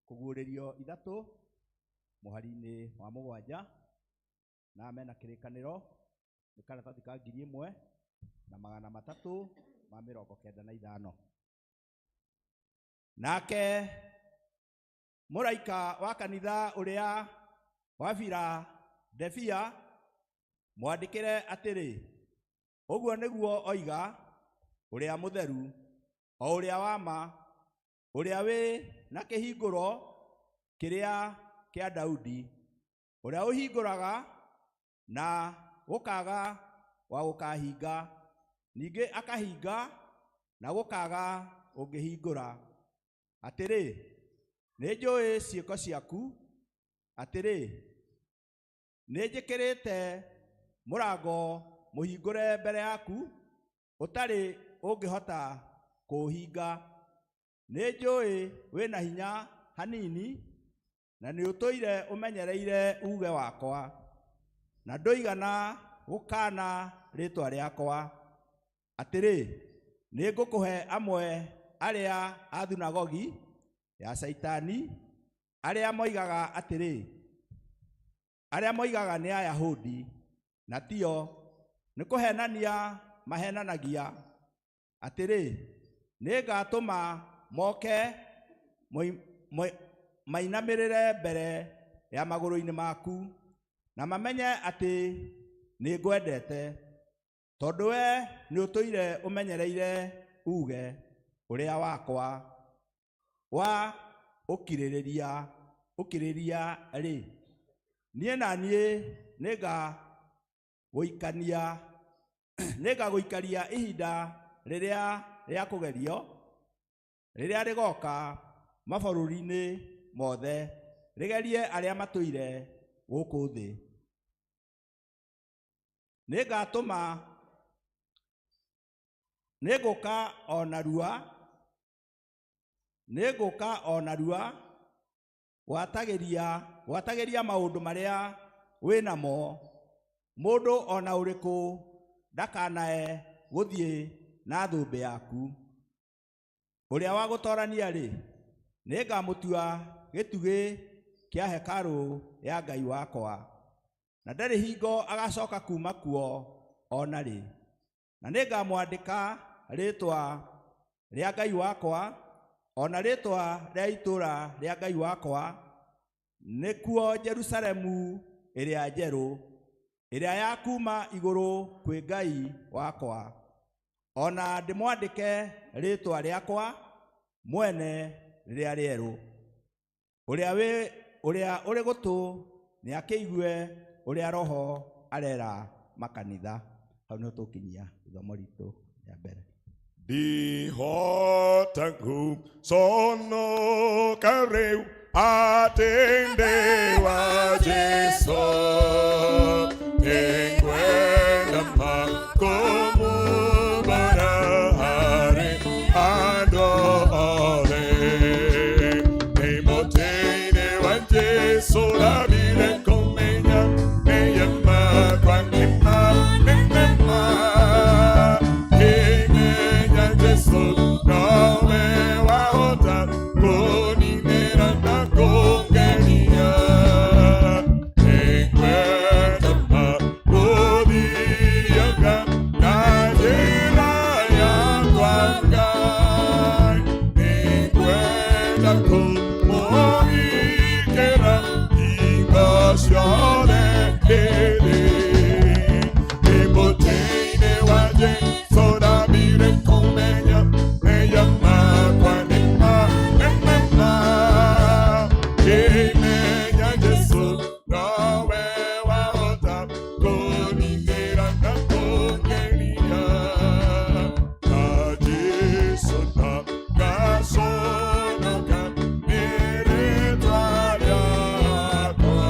Kũguũrĩrio 3 mũhari-inĩ wa 7, na mena kĩrĩkanĩro nĩ karatathi ka 1395. Nake mũraika wa kanitha ũrĩa wa Filadelfia mwandĩkĩre atĩrĩ, ũguo nĩguo oiga ũrĩa mũtheru, o ũrĩa wa ma, ũrĩa wĩ na kĩhingũro kĩrĩa kĩa Daudi, ũrĩa ũhingũraga na gũkaga wa gũkahinga, ningĩ akahinga na gũkaga ũngĩhingũra. Atĩrĩ, nĩnjũĩ ciĩko ciaku, atĩrĩ, nĩnjĩkĩrĩte mũrango mũhingũre mbere yaku, ũtarĩ ũngĩhota kũũhinga. Nĩnjũĩ wĩna hinya hanini, na nĩũtũire ũmenyereire uge wakwa, na ndũigana gũkana rĩtwa rĩakwa. Atĩrĩ, nĩngũkũhe amwe arĩa a thunagogi ya Caitani, arĩa moigaga atĩrĩ, arĩa moigaga nĩ Ayahudi, na tio, nĩ kũhenania mahenanagia. Atĩrĩ, nĩngatũma moke mainamĩrĩre mbere ya magũrũ-inĩ maku, na mamenye atĩ nĩngwendete, tondũ we nĩũtũire ũmenyereire uge ũrĩa wakwa wa ũkirĩrĩria ũkirĩrĩria rĩ, niĩ na niĩ nĩngagũikania nĩngagũikaria ihinda rĩrĩa rĩa kũgerio rĩrĩa rĩgoka mabũrũri-inĩ mothe, rĩgerie arĩa matũire gũkũ thĩ. Nĩngatũma nĩngũka o narua, nĩngũka o narua gwatagĩria gwatagĩria maũndũ marĩa wĩ namo, mũndũ o na ũrĩkũ ndakanae gũthiĩ na thũmbĩ yaku. Ũrĩa wa gũtorania rĩ, nĩngamũtua gĩtugĩ kĩa hekarũ ya Ngai wakwa, na ndarĩ hingo agacoka kuma kuo o na rĩ. Na nĩngamwandĩka rĩtwa rĩa Ngai wakwa, o na rĩtwa rĩa itũũra rĩa Ngai wakwa, nĩkuo Jerusalemu ĩrĩa njerũ, ĩrĩa ya kuma igũrũ kwĩ Ngai wakwa, o na ndĩmwandĩke rĩtwa rĩakwa mwene rĩrĩa rĩerũ. Ũrĩa wĩ ũrĩa ũrĩ gũtũ nĩakĩigue ũrĩa Roho arera makanitha. Hau nĩho tũkinyia ithomo ritũ rĩa mbere. Ndihota gũconoka rĩu atĩ ndĩ wa Jesũ, nĩngwenda ma kũmũbara harĩ andũ othe. Ndĩ mũtĩ-inĩ wa Jesũ ndambire kũmenya nĩye makwa nĩma nĩ ma. Ngĩmenya Jesũ nowe wahota kũninĩra na kũngenia. Nĩngwenda ma gũthiaga na njĩra yakwa Ngai. Nĩngwenda kũmũhingĩra hingo ciothe hĩndĩ. Ndĩ mũtĩ-inĩ wa Jesũ ndambire kũmenya mehia makwa nĩ ma nĩ ma. Ngĩmenya Jesũ nowe wahota kũninĩra na kũngenia. Na Jesũ ndagaconoka nĩ rĩtwa rĩakwa.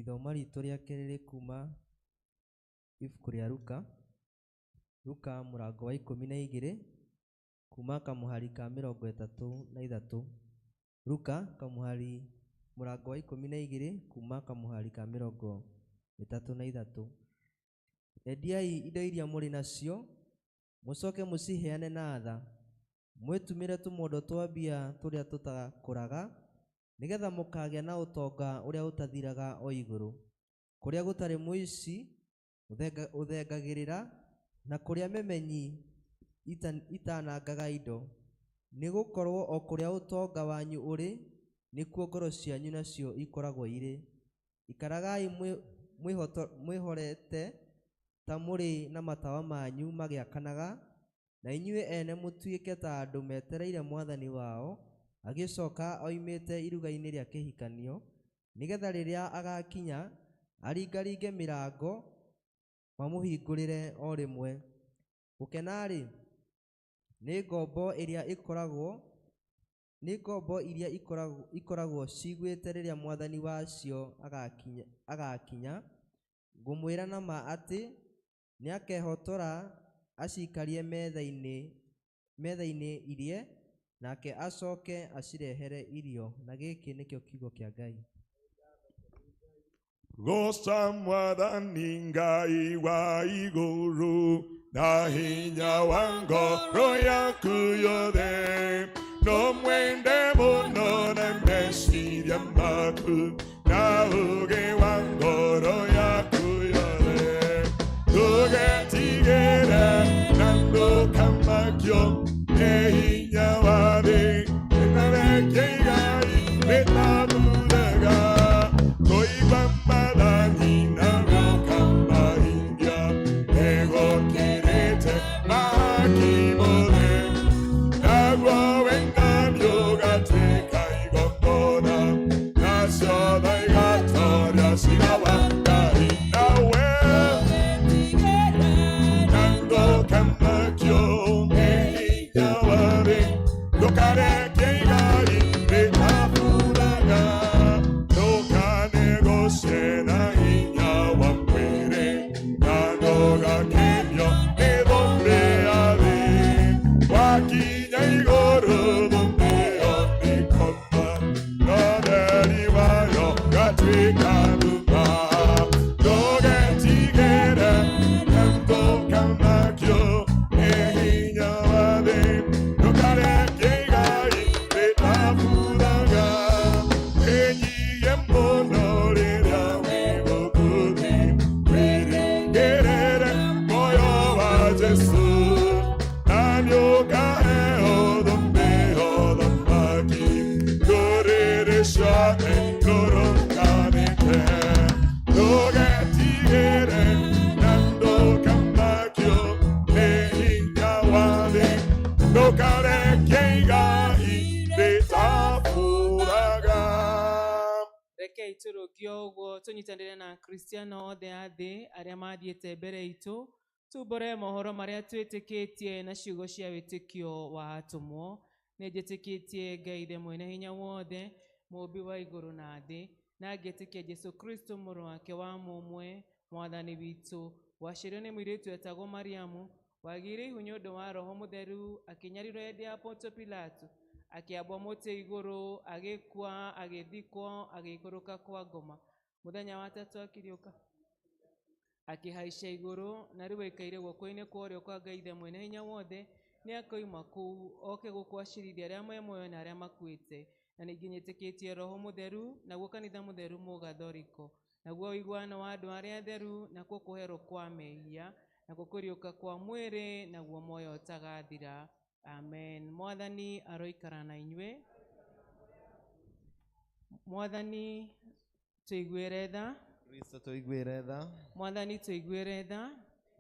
Ithoma ritũ rĩa kerĩ rĩ kuma ibuku rĩa Luka, Luka mũrango wa 12 kuma kamũhari ka 33. Luka kamũhari mũrango wa 12 kuma kamũhari ka 33. Endiai indo iria mũrĩ nacio, mũcoke mũciheane na tha, mwĩtumĩre tũmondo twa mbia tũrĩa tũtakũraga, nĩgetha mũkagĩa na ũtonga ũrĩa ũtathiraga o igũrũ, kũrĩa gũtarĩ mũici ũthengagĩrĩra, na kũrĩa memenyi itanangaga indo. Nĩgũkorwo o kũrĩa ũtonga wanyu ũrĩ, nĩkuo ngoro cianyu nacio ikoragwo irĩ. Ikaragai mwĩhorete ta mũrĩ na matawa manyu magĩakanaga, na inyuĩ ene mũtuĩke ta andũ metereire mwathani wao agĩcoka oimĩte iruga-inĩ rĩa kĩhikanio, nĩgetha rĩrĩa agakinya aringaringe mĩrango mamũhingũrĩre o rĩmwe. Gũkena-rĩ, nĩ ngombo iria ikoragwo ciguĩte rĩrĩa mwathani wacio agakinya. Ngũmwĩra na ma atĩ nĩakehotora acikarie metha-inĩ irie, nake acoke acirehere irio. Na gĩkĩ nĩkĩo kiugo kĩa Ngai. Goca mwathani Ngai wa igũrũ, na hinya wa ngoro yaku yothe, no mwende mũno na meciria maku, na ũũgĩ wa ngoro yaku yothe. Ndũgetigĩre na ndũkamakio nĩ hinya wa thĩ, ĩno igai rĩtaburaga. Kũigua maathani na gũkamahingia, nĩgũkĩrĩte mahaki mothe. Naguo wendani ũgatuĩka igongona, nacio tha igatoria ciira wa Ngai. Nawe na ndũkamakio nĩ hinya wa thĩ, ndũkareke igai rĩtaburaga. Ndũkanegooce na hinya wa mwĩrĩ, na ndũgakenio nĩ thũmbĩ ya thĩ. Wakinya igũrũ thũmbĩ ĩyo nĩĩkoma, no ũtheri wayo ũgatuĩka nduma. Ndũgetigĩre na ndũkamakio nĩ hinya wa thĩ, ndũkareke igai rĩtaburaga. Wĩnyihie mũno rĩrĩa wĩ gũkũ thĩ, wĩrĩgĩrĩre muoyo wa Jesũ, na nĩũkaheo thũmbĩ ya ũthamaki ndũrĩrĩ ciothe ikũrũkanĩte. Ndũgetigĩre na ndũkamakio nĩ hinya wa thĩ, ndũkareke igai rĩtaburaga. Rekei tũrũngio ũguo tũnyitanĩre na Akristiano othe a thĩ arĩa mathiĩte mbere itũ, tumbũre mohoro marĩa twĩtĩkĩtie na ciugo cia wĩtĩkio wa atũmwo. Nĩ njĩtĩkĩtie Ngai Ithe mwene hinya wothe, mũũmbi wa igũrũ na thĩ, na ngetĩkia Jesũ Kristo mũrũ wake wa mũmwe, mwathani witũ, waciarirwo nĩ mũirĩtu etagwo Mariamu, wagĩire ihu nĩ ũndũ wa Roho Mũtheru, akĩnyarirwo hĩndĩ ya Pontio Pilato, akĩambwo mũtĩ igũrũ, agĩkua, agĩthikwo, agĩikũrũka kwa ngoma. Mũthenya wa tatũ akĩriũka, akĩhaica igũrũ, na rĩu aikaire guoko-inĩ kwa ũrĩo kwa Ngai Ithe mwene hinya wothe. Nĩakoima kũu oke gũkũ acirithie arĩa me muoyo na arĩa makuĩte. Na ningĩ nyĩtĩkĩtie Roho Mũtheru, naguo kanitha mũtheru mũgathoriko, naguo ũiguano wa andũ arĩa atheru, nakuo kũherwo kwa mehia, nakuo kũriũka kwa mwĩrĩ, naguo muoyo ũtagathira. Amen. Mwathani aroikara na inyuĩ. Mwathani tũiguĩre tha. Kristo tũiguĩre tha. Mwathani tũiguĩre tha.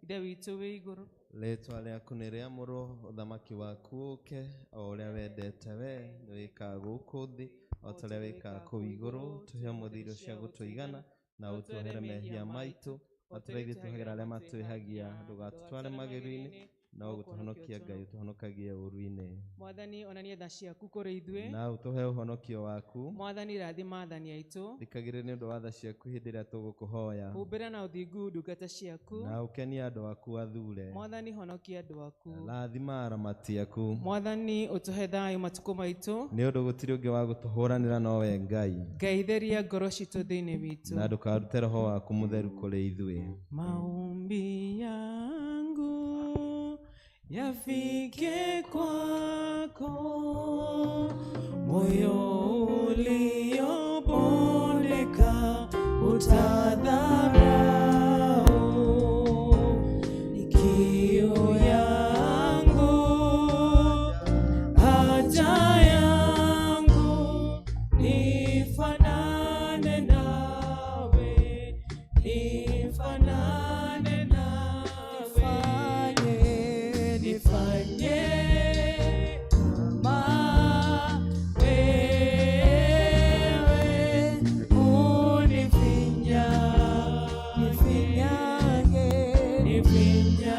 Ithe witũ wĩ igũrũ, Rĩtwa rĩaku nĩ rĩamũrwo, ũthamaki waku ũke, o ũrĩa wendete we nĩwĩkaga gũkũ thĩ o ta ũrĩa wĩkaga kũu igũrũ. Tũhe ũmũthĩ irio cia gũtũigana, na ũtuohere mehia maitũ o ta ũrĩa ithuĩ tuohagĩra arĩa matwĩhagia. Ndũgatũtware magerio-inĩ, No gũtũhonokia Ngai ũtũhonokagie ũũru-inĩ. Mwathani onania tha ciaku kũrĩ ithuĩ. Na ũtũhe ũhonokio waku. Mwathani rathima athani aitũ. Thikagĩrĩria nĩ ũndũ wa tha ciaku hĩndĩ ĩrĩa tũgũkũhoya. Humbĩra na ũthingu ndungata ciaku. Na ũkenie andũ aku athure. Mwathani honokia andũ aku. Rathima aramati aku. Mwathani ũtũhe thayũ matukũ maitũ. Nĩ ũndũ gũtirĩ ũngĩ wa gũtũhũranĩra nowe Ngai. Ngai theria ngoro citũ thĩinĩ witũ. Na ndũkarute roho waku mũtheru kũrĩ ithuĩ. Maombi yangu yafike kwako, moyo uliobondeka utadharau. Ni kiu yangu, haja yangu, nifanane nawe, nifanane nawe, nifanye kama wewe, Nifinyange, nifinyange,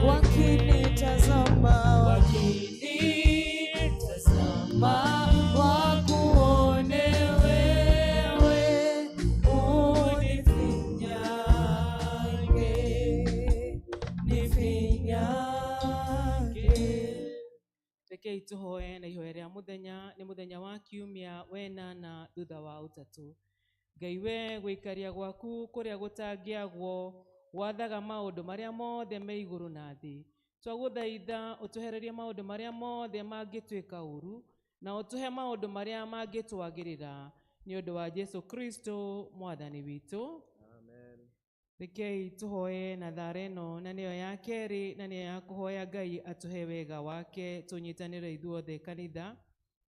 wakinitazama, wakinitazama wakuone wewe, unifinyange, nifinyange. Rekei tũhoe na ihoya rĩa mũthenya. Nĩ mũthenya wa kiumia wenana thutha wa ũtatũ. Ngai we gũikaria gwaku kũrĩa gũtangĩagwo gwathaga maũndũ marĩa mothe me igũrũ na thĩ. Twagũthaitha ũtũhererie maũndũ marĩa mothe mangĩtuĩka ũru na ũtũhe maũndũ marĩa mangĩtwagĩrĩra nĩ ũndũ wa Jesu Kristo mwathani witũ. Rekei tũhoe na thara ĩno, na nĩyo ya kerĩ, na nĩyo ya kũhoya Ngai atũhe wega wake tũnyitanĩre ithuothe kanitha.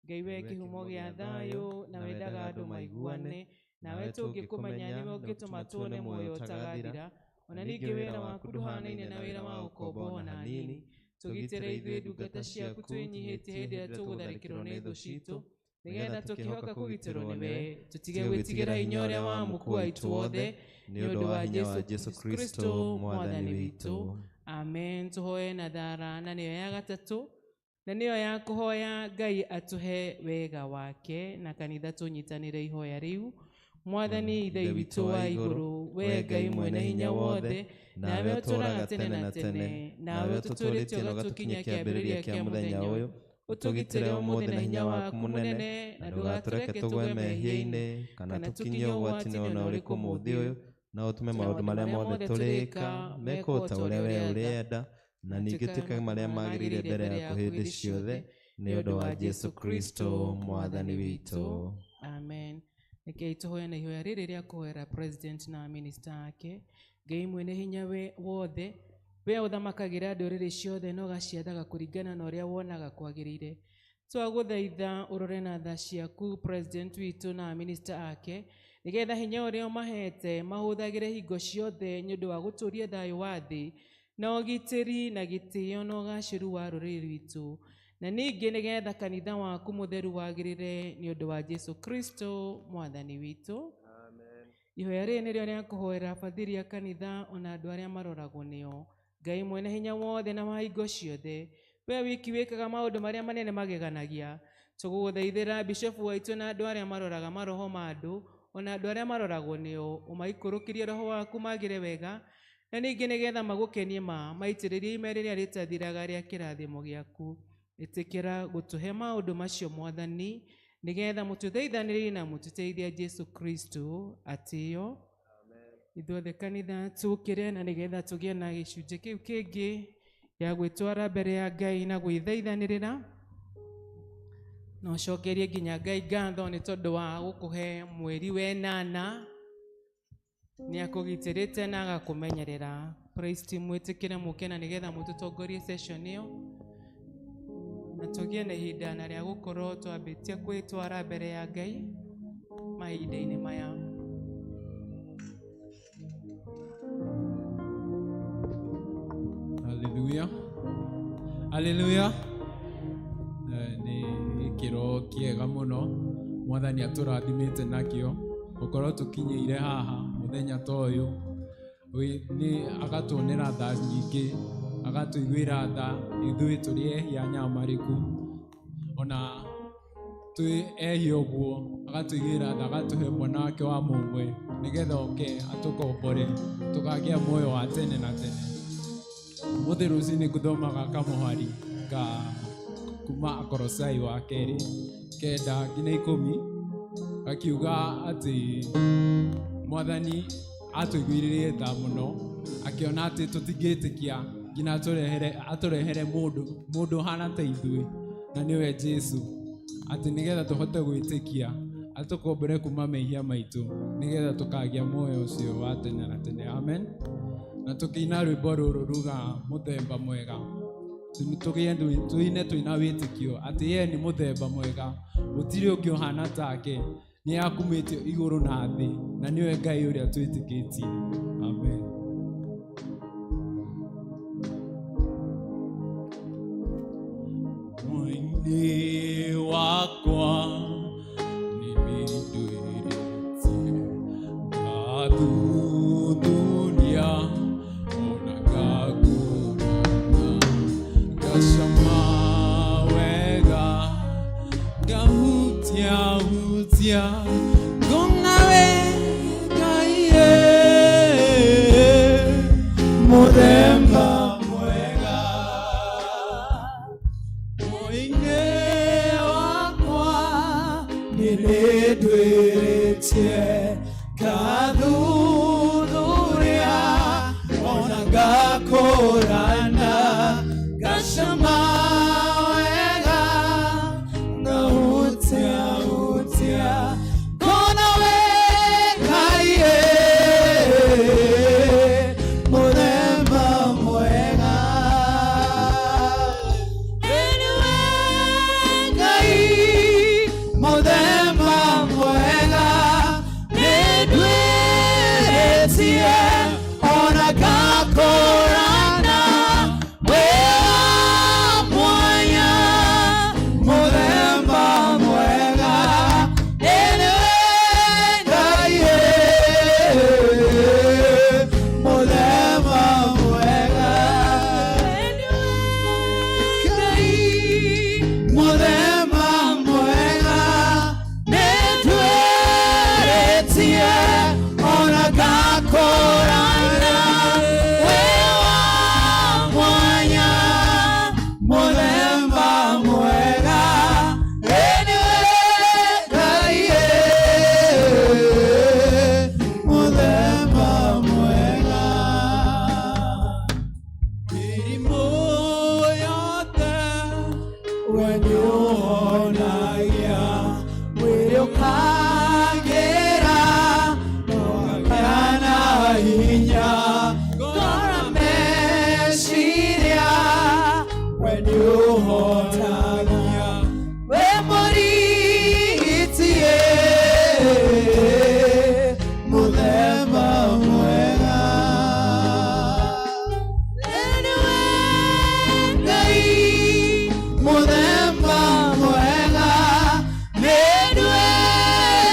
Ngai we kĩhumo gĩa thayũ na wendaga andũ maiguane, nawe tũngĩkũmenya nĩwe ũngĩtũma tuone muoyo ũtagathira. Ona ningĩ wĩra waku ndũhanaine na wĩra wa ũkombo ona hanini. Tũgitĩre ithuĩ ndungata ciaku twĩnyihĩtie hĩndĩ ĩrĩa tũgũtharĩkĩrwo nĩ thũ citũ, nĩgetha tũkĩhoka kũgitĩrwo nĩwe tũtige gwĩtigĩra hinya ũrĩa wa mũkua witũ wothe, nĩ ũndũ wa hinya wa Jesu Kristo mwathani witũ. Amen. Tũhoe na thara, na nĩyo ya gatatũ, na nĩyo ya kũhoya Ngai atũhe wega wake, na kanitha tũnyitanĩre ihoya rĩu. Mwathani Ithe witũ wa igũrũ, we Ngai mwene hinya wothe, nawe ũtũũraga tene na tene, nawe ũtũtũũrĩtie na ũgatũkinyia kĩambĩrĩria kĩa mũthenya ũyũ, ũtũgitĩre ũmũthĩ na hinya waku mũnene, na ndũgatũreke tũgwe mehia-inĩ kana tũkinye ũgwati-inĩ ona ũrĩkũ mũthĩ ũyũ, na ũtũme maũndũ marĩa mothe tũrĩka mekwo ta ũrĩa we ũrenda, na ningĩ twĩkage marĩa magĩrĩire mbere yaku hĩndĩ ciothe, nĩ ũndũ wa Jesu Kristo mwathani witũ. Amen. Rekei tũhoe na ihoya rĩrĩ rĩa kũhoera president na minister ake. Ngai mwene hinya we wothe, we ũthamakagĩra ndũrĩrĩ ciothe na ũgaciathaga kũringana na ũrĩa wonaga kwagĩrĩire, twagũthaitha ũrore na tha ciaku president witũ na minister ake, nĩgetha hinya ũrĩa ũmahete mahũthagĩre hingo ciothe nĩ ũndũ wa gũtũũria thayũ wa thĩ na ũgitĩri na gĩtĩo na ũgacĩru wa rũrĩrĩ rwitũ, na ningĩ nĩgetha kanitha waku mũtheru wagĩrĩre nĩ ũndũ wa Jesu Kristo mwathani witũ. Ihoya rĩrĩ nĩrĩo rĩa kũhoera bathiri a kanitha ona andũ arĩa maroragwo nĩo. Ngai mwene hinya wothe na wa hingo ciothe, we wiki wĩkaga maũndũ marĩa manene mageganagia, tũgũgũthaithĩra bishofu waitũ na andũ arĩa maroraga maroho ma andũ ona andũ arĩa maroragwo nĩo, ũmaikũrũkĩrie roho waku magĩre wega, na ningĩ nĩgetha magũkenie ma maitĩrĩrie ime rĩrĩa rĩtathiraga rĩa kĩrathimo gĩaku. Ĩtĩkĩra gũtũhe maũndũ macio mwathani, nĩgetha mũtũthaithanĩrie na mũtũteithie Jesu Kristo atĩo. Ithuothe kanitha tũkĩre, na nĩgetha tũgĩe na gĩcunjĩ kĩu kĩngĩ gĩa gwĩtwara mbere ya Ngai na gwĩthaithanĩrĩra. Na ũcokerie nginya Ngai ngatho nĩ tondũ wa gũkũhe mweri wenana, nĩ akũgitĩrĩte na agakũmenyerera. Praise team, mwĩtĩkĩre mũke na nĩgetha mũtũtongorie session ĩyo, na tũgĩe na ihinda na rĩa gũkorwo twambĩtie kwĩtwara mbere ya Ngai mahinda-inĩ maya. Hallelujah. Hallelujah. Nĩ gĩkĩro kĩega mũno mwathani atũrathimĩte nakĩo gũkorwo tũkinyĩire haha mũthenya ta ũyũ, nĩ agatuonera tha nyingĩ. Agatũiguĩra tha ithuĩ tũrĩ ehia nyamarĩku, ona twĩ ehia ũguo agatũiguĩra tha, agatũhe mwana wake wa mũmwe nĩgetha oke atũkombore tũkagĩa muoyo wa tene na tene. Ũmũthĩ rũcinĩ ngũthomaga kamũhari ka kuma Akorosai wa kerĩ 9 nginya 10, gakiuga atĩ Mwathani atũiguĩrĩire tha mũno, akĩona atĩ tũtingĩtĩkia nginya atũrehere mũndũ ũhana ta ithuĩ, na nĩwe Jesũ, atĩ nĩgetha tũhote gwĩtĩkia, atũkombore kuma mehia maitũ nĩgetha tũkagĩa muoyo ũcio wa tene na tene. Amen. Na tũkĩina rwĩmbo rũrũ ruga mũthemba mwega, tũine twĩna wĩtĩkio atĩ ye nĩ mũthemba mwega, gũtirĩ ũngĩ ũhana take, nĩ akumĩtio igũrũ na thĩ, na nĩwe Ngai ũrĩa twĩtĩkĩtie. Amen. Mwini wakwa nĩndwĩrĩtie ngathuthuria ona ngakũrana, ngacama wega, ngahutia hutia, ngona wega ye mũthemba mwega. Mwini wakwa nĩndwĩrĩtie ngathuthuria ona ngakũrana, ngacama wega, ngahutia hutia, ngona wega ye mũthemba mwega. Anyway, Ngai mũthemba mwega nĩndwĩrĩtie ona ngakũrana, wĩ wa mwanya mũthemba mwega. Anyway, Ngai mũthemba mwega. Ngai mũthemba mwega nĩndwĩrĩtie ona ngakũrana, wĩ wa mwanya mũthemba mwega. Anyway, Ngai mũthemba mwega. Mĩrimũ yothe we nĩũhonagia, mwĩrĩ ũkagĩra ũkagĩa na hinya, ngoro meciria we nĩũhonagia, wĩ mũrigiti mũthemba mwega. Anyway, Ngai mũthemba mwega nĩndwĩrĩtie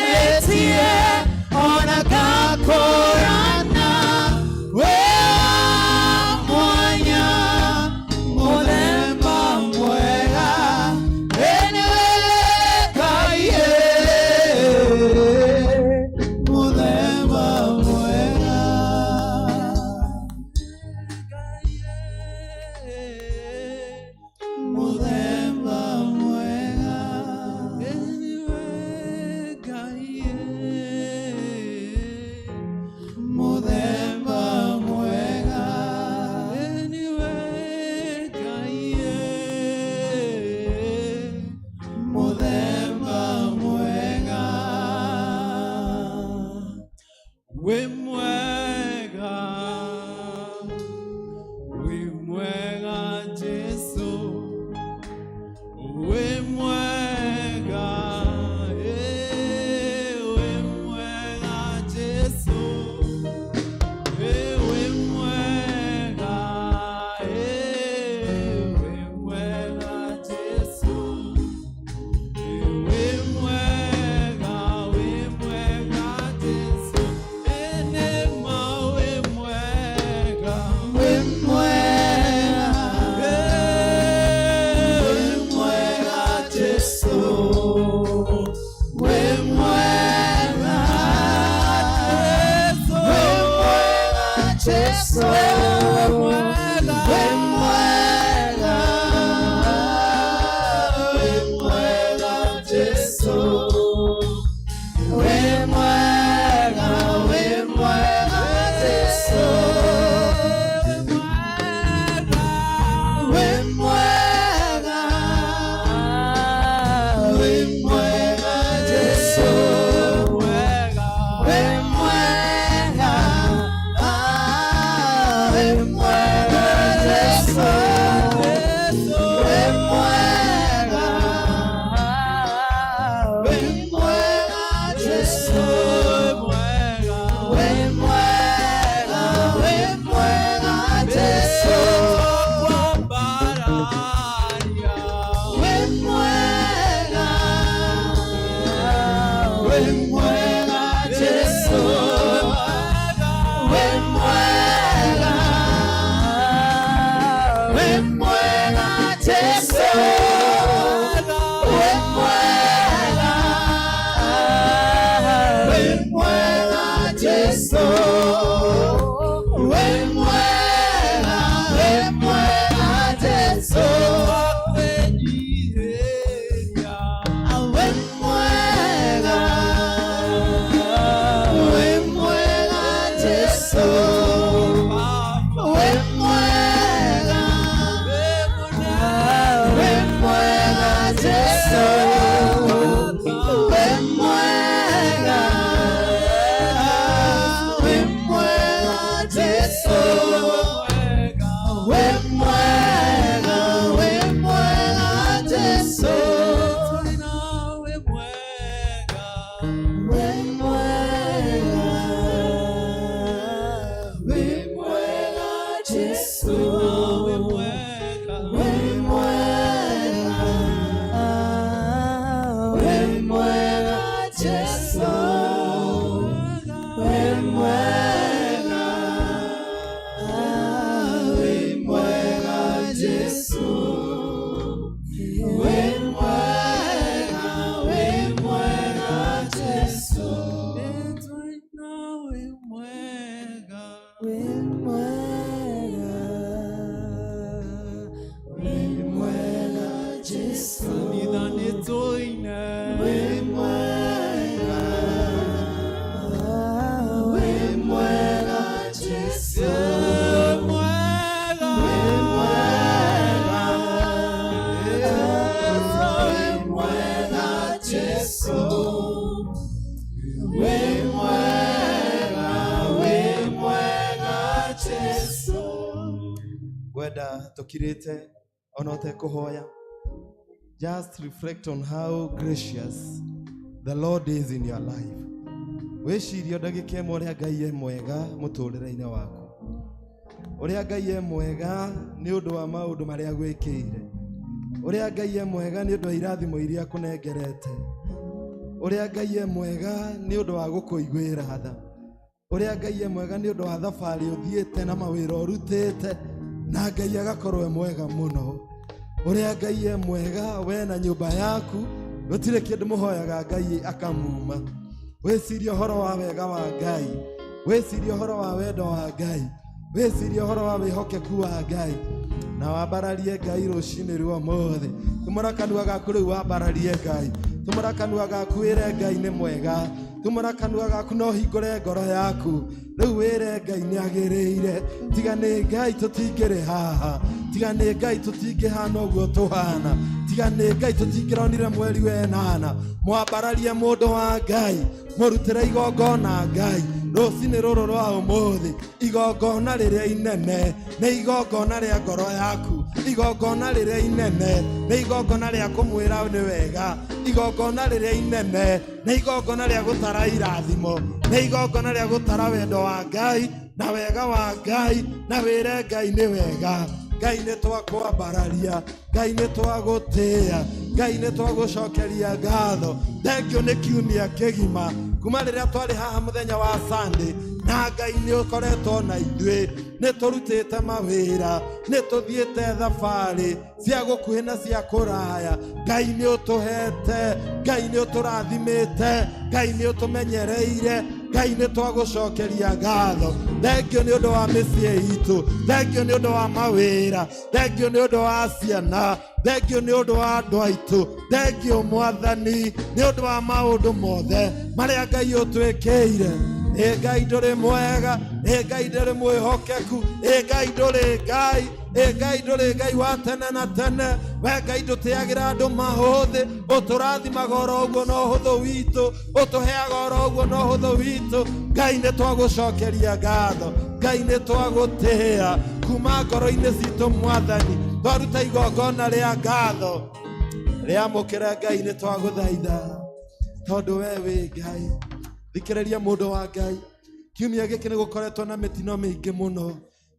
Jesu, wĩ mwega, wĩ mwega Jesu, wĩ mwega, wĩ mwega Jesu, wĩ mwega, ah, wĩ mwega Jesu, wĩ mwega, wĩ mwega Jesu, wĩ mwega, wĩ mwega Jesu, wĩ mwega, wĩ mwega Jesu, wĩ mwega, wĩ mwega Jesu, wĩ mwega, wĩ mwega Jesu, wĩ mwega, wĩ mwega Jesu, wĩ mwega, wĩ mwega Jesu, wĩ mwega, wĩ mwega Jesu, wĩ mwega, wĩ mwega Jesu, wĩ mwega, wĩ mwega Jesu, wĩ mwega, wĩ mwega Jesu, wĩ mwega, wĩ mwega Jesu, wĩ mwega, wĩ mwega Jesu, wĩ mwega, wĩ mwega Jesu, wĩ mwega, wĩ mwega Jesu, wĩ mwega, wĩ mwega Jesu, wĩ mwega, wĩ mwega Jesu, wĩ mwega, wĩ mwega Jesu. Ngwenda tũkirĩte ona ũtekũhoya, just reflect on how gracious the Lord is in your life. Wĩcirie o ndagĩka ĩmwe ũrĩa Ngai e mwega mũtũrĩre-inĩ waku, ũrĩa Ngai e mwega nĩ ũndũ wa maũndũ marĩa agwĩkĩire, ũrĩa Ngai e mwega nĩ ũndũ wa irathimo iria akũnengerete, ũrĩa Ngai e mwega nĩ ũndũ wa gũkũiguĩra tha, ũrĩa Ngai e mwega nĩ ũndũ wa thabarĩ ũthiĩte na mawĩra ũrutĩte na Ngai agakorwo e mwega mũno, ũrĩa Ngai e mwega we na nyũmba yaku gũtirĩ kĩndũ mũhoyaga Ngai akamuma. Wĩcirie ũhoro wa wega wa Ngai, wĩcirie ũhoro wa wendo wa Ngai, wĩcirie ũhoro wa wĩhokeku wa Ngai, na wambararie Ngai rũcinĩ rwa ũmũthĩ. Tumũra kanua gaku rĩu wambararie Ngai, tumũra kanua gaku wĩre Ngai nĩ mwega, tumũra kanua gaku na ũhingũre ngoro yaku rĩu wĩre Ngai nĩ agĩrĩire. Tiga nĩ Ngai tũtingĩrĩ haha, tiga nĩ Ngai tũtingĩhana ũguo tũhana, tiga nĩ Ngai tũtingĩronire mweri wenana. Mwambararie mũndũ wa Ngai, mũrutĩre igongona Ngai rũcinĩ rũrũ rwa ũmũthĩ. Igongona rĩrĩa inene nĩ igongona rĩa ngoro yaku, igongona rĩrĩa inene nĩ igongona rĩa kũmwĩra nĩ wega, igongona rĩrĩa inene nĩ igongona rĩa gũtara irathimo, nĩ igongona rĩa gũtara wendo wa Ngai na wega wa Ngai, na wĩre Ngai nĩ wega. Ngai nĩ twakwambararia, Ngai nĩ twagũtĩĩa, Ngai nĩ twagũcokeria ngatho. Thengio nĩ kiumia kĩgima kuma rĩrĩa twarĩ haha mũthenya wa Sunday, na Ngai nĩ ũkoretwo na ithuĩ, nĩ tũrutĩte mawĩra, nĩ tũthiĩte thabarĩ cia gũkuhĩ na cia kũraya. Ngai nĩ ũtũhete, Ngai nĩ ũtũrathimĩte, Ngai nĩ ũtũmenyereire. Ngai nĩ twagũcokeria ngatho. Thengio nĩ ũndũ wa mĩciĩ itũ, thengio nĩ ũndũ wa mawĩra, thengio nĩ ũndũ wa ciana, thengio nĩ ũndũ wa andũ aitũ, thengio Mwathani nĩ ũndũ wa maũndũ mothe marĩa Ngai ũtwĩkĩire. Ĩ Ngai ndũrĩ mwega, ĩ Ngai ndũrĩ mwĩhokeku, ĩ Ngai ndũrĩ Ngai, ĩ Ngai ndũrĩ Ngai wa tene na tene. We Ngai ndũtĩagĩra andũ mahũthĩ, ũtũrathimaga oro ũguo na ũhũthũ witũ, ũtũheaga oro ũguo na ũhũthũ witũ. Ngai nĩ twagũcokeria ngatho, Ngai nĩ twagũtĩĩa kuma ngoro-inĩ citũ Mwathani, twaruta igongona rĩa ngatho. Rĩamũkĩre Ngai, nĩ twagũthaitha tondũ we wĩ Ngai. Thikĩrĩria mũndũ wa Ngai, kiumia gĩkĩ nĩ gũkoretwo na mĩtino mĩingĩ mũno,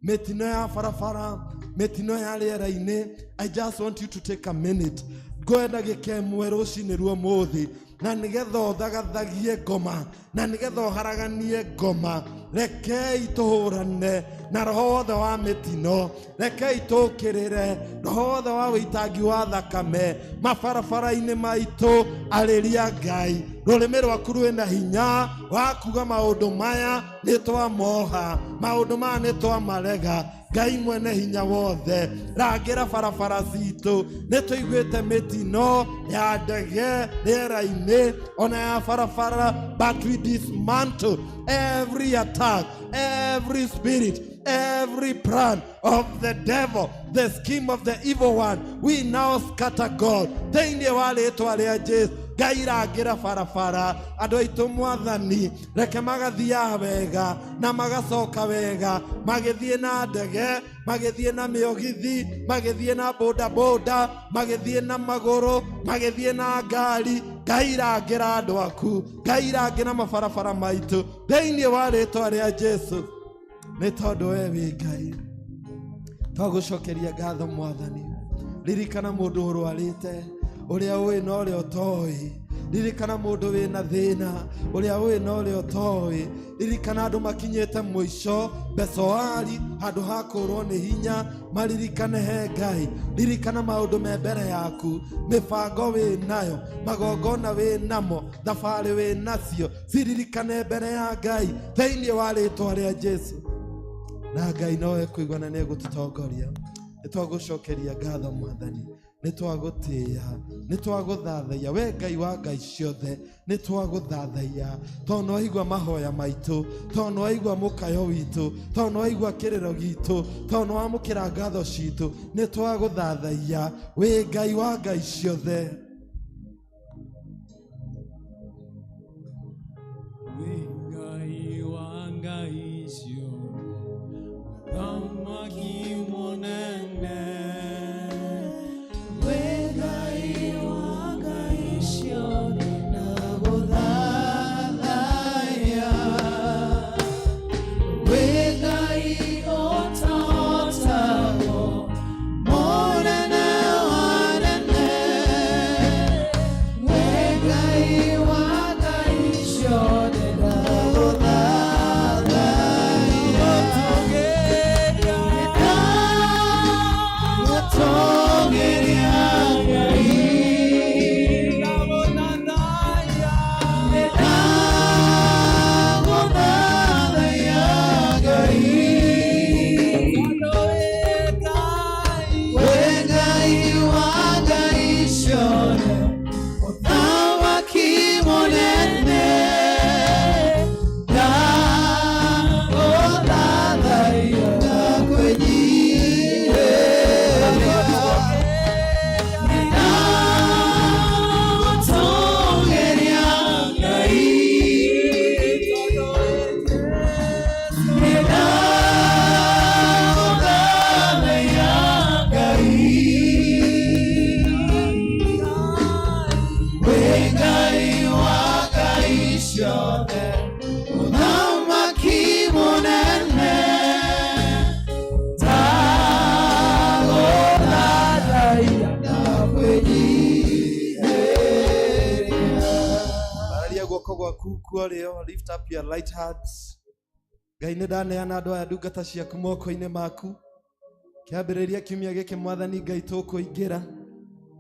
mĩtino ya barabara, mĩtino ya rĩera-inĩ. I just want you to take a minute, ngwenda gĩkemwe rũcinĩ ruo mũthĩ, na nĩgetha ũthagathagie ngoma, na nĩgetha ũharaganie ngoma. Rekei tũhũrane na roho wothe wa mĩtino, rekei tũkĩrĩre roho wothe wa wĩitangi wa thakame mabarabara-inĩ maitũ. Arĩria Ngai, rũrĩmĩ rwaku rwĩna hinya wa kuga maũndũ maya nĩ twamoha, maũndũ maya nĩ twamarega. Ngai mwene hinya wothe, rangĩra barabara citũ. Nĩ tũiguĩte mĩtino ya ndege rĩera-inĩ ona ya barabara, but we dismantle every attack, every spirit, every plan of the devil, the scheme of the evil one. We now scatter God thĩinĩ wa rĩtwa rĩa Jesu. Ngai rangĩra barabara andũ aitũ Mwathani, reke magathiaga wega na magacoka wega, magĩthiĩ na ndege, magĩthiĩ na mĩogithi, magĩthiĩ na bodaboda, magĩthiĩ na magũrũ, magĩthiĩ na ngari. Ngai rangĩra andũ aku, Ngai rangĩra mabarabara maitũ thĩinĩ wa rĩtwa rĩa Jesu, nĩ tondũ we wĩ Ngai. Twagũcokeria ngatho Mwathani. Ririkana mũndũ ũrwarĩte, ũrĩa ũĩ na ũrĩa ũtoĩ. Ririkana mũndũ wĩna thĩna, ũrĩa ũĩ na ũrĩa ũtoĩ. Ririkana andũ makinyĩte mũico becoari, handũ ha kũrwo nĩ hinya, maririkane he Ngai. Ririkana maũndũ me mbere yaku, mĩbango wĩ nayo, magongona wĩ namo, thabarĩ wĩ nacio, ciririkane mbere ya Ngai thĩinĩ wa rĩtwa rĩa Jesu. Na Ngai no ekũigua na nĩ egũtũtongoria. Nĩ twagũcokeria ngatho Mwathani, nĩ twagũtĩĩa, nĩ twagũthathaiya we Ngai wa ngai ciothe, nĩ twagũthathaiya tondũ nĩ waigua mahoya maitũ, tondũ nĩ waigua mũkayo witũ, tondũ nĩ waigua kĩrĩro gitũ, tondũ nĩ wamũkĩra ngatho citũ. Nĩ twagũthathaiya wĩ Ngai wa ngai ciothe. Wĩ Ngai wa ngai ciothe, Mũthamaki mũnene. Wĩ Ngai wa ngai ciothe, ndagũthathaiya. Wĩ Ngai ũtahotagwo, mũnene wa anene. Wĩ Ngai wa ngai ciothe, ndagũthathaiya. Ndagũtũũgĩria Ngai. Ndagũthathaiya Ngai. Wĩ Ngai wa ngai ciothe, Mũthamaki mũnene. Ndagũthathaiya, ndakwĩnyihĩria. Ndagũtũũgĩria Ngai. Ndagũthathaiya Ngai. Wĩ Ngai wa ngai ciothe, Mũthamaki mũnene. Ndagũthathaiya, ndakwĩnyihĩria. Araria guoko gwaku kwa ũrĩo, lift up your right hands. Ngai nĩ ndaneana andũ aya ndungata ciaku moko-inĩ maku. Kĩambĩrĩria kiumia gĩkĩ Mwathani Ngai tũkũingĩra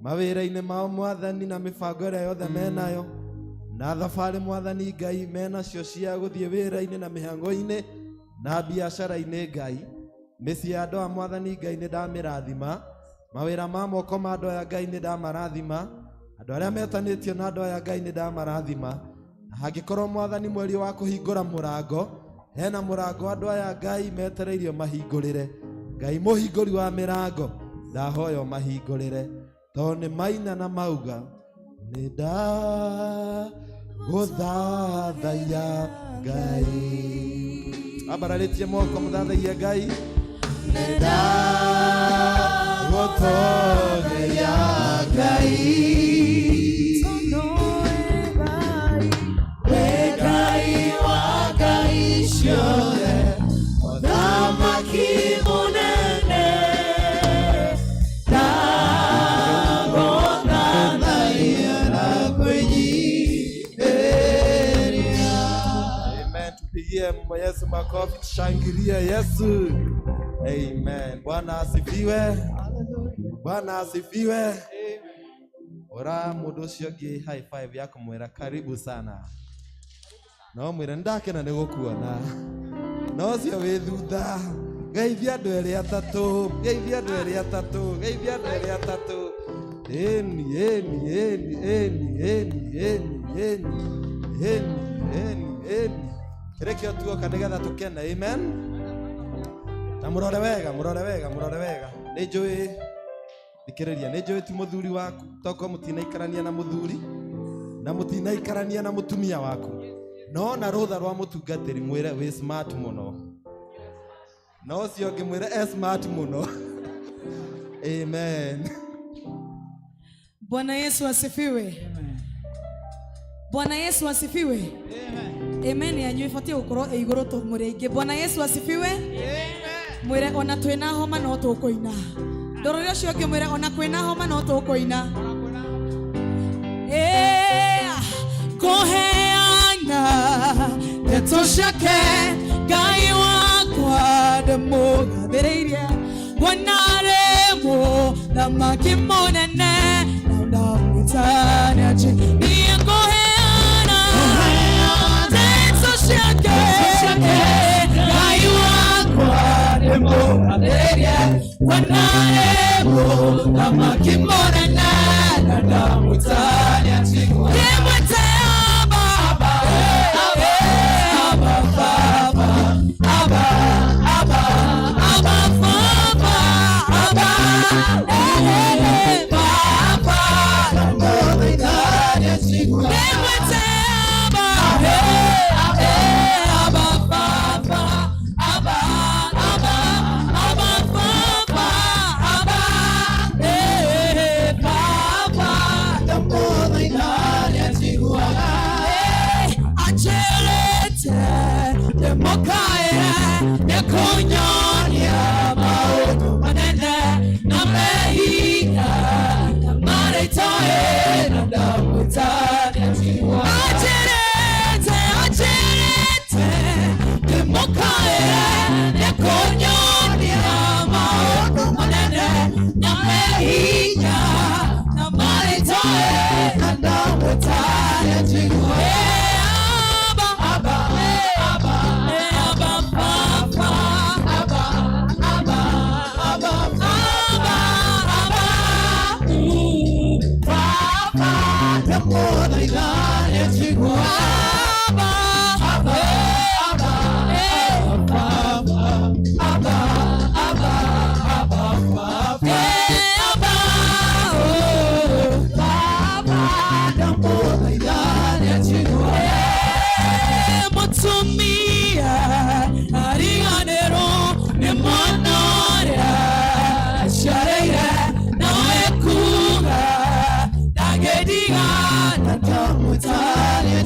mawĩra-inĩ mao Mwathani, na mĩbango ĩrĩa yothe menayo, Na thabarĩ Mwathani Ngai menacio cia gũthiĩ wĩra-inĩ na mĩhango-inĩ na biacara-inĩ Ngai. Mĩciĩ ya andũ aya Mwathani Ngai nĩ ndamĩrathima, mawĩra ma moko ma andũ aya Ngai nĩ ndamarathima, andũ arĩa metanĩtio na andũ aya Ngai nĩ ndamarathima. Na hangĩkorwo Mwathani mweri wa kũhingũra mũrango, hena mũrango andũ aya Ngai metereirio mahingũrĩre. Ngai mũhingũri wa mĩrango, ndahoya ũmahingũrĩre, tondũ nĩ maina na mauga nĩ ndagũthathaiya Ngai. Ambararĩtie moko mũthathaiye Ngai. Nĩ ndagũtũgĩria Ngai. Wĩ Ngai wa ngai ciothe, Mũthamaki mũnene, ndagũthathaiya na kwĩnyiihĩria. Amen. Tupigie Yesu makofi, tushangilie Yesu. Amen. Bwana asifiwe. Bwana asifiwe. Ora mũndũ ũcio ũngĩ high five ya kũmwĩra karibu sana. No mwĩre nĩndakena nĩ gũkuona. No ũcio wĩ thutha. Geithia andũ erĩ atatũ. Geithia andũ erĩ atatũ. Geithia andũ erĩ atatũ. Ĩni, ĩni, ĩni, ĩni, ĩni, ĩni, ĩni, ĩni, ĩni, ĩni. Kĩrĩkĩo tuoka nĩgetha tũkene. Amen. Na mũrore wega, mũrore wega, mũrore wega. Nĩ njũĩ, thikĩrĩria, nĩ njũĩ ti mũthuri waku, tokorwo mũtinaikarania na mũthuri na mũtinaikarania na mũtumia waku, no na rũtha rwa mũtungatĩri mwĩre wĩ smart mũno, na ũcio ũngĩ mwĩre e smart mũno. Amen. Bwana Yesu asifiwe. Bwana Yesu asifiwe. Amen yanyu ibatie gukorwo ĩ igũrũ mũrĩ aingĩ. Bwana Yesu asifiwe. Mwĩre ona twĩna homa no tũkũina. Ndorore ũcio ũngĩ mwĩre ona kwĩna homa no tũkũina. Kũheana ndeto ciake Ngai wakwa ndĩmũgathĩrĩirie. Bwana arĩ mũthamaki mũnene na ndamwĩtania niĩ ngũheana ndeto ciake Ngai wakwa ndĩmũgathĩrĩirie. Bwana arĩ mũthamaki mũnene na ndamwĩtania ndĩmwĩte Abba, Abba, Abba, Baba, Abba, Abba, Abba, Baba, Abba, eh, Baba, ndĩmwĩte Abba, Abba, Baba, Abba, Abba, Abba, Baba, Abba, eh, Baba, anjĩrĩte ndĩmũkaĩre nĩkũnyonia maũndũ manene na mehinga na marĩa itoĩ na ndamwĩtania anjĩrĩte anjĩrĩte ndĩmũkaĩre nĩkũnyonia maũndũ manene na mehinga na marĩa itoĩ na ndamwĩtania Abba, Abba, Abba, Abba, Papa, Abba, Abba, Abba, Abba, Abba, Papa, Abba, Abba, Abba, Abba, Abba, Abba, Abba, Abba, oh, Baba, Mũtumia ariganĩrwo nĩ mwana ũrĩa aciarĩire nawe kuga ndangĩndiga na ndamwĩtania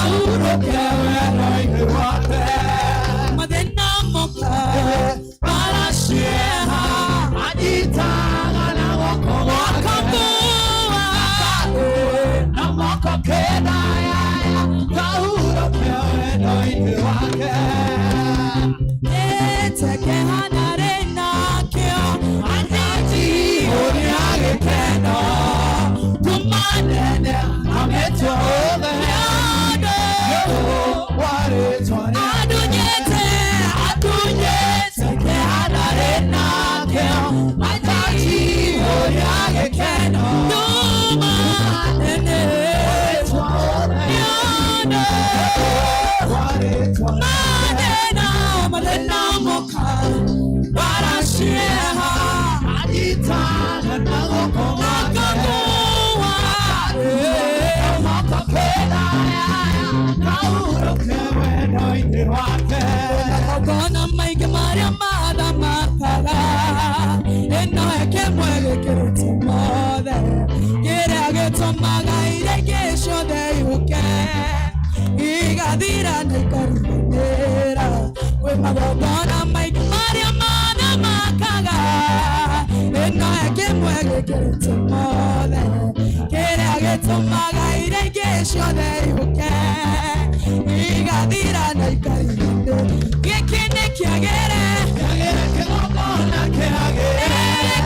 Kahurũke wendo-inĩ wake. Mathĩna moka, mbara cieha, anyitaga na guoko gwake. Na moko kenda yaya, kahurũke wendo-inĩ wake. Eteke hanarĩ nakĩo, anyaji ũrĩa gĩkeno, nduma nene amĩtua ũthe. Adunyete, adunyete kehanarĩ nakĩo, anyaji ũrĩa gĩkeno, nduma nene Madena, madena moka, barashieha, anyitaga na guoko gwake. Moko kenda yaya, kahurũke wendo-inĩ wake. Magongona maingĩ marĩa mathamakaga, ĩno ĩkĩmwe gĩkĩrĩte mothe, kĩrĩa gĩtũmaga iria ingĩ ciothe yũke igathira na ikariganĩra. Kwĩ magongona maingĩ marĩa mathamakaga, ĩno ĩkĩmwe gĩkĩrĩte mothe, kĩrĩa gĩtũmaga iria ingĩ ciothe yũke igathira na ikariganĩra. Gĩkĩ nĩ kĩagĩre, kĩagĩre kĩgongona kĩagĩre,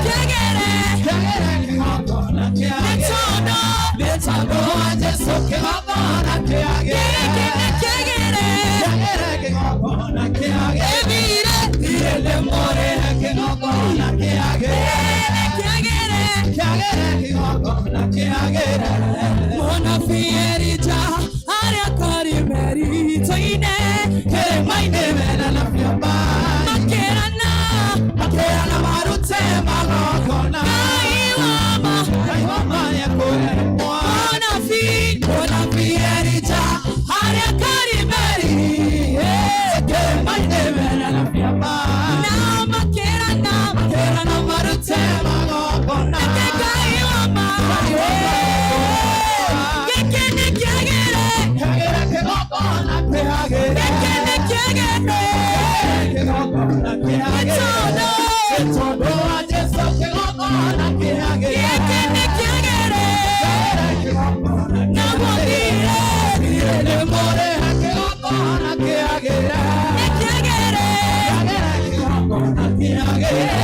kĩagĩre, kĩagĩre kĩgongona kĩagĩre, nĩ tondũ, nĩ tondũ wa Jesũ kĩgongona kĩagĩre, gĩkĩ nĩ kĩagĩre, kĩagĩre kĩgongona kĩagĩre, ĩthire, thire nĩ mũrĩhe kĩgongona kĩagĩre, nĩ kĩagĩre, kĩagĩre kĩgongona kĩagĩre. Mũnabii Elija arĩa Karimeli tũine kĩrĩma-inĩ mena na Baali, makĩrana, makĩrana marute magongona. Ngai wa ma, Ngai wa ma nĩekũhe mũnabii, mũnabii Elija arĩa Karimeli kĩrĩma-inĩ mena na Baali, nao makĩrana, makĩrana marute magongona. Nake Ngai wa ma, gĩkĩ nĩ kĩagĩre, kĩagĩre kĩgongona kĩagĩre, gĩkĩ nĩ kĩagĩre, kĩgongona kĩagĩre, nĩ tondũ wa Jesũ kĩgongona kĩagĩre, gĩkĩ nĩ kĩagĩre, kĩgongona naguo thire, thire nĩ mũrĩhe kĩgongona kĩagĩre, nĩ kĩagĩre, kĩagĩre kĩgongona kĩagĩre,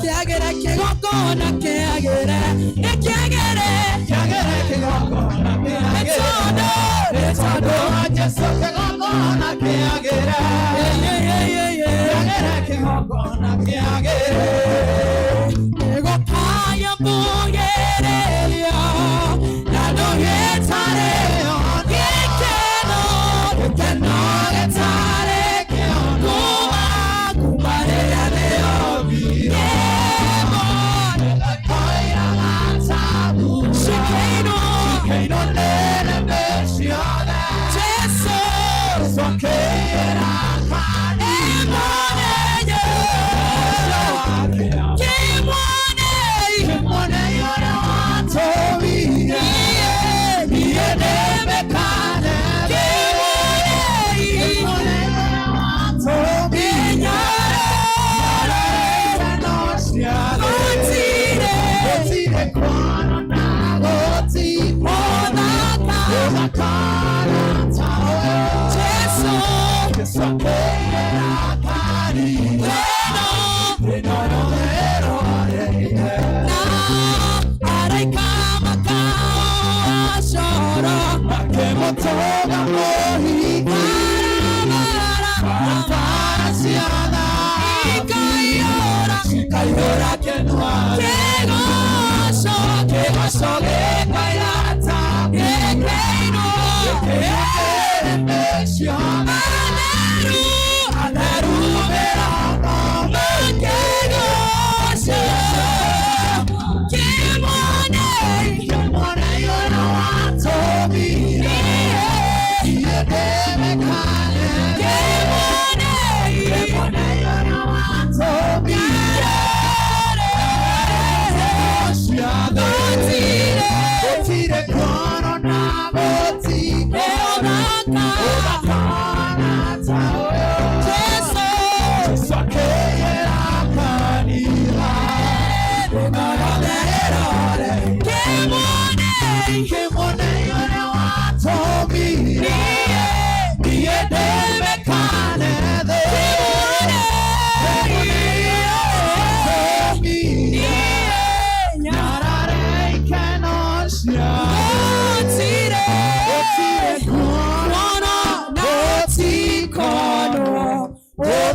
kĩagĩre kĩgongona kĩagĩre, nĩ kĩagĩre, kĩagĩre kĩgongona kĩagĩre, nĩ tondũ wa Jesũ kĩgongona kĩagĩre, kĩagĩre kĩgongona kĩagĩre. Nĩgũkaya mbugĩrĩrio na ndũgĩtarĩo, gĩkeno, gĩkeno gĩtarĩ kĩo, kuma, kuma rĩrĩa rĩombirwo.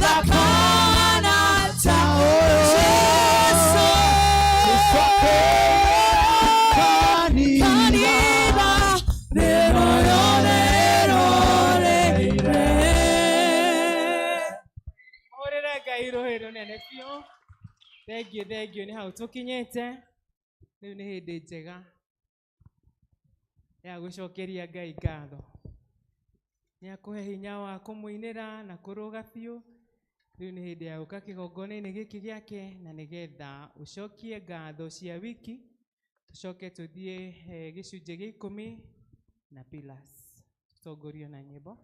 Ndakahana ta Jesu. Kanitha rĩno yothe ĩroreire. Hũrĩre Ngai rũhĩ rũnene biũ. Thengiũ, thengiũ nĩ hau tũkinyĩte. Rĩu nĩ hĩndĩ njega ya gũcokeria Ngai ngatho. Nĩ akũhe hinya wa kũmũinĩra na kũrũga biũ. Rĩu nĩ hĩndĩ ya gũka kĩgongona-inĩ gĩkĩ gĩake na nĩgetha ũcokie ngatho cia wiki, tũcoke tũthiĩ gĩcunjĩ gĩa 10 na pillars. Tũtongorio na nyĩmbo.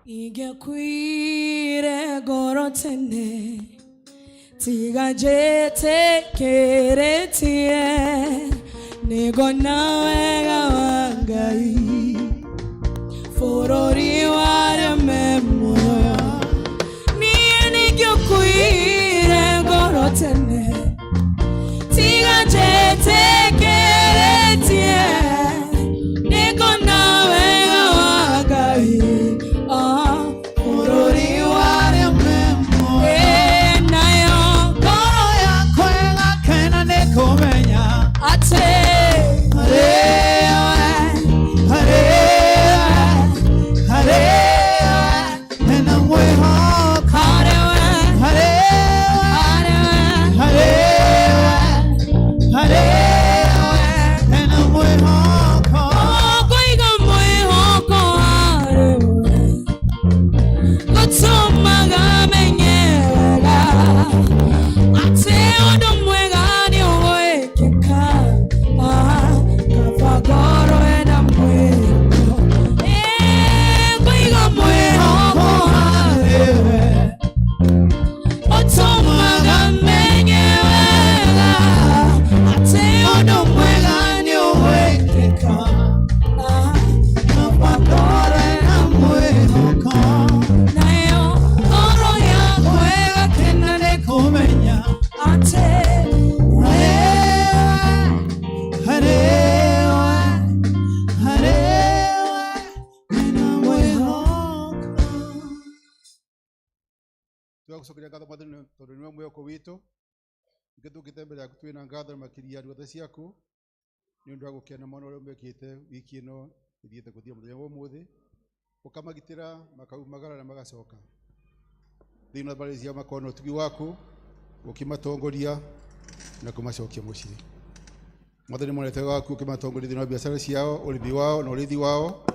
Ingĩakuire ngoro tene tiga njĩtĩkĩrĩtie nĩngona wega wa Ngai bũrũri warĩa me muoyo. Niĩ ningĩakuire ngoro tene tiga njĩtĩkĩrĩtie nĩngona wega wa Ngai bũrũri warĩa me muoyo. Nayo ngoro yakwa ĩgakena nĩ kũmenya atĩ harĩ we, harĩ we, hena mwĩhoko. Harĩ we, Harĩ we, harĩ we, harĩ we, harĩ we, hena mwĩhoko. Kũiga mwĩhoko harĩ we gũtũmaga menye wega atĩ ũndũ mwega nĩ ũgwĩkĩka. Kaba ngoro ĩna mwĩhoko. Kũiga mwĩhoko harĩ we ũtũmaga menye wega atĩ ũndũ mwega nĩ ũgwĩkĩka. Kaba ngoro ĩna mwĩhoko. Nayo ngoro yakwa Ĩgakena nĩ kũmenya atĩ harĩ we, harĩ we, hena mwĩhoko. Tũgagũcokeria ngatho Mwathani tondũ nĩwe mwĩhoko witũ. Ningĩ tũkĩte mbere yaku twĩna ngatho makĩria ndungata ciaku nĩ ũndũ wa gũkena mũno ũrĩa mekĩte wiki ĩno ĩthiĩte gũthira mũthenya wa ũmũthĩ, ũkamagitĩra makaumagara na magacoka thĩinĩ wa mbarĩ ciao, makona ũtugi waku ũkĩmatongoria na kũmacokia mũciĩ. Mwathani monete waku ũkĩmatongoria thĩinĩ wa biacara ciao, ũrĩmi wao na ũrĩithi wao,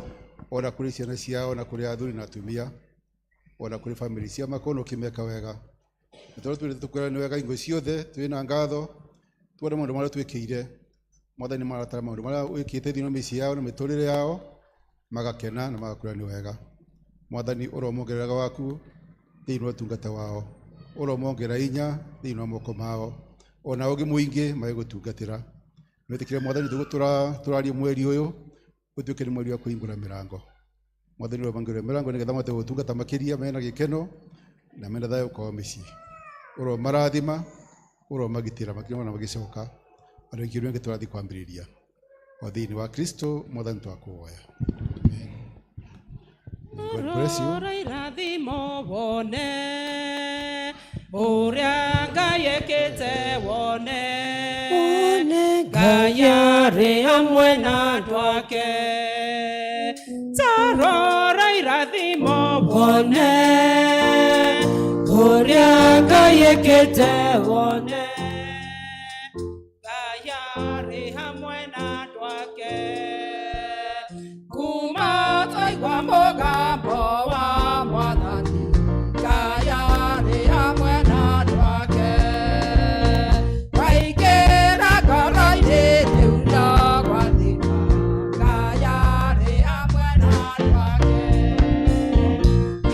ona kũrĩ ciana ciao na kũrĩ athuri na atumia, ona kũrĩ bamĩrĩ ciao makona ũkĩmeka wega. Na tondũ twĩrĩte tũkwĩra nĩ wega hingo ciothe twĩna ngatho, tuone maũndũ marĩa twĩkĩire. Mwathani maratara maũndũ marĩa wĩkĩte thĩinĩ wa mĩciĩ yao na mĩtũrĩre yao, magakena na magakwĩra nĩ wega. Mwathani ũromongerera waku thĩinĩ wa ũtungata wao, ũromongerera hinya thĩinĩ wa moko mao, ona ũngĩ mũingĩ magĩgũtungatĩra. Wĩtĩkĩre Mwathani tũrarie mweri ũyũ ũtuĩke nĩ mweri wa kũhingũra mĩrango. Mwathani ũromongerera mĩrango nĩgetha mahote gũtungata makĩria mena gĩkeno na mena thayũ kwao mĩciĩ. Ũromarathima, ũromagitĩra makĩria ona magĩcoka. Andũ aingĩ rĩngĩ tũrathiĩ kwambĩrĩria. O thĩinĩ wa Kristo Mwathani twakũhoya. God bless you. Rora irathimo wone ũrĩa Ngai ekĩte wone Ngai arĩ hamwe na andũ ake. Ta rora irathimo wone ũrĩa Ngai ekĩte wone Ngai arĩ hamwe na andũ ake. Kuma twaigua mũgambo wa Mwathani, Ngai arĩ hamwe na andũ ake. Waingĩra ngoro-inĩ rĩu no gwathĩka, Ngai arĩ hamwe na andũ ake.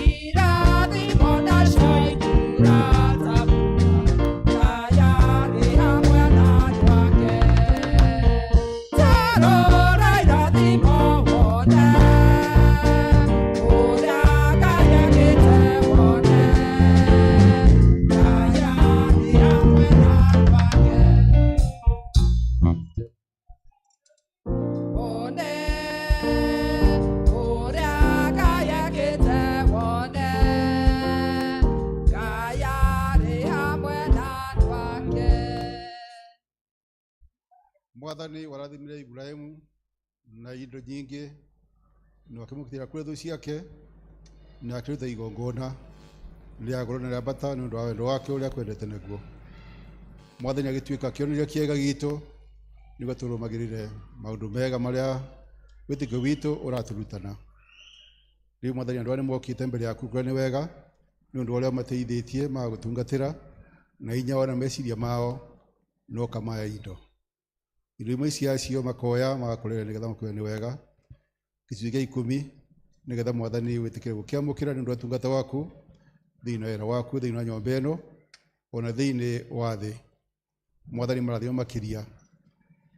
Irathimo nacio ikura ta mbura, Ngai arĩ hamwe na andũ ake. Ta rora irathimo wone ũrĩa Ngai ekĩte wone Ngai arĩ hamwe na andũ ake. Wone Mwathani warathimire Ibrahimu na indo nyingĩ na akĩmũgitĩra kũrĩ thũ ciake na akĩruta igongona rĩa goro na rĩa bata nĩ ũndũ wa wendo wake ũrĩa akwendete naguo. Mwathani agĩtuĩka kĩonereria kĩega gitũ nĩguo tũrũmagĩrĩre maũndũ mega marĩa wĩtĩkio witũ ũratũrutana. Rĩu Mwathani, andũ aya nĩmokĩte mbere yaku kũrĩa nĩ wega nĩ ũndũ wa ũrĩa ũmateithĩtie magagũtungatĩra na hinya wao na meciria mao no ũkamaya indo. Indo imwe ciacio makoya magakũrera nĩgetha makũre nĩ wega gĩcunjĩ gĩa 10 nĩgetha Mwathani wĩtĩkĩre gũkĩamũkĩra nĩ ũndũ wa ũtungata waku thĩinĩ wa wĩra waku thĩinĩ wa nyũmba ĩno ona thĩinĩ wa thĩ. Mwathani marathimo makĩria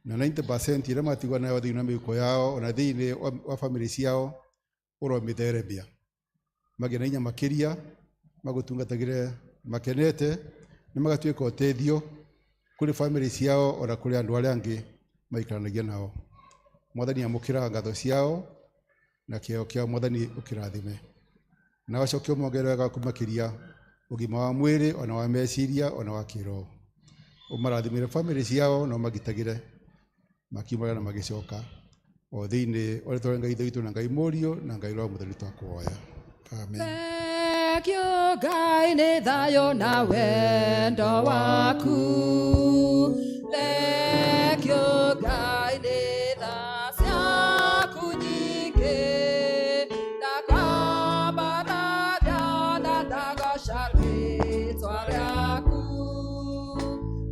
na 90% ĩrĩa matigwo nayo thĩinĩ wa mĩhuko yao ona thĩinĩ wa bamĩrĩ ciao ũromĩtheremia magĩe na hinya makĩria magũtungatagĩre makenete na magatuĩka ũteithio kũrĩ bamĩrĩ ciao ona kũrĩ andũ arĩa angĩ maikaranagia nao. Mwathani amũkĩra ngatho ciao na kĩheo kĩao Mwathani ũkĩrathime na ũcoke ũmongerere wega waku makĩria ũgima wa mwĩrĩ ona wa meciria ona wa kĩroho. Ũmarathimĩre bamĩrĩ ciao na ũmagitagĩre makiumagara na magĩcoka o thĩinĩ wa rĩĩtwa rĩa Ngai Ithe witũ na Ngai Mũriũ na Ngai Roho Mũtheru twakũhoya. Amen. Thank you Ngai nĩ thayũ na wendo waku. Thank you Ngai nĩ tha ciaku nyingĩ. Ndakwambararia na ndagoca rĩĩtwa rĩaku.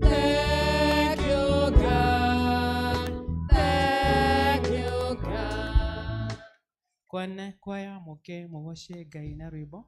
Thank you Ngai, thank you Ngai. Kwana kwaya mũke mũgoce Ngai na rwĩmbo.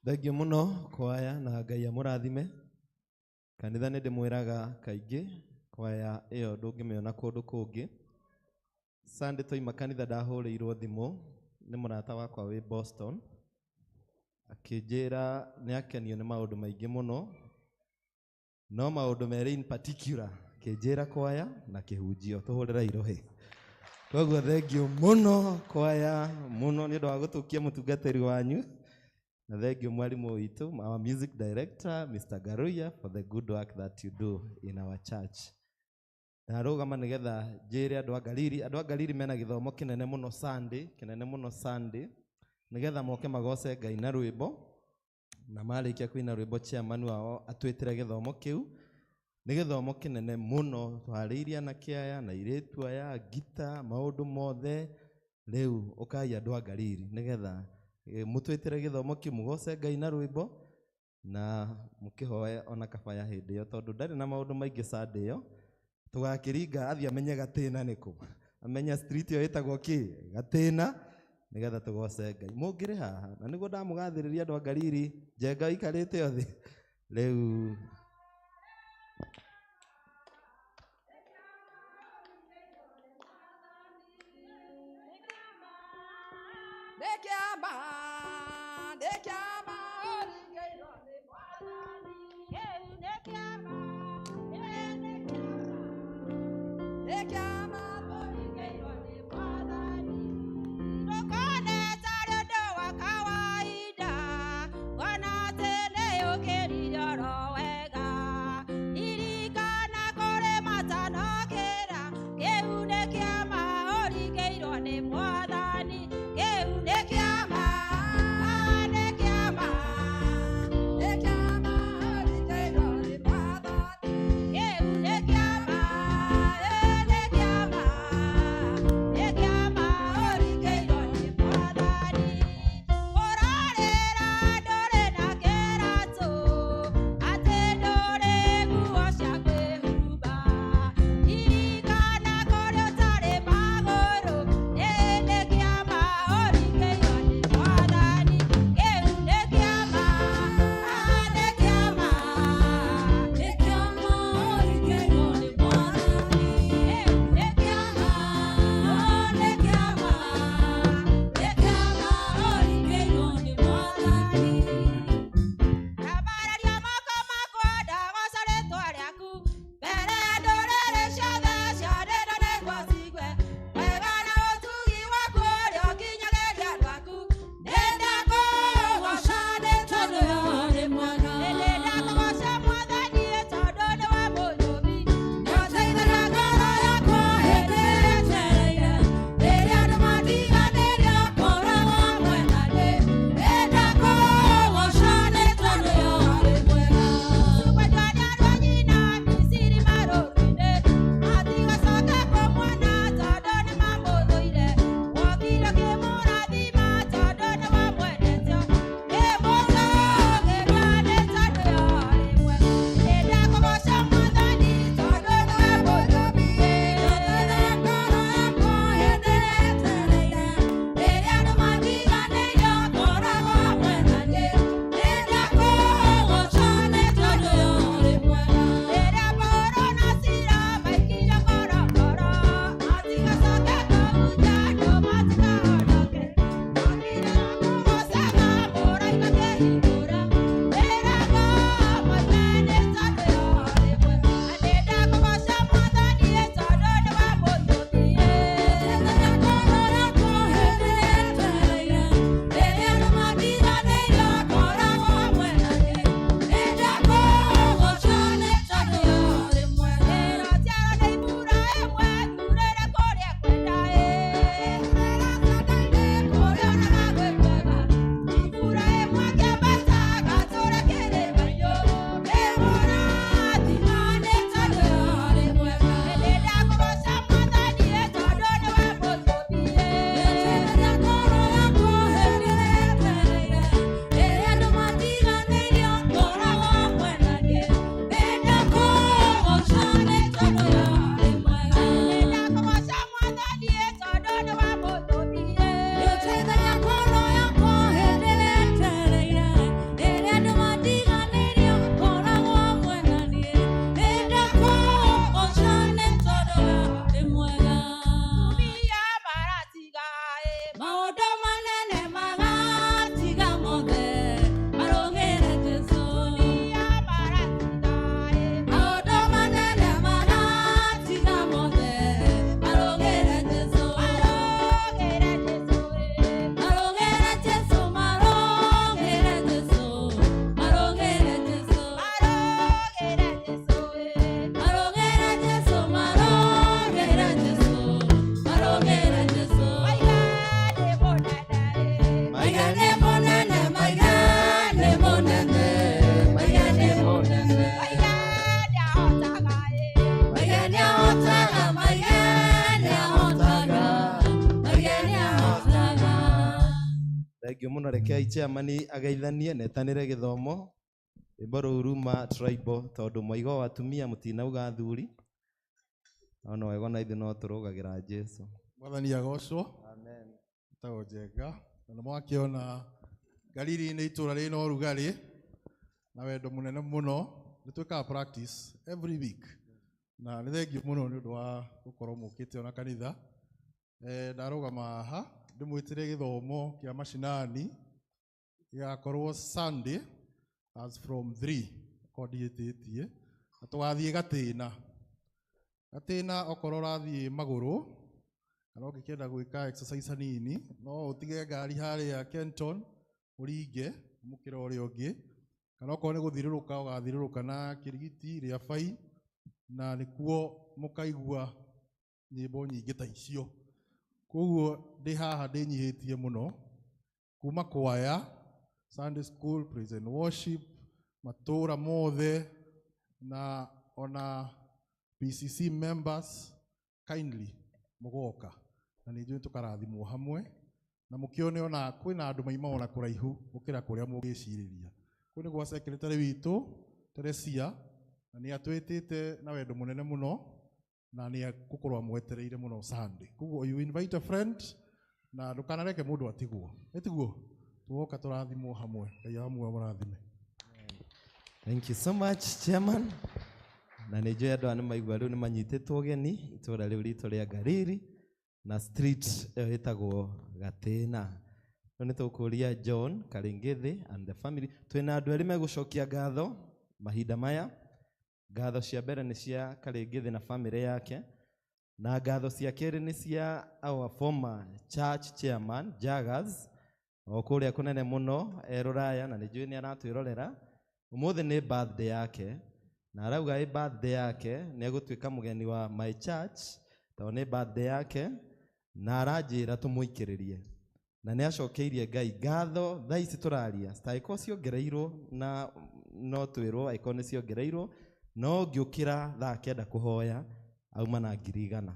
Thengio muno kwaya na Ngai amũrathime. Kanitha nĩ ndĩmwĩraga kaingĩ kwaya ĩyo ndũngĩmĩona kũndũ kũngĩ. Sunday twaima kanitha ndahũrĩirwo thimũ nĩ mũrata wakwa wĩ Boston, akĩnjĩra nĩ akenio nĩ maũndũ maingĩ mũno, no maũndũ merĩ in particular, akĩnjĩra kwaya na kĩhunjio. Tũhũrĩre irohĩ. Koguo thengio mũno kwaya mũno nĩ ũndũ wa gũtũkia mũtungatĩri wanyu. Na thank you mwalimu witũ, our music director Mr. Garuya, for the good work that you do in our church. Ndarũgama nĩgetha njĩre andũ a Galili, andũ a Galili mena gĩthomo kĩnene mũno Sunday, kĩnene mũno Sunday, nĩgetha moke magoce Ngai na rwĩmbo, na marĩkia kũina rwĩmbo chairman wao atwĩtĩre gĩthomo kĩu. Nĩ gĩthomo kĩnene mũno, twarĩirie anake aya na airĩtu aya, ngita, maũndũ mothe. Rĩu ũkai andũ a Galili nĩgetha mũtwĩtĩre gĩthomo kĩu, mũgoce Ngai na rwĩmbo na mũkĩhoe ona kabaya hĩndĩ ĩyo, tondũ ndarĩ na maũndũ maingĩ Sunday ĩyo. Tũgakĩringa athiĩ amenye gatĩna nĩkũ, amenye street ĩyo ĩtagwo kĩ, gatĩna, nĩgetha tũgoce Ngai. Mũngĩrĩ haha na nĩguo ndamũgathĩrĩria andũ a Galili, Njenga ikarĩte othe rĩu. Kawaida, wana tene yokeri yoro wega. Rekei chairman ageithanie na etanĩre gĩthomo rwĩmbo rũu ruma tribal tondũ mwaigo wa atumia mũtinauga athuri no no wega ona ithuĩ no tũrũgagĩra Jesu. Mwathani agocwo. Amen. Tagwo Njenga na nĩmwakĩona Galili nĩ itũra rĩna ũrugarĩ na wendo mũnene mũno. Nĩ twĩkaga practice every week na nĩ thengiũ mũno nĩ ũndũ wa gũkorwo mũkĩte ona kanitha. Ndarũgama haha ndĩmwĩtĩre gĩthomo kĩa macinani gĩgakorwo Sunday as from 3 okorwo ndihĩtĩtie, na tũgathiĩ Gatĩna. Gatĩna okorwo ũrathiĩ magũrũ kana ũngĩkĩenda gwĩka exercise hanini no ũtige ngari harĩa Kenton ũringe mũkĩra ũrĩa ũngĩ, kana okorwo nĩ gũthirũrũka ũgathirũrũka na kĩrigiti rĩa bai, na nĩkuo mũkaigua nyĩmbo nyingĩ ta icio. Koguo ndĩ haha ndĩnyihĩtie mũno kuma kwaya, Sunday school, praise and worship, matũra mothe na ona PCC members kindly mũgoka na nĩ njũĩ tũkarathimwo hamwe na mũkĩone ona kwĩna andũ maima ona kũraihu gũkĩra kũrĩa mũngĩcirĩria. Kũu nĩ gwa secretary witũ Teresia, na nĩ atwĩtĩte na wendo mũnene mũno na nĩ egũkorwo amwetereire mũno Sunday. Koguo you invite a friend na ndũkanareke mũndũ atigwo. Ĩtiguo tũgoka tũrathimwo hamwe. Ngai amwe amũrathime. Thank you so much chairman. Na nĩ njũĩ andũ aya nĩ maigua rĩu nĩ manyitĩtwo ũgeni itũra rĩu ritũ rĩa Galili na street ĩyo ĩtagwo Gatĩna. Rĩu nĩ tũkũria John Karingĩthĩ and the family. Twĩna andũ erĩ megũcokia ngatho mahinda maya. Ngatho cia mbere nĩ cia Karingĩthĩ na family yake, na ngatho cia kerĩ nĩ cia our former church chairman Jaggers o kũrĩa kũnene mũno e Rũraya, na nĩ njũĩ nĩ aratwĩrorera. Ũmũthĩ nĩ birthday yake na arauga ĩ birthday yake nĩ egũtuĩka mũgeni wa my church tondũ nĩ birthday yake, na aranjĩra tũmũikĩrĩrie na nĩ acokeirie Ngai ngatho. Thaa ici tũraria citangĩkorwo ciongereirwo na no twĩrwo angĩkorwo nĩ ciongereirwo, no ngĩũkĩra thaa kenda kũhoya auma na 100,000.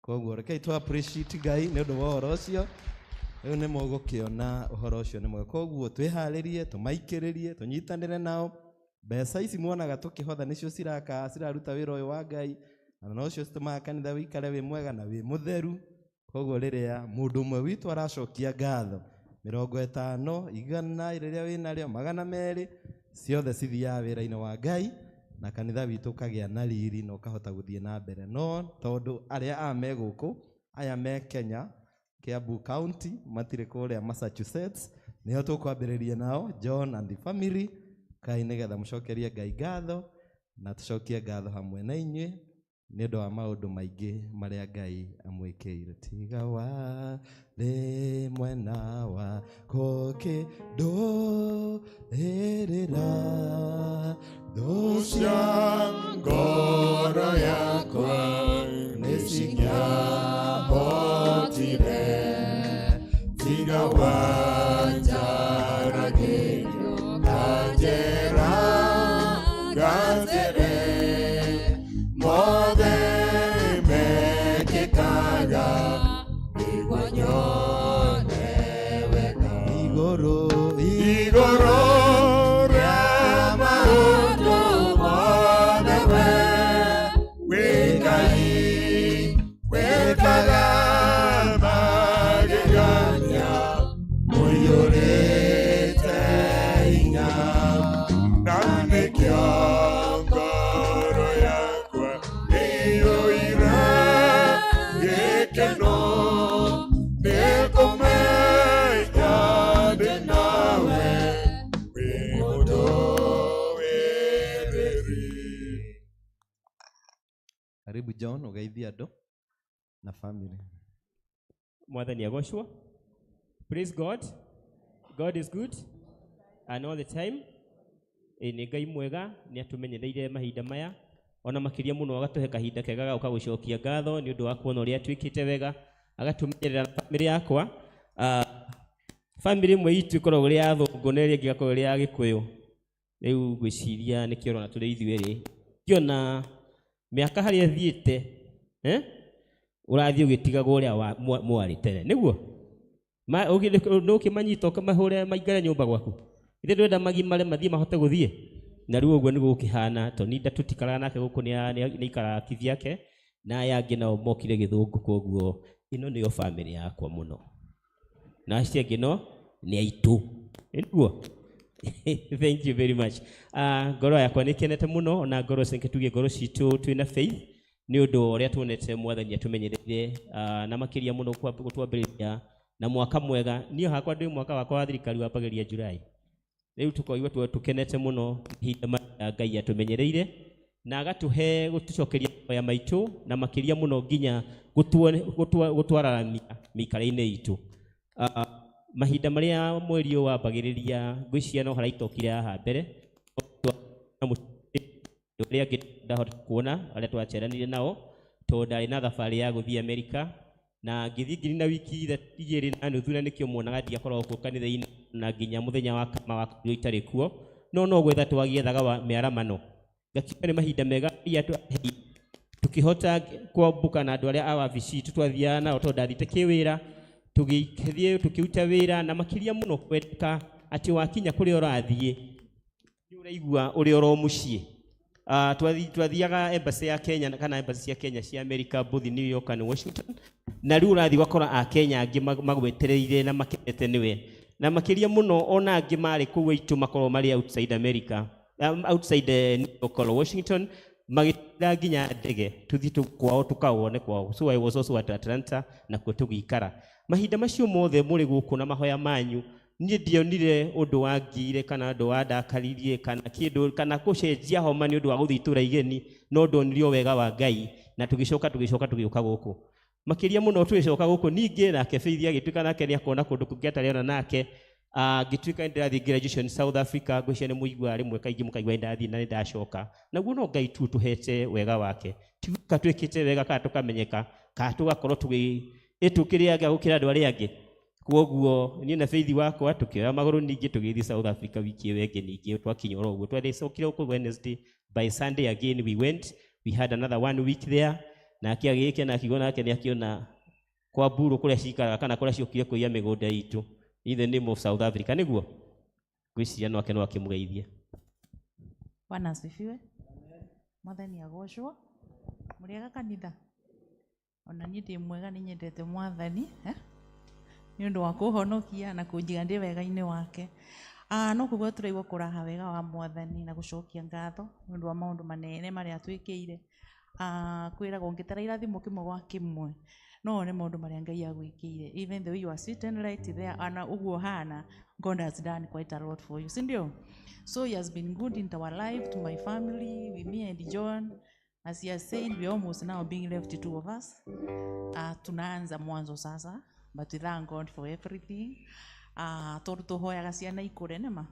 Koguo rekei tũ appreciate Ngai nĩ ũndũ wa ũhoro ũcio. Rĩu nĩ mũgũkĩona ũhoro ũcio nĩ mwega. Koguo twĩharĩrie, tũmaikĩrĩrie, tũnyitanĩre nao. Mbeca ici muonaga tũkĩhotha nĩcio ciraka ciraruta wĩra ũyũ wa Ngai, na nocio citũmaga kanitha wĩikare wĩ mwega na wĩ mũtheru. Koguo rĩrĩa mũndũ ũmwe witũ aracokia ngatho 50, 100 rĩrĩa wĩnarĩo, 200, ciothe cithiaga wĩra-inĩ wa Ngai na kanitha witũ ũkagĩa na riri na ũkahota gũthiĩ na mbere. No tondũ arĩa aya me gũkũ, aya me Kenya, Kiambu County, matirĩ kũrĩa Massachusetts, nĩho tũkwambĩrĩria nao John and the family kai nĩgetha mũcokerie Ngai ngatho na tũcokie ngatho hamwe na inyuĩ nĩ ũndũ wa maũndũ maingĩ marĩa Ngai amwĩkĩire. Tiga warĩ mwena wakwa ũkĩndũĩrĩra thũ cia ngoro yakwa nĩcingĩahotire. Tiga wanjaragĩrio kanjĩra ngatĩrĩ mothe mekĩkaga nĩguo nyone wega. Igũrũ igũrũ rĩa maũndũ mothe we wĩ Ngai wĩkaga magegania ũiyũrĩte hinya, na nĩkĩo ngoro yakwa ĩiyũire gĩkeno nĩkũmenya ndĩ nawe wĩ mũndũĩrĩri. Karibu John ũgeithie andũ na family. Mwathani agocwo. Praise God. God is good and all the time. Nĩ Ngai mwega, nĩ atũmenyereire mahinda maya ona makĩria mũno agatũhe kahinda kega ga gũka gũcokia ngatho nĩ ũndũ wa kuona ũrĩa twĩkĩte wega, agatũmenyerera family yakwa. Family ĩmwe itũ ĩkoragwo ĩrĩ ya athũngũ na ĩrĩa ĩngĩ ĩgakorwo ĩrĩ ya Gĩkũyũ. Rĩu ngwĩciria nĩkĩo ũrona tũrĩ ithuĩ erĩ. Ngĩona mĩaka harĩa ĩthiĩte, ũrathiĩ ũgĩtigagwo ũrĩa mwarĩ tene, nĩguo? Nũ ũkĩmanyita ũkĩmahũre maingĩre nyũmba gwaku? Ithe ndwenda magimare mathiĩ mahote gũthiĩ. Na rĩu ũguo nĩguo gũkĩhana. Toninda tũtikaraga nake gũkũ, nĩ aikaraga kivyake, na aya angĩ nao mokire Gĩthũngũ, koguo ĩno nĩyo family yakwa mũno, na acio angĩ no nĩ aitũ. Nĩguo. Thank you very much. Ngoro yakwa nĩ ĩkenete mũno, ona ngoro reke tuge ngoro citũ twĩna faith nĩ ũndũ wa ũrĩa tuonete Mwathani atũmenyereire, na makĩria mũno gũtwambĩrĩria na mwaka mwega. Niĩ hakwa ndĩ mwaka wakwa wa thirikari wambagĩrĩria July. Rĩu tũkoigua tũkenete mũno ihinda marĩa Ngai atũmenyereire na agatũhe gũtũcokeria mahoya maitũ, na makĩria mũno nginya gũtwararamia mĩikarĩre-inĩ itũ. Mahinda marĩa mweri ũyũ wambagĩrĩria, ngwĩciria no haraitokire haha mbere arĩa angĩ ndahota kuona arĩa twaceranire nao, tondũ ndarĩ na thabarĩ ya gũthiĩ Amerika na ngĩthiĩ ngiri na wiki 2 na nuthu, na nĩkĩo muonaga ndiakoragwo kuo kanitha-inĩ na nginya mũthenya wa kama wakorirwo itarĩ kuo, no gwetha twagĩethaga wa mĩaramano. Ngakiuga nĩ mahinda mega iria tukĩhota kwambũka na andũ arĩa a wabici itũ twathiaga nao, tondũ ndathiĩte kĩwĩra, tũgĩthiĩ tũkĩruta wĩra, na makĩria mũno kwendeka atĩ wakinya kũrĩa ũrathiĩ nĩ ũraigua ũrĩ oro mũciĩ. Twathiaga embassy ya Kenya kana embassy cia Kenya cia America, both New York and Washington, na rĩu ũrathiĩ ũgakora a Kenya angĩ magwetereire na makenete nĩwe, na makĩria mũno ona angĩ marĩ kũu aitũ makorwo marĩ outside America, outside New York or Washington, magĩtwĩra nginya ndege tũthiĩ kwao tũkawone kwao. So I was also at Atlanta na kuo tũgĩikara mahinda macio mothe mũrĩ gũkũ na mahoya manyu. Niĩ ndionire ũndũ wangire kana ũndũ wandakaririe kana kĩndũ kana gũcenjia homa nĩ ũndũ wa gũthiĩ itũra igeni, no ndonire o wega wa Ngai, na tũgĩcoka tũgĩũka gũkũ. Makĩria mũno tũgĩcoka gũkũ ningĩ nake Faith agĩtuĩka nake nĩ akona kũndũ kũngĩ atarĩ ona nake. Ngĩtuĩka nĩ ndĩrathiĩ graduation South Africa. Ngwĩciria nĩ mũiguaga rĩmwe kaingĩ mũkaigua nĩ ndathiĩ na nĩ ndacoka. Naguo no Ngai tu ũtũhete wega wake, ti gwĩka twĩkĩte wega kana tũkamenyeka kana tũgakorwo tũgĩ ĩtũkĩrĩa gũkĩra andũ arĩa angĩ. Koguo niĩ na Faith wakwa tũkĩoya magũrũ ningĩ tũgĩthiĩ South Africa wiki ĩyo ĩngĩ. Ningĩ twakinya oro ũguo, twacokire gũkũ Wednesday, by Sunday again we went, we had another one week there. Nake agĩgĩkena akiuga nake nĩ akĩona kwa mburu kũrĩa cikaraga kana kũrĩa ciokire kũiya mĩgũnda itũ, in the name of South Africa. Nĩguo ngwĩciria no ake no akĩmũgeithie. Bwana asifiwe. Mwathani agocwo. Mũrĩega kanitha? Ona niĩ ndĩ mwega, nĩ nyendete Mwathani, eh? Nĩ ũndũ wa kũhonokia na kũnjiga ndĩ wega-inĩ wake. Ah, no kũguo tũraigua kũraha wega wa Mwathani na gũcokia ngatho nĩ ũndũ wa maũndũ manene marĩa atwĩkĩire. Ah, kwĩragwo ũngĩtara irathimo kĩmwe gwa kĩmwe no wone maũndũ marĩa Ngai agwĩkĩire. Even the way you are sitting right there, ana ũguo ũhana, God has done quite a lot for you, si ndio? So he has been good into our life, to my family, with me and John. As he has said, we are almost now being left two of us. Tunaanza mwanzo sasa, but we thank God for everything. Tondũ tũhoyaga ciana ikũre nĩma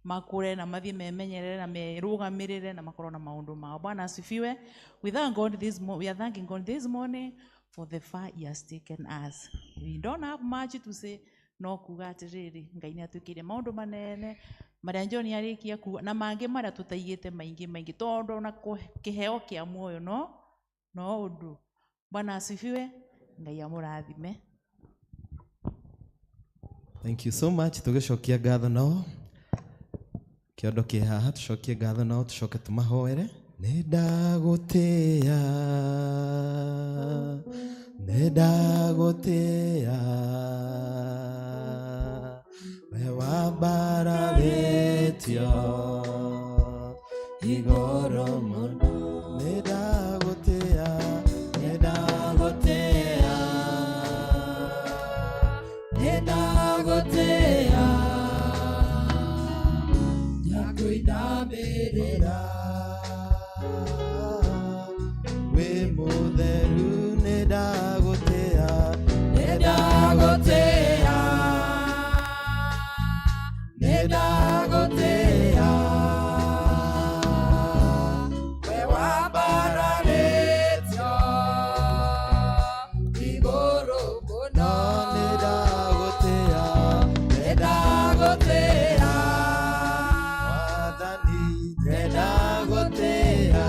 makũre na mathiĩ memenyerere na merũgamĩrĩre na makorwo na maũndũ mao. Bwana asifiwe. We thank God this we are thanking God this morning for the far he has taken us. We don't have much to say, no kuga atĩrĩrĩ, Ngai nĩ atwĩkĩire maũndũ manene marĩa John arĩkia kuga na mangĩ marĩa tũtaigĩte maingĩ maingĩ, tondũ ona kĩheo kĩa muoyo no ũndũ. Bwana asifiwe. Ngai amũrathime. Thank you so much. Tũgĩcokia ngatho nao, kĩondo kĩ haha, tũcokie ngatho nao, tũcoke tũmahoere. Nĩ ndagũtĩĩa, nĩ ndagũtĩĩa, we wambararĩtio igũrũ mũno. Nĩ ndagũtĩĩa, nĩ ndagũtĩĩa, nĩ ndagũtĩĩa, ndakũinamĩrĩra, wĩ mũtheru. Nĩ ndagũtĩĩa, nĩ ndagũtĩĩa, nĩ ndagũtĩĩa, we wambararĩtio igũrũ mũno. Nĩ ndagũtĩĩa, nĩ ndagũtĩĩa, Mwathani, nĩ ndagũtĩĩa,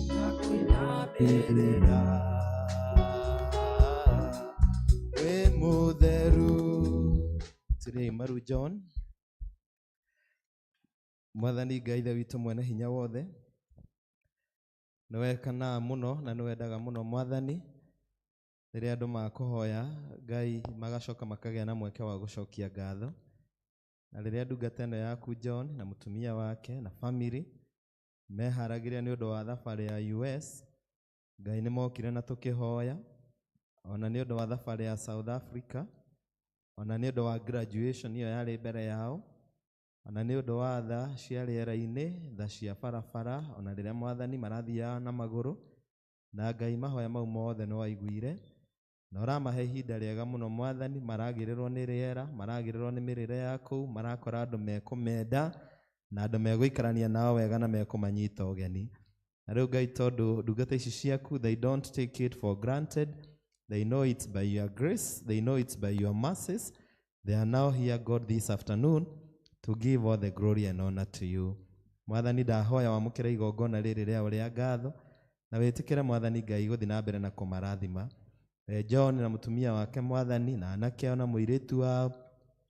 ndakũinamĩrĩra. Turie maru John. Mwathani Ngai Ithe witũ mwene hinya wothe, nĩwekanaga mũno na nĩwendaga mũno Mwathani rĩrĩa andũ makũhoya Ngai magacoka makagĩa na mweke wa gũcokia ngatho. Na rĩrĩa ndungata ĩno yaku John na mũtumia wake na family meharagĩria nĩ ũndũ wa thabarĩ ya US, Ngai nĩ mokire na tũkĩhoya, ona nĩ ũndũ wa thabarĩ ya South Africa, ona nĩ ũndũ wa graduation ĩyo yarĩ mbere yao, ona nĩ ũndũ wa tha cia rĩera-inĩ, tha cia barabara, ona rĩrĩa Mwathani marathiaga na magũrũ, na Ngai mahoya mau mothe nĩ waiguire, na ũramahe ihinda rĩega mũno Mwathani, maragĩrĩrwo nĩ rĩera, maragĩrĩrwo nĩ mĩrĩre ya kũu, marakora andũ mekũmenda, na andũ megũikarania nao wega na mekũmanyita ũgeni. Na rĩu Ngai, tondũ ndungata ici ciaku, they don't take it for granted, they know it's by your grace, they know it's by your mercies, they are now here, God, this afternoon to give all the glory and honor to you. Mwathani, ndahoya wamũkĩre igongona rĩrĩ rĩao rĩa ngatho, na wĩtĩkĩre Mwathani Ngai gũthiĩ na mbere na kũmarathima. John na mũtumia wake Mwathani, na anake ao na mũirĩtu wao,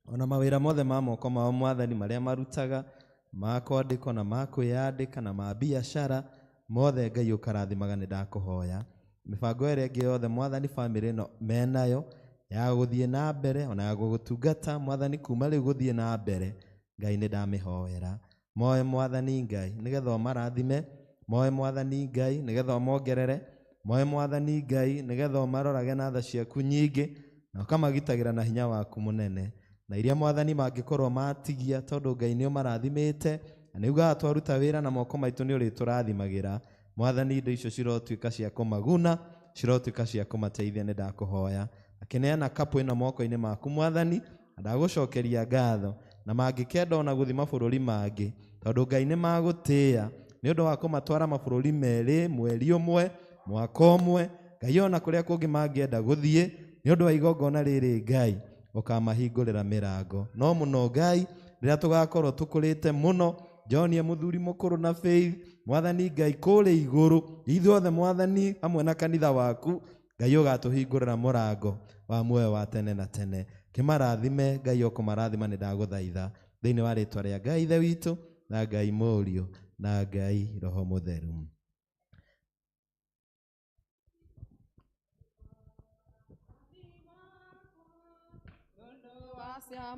ona mawĩra mothe ma moko mao Mwathani marĩa marutaga, ma kwandĩkwo na ma kwĩyandĩka na ma biacara mothe, Ngai ũkarathimaga, nĩ ndakũhoya. Mĩbango ĩrĩa ĩngĩ yothe Mwathani famĩlĩ ĩno menayo ya gũthiĩ na mbere ona ya gũgũtungata Mwathani kuma rĩu gũthiĩ na mbere, Ngai nĩ ndamĩhoera. Moe Mwathani Ngai nĩgetha ũmarathime, moe Mwathani Ngai nĩgetha ũmongerere, moe Mwathani Ngai nĩgetha ũmarorage na tha ciaku nyingĩ, na ũkamagitagĩra na hinya waku mũnene. Na iria Mwathani mangĩkorwo matigia, tondũ Ngai nĩ ũmarathimĩte, na nĩ ugaga twaruta wĩra na moko maitũ nĩ ũrĩtũrathimagĩra. Mwathani, indo icio cirotuĩka cia kũmaguna, cirotuĩka cia kũmateithia, nĩ ndakũhoya. Akĩneana kapu ĩno moko-inĩ maku Mwathani, na ndagũcokeria ngatho, na mangĩkenda ona gũthiĩ mabũrũri mangĩ, tondũ Ngai nĩ magũtĩĩa nĩ ũndũ wa kũmatwara mabũrũri merĩ mweri ũmwe mwaka ũmwe, Ngai ona kũrĩa kũngĩ mangĩenda gũthiĩ nĩ ũndũ wa igongona rĩrĩ, Ngai ũkamahingũrĩra mĩrango. No mũno Ngai, rĩrĩa tũgakorwo tũkũrĩte mũno, John e mũthuri mũkũrũ na Faith, Mwathani Ngai kũrĩa igũrũ, ithuothe Mwathani hamwe na kanitha waku, Ngai ũgatũhingũrĩra mũrango wa muoyo wa tene na tene. Kĩmarathime Ngai, ũkũmarathima, nĩ ndagũthaitha thĩinĩ wa rĩtwa rĩa Ngai Ithe witũ na Ngai Mũriũ na Ngai Roho Mũtheru.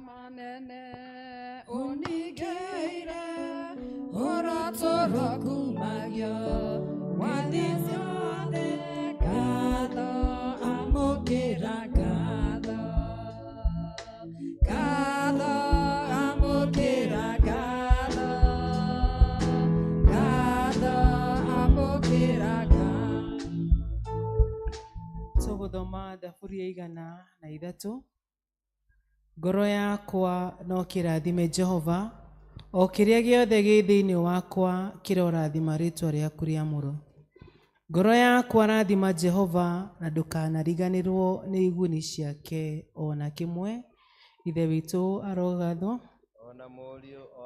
Manene unigĩire ũrotũrwo kumagio mwathi ciothe ngatho amũkĩra ngatho ngatho amũkĩra ngatho ngatho amũkĩra ngatho. Tũgũthoma thaburi ya 103. Ngoro yakwa no kĩrathime Jehova, o kĩrĩa gĩothe gĩ thĩinĩ wakwa kĩrorathima rĩtwa rĩaku rĩamũro. Ngoro yakwa rathima Jehova, na ndũkanariganĩrwo nĩ iguni ciake o na kĩmwe. Ithe witũ arogathwo,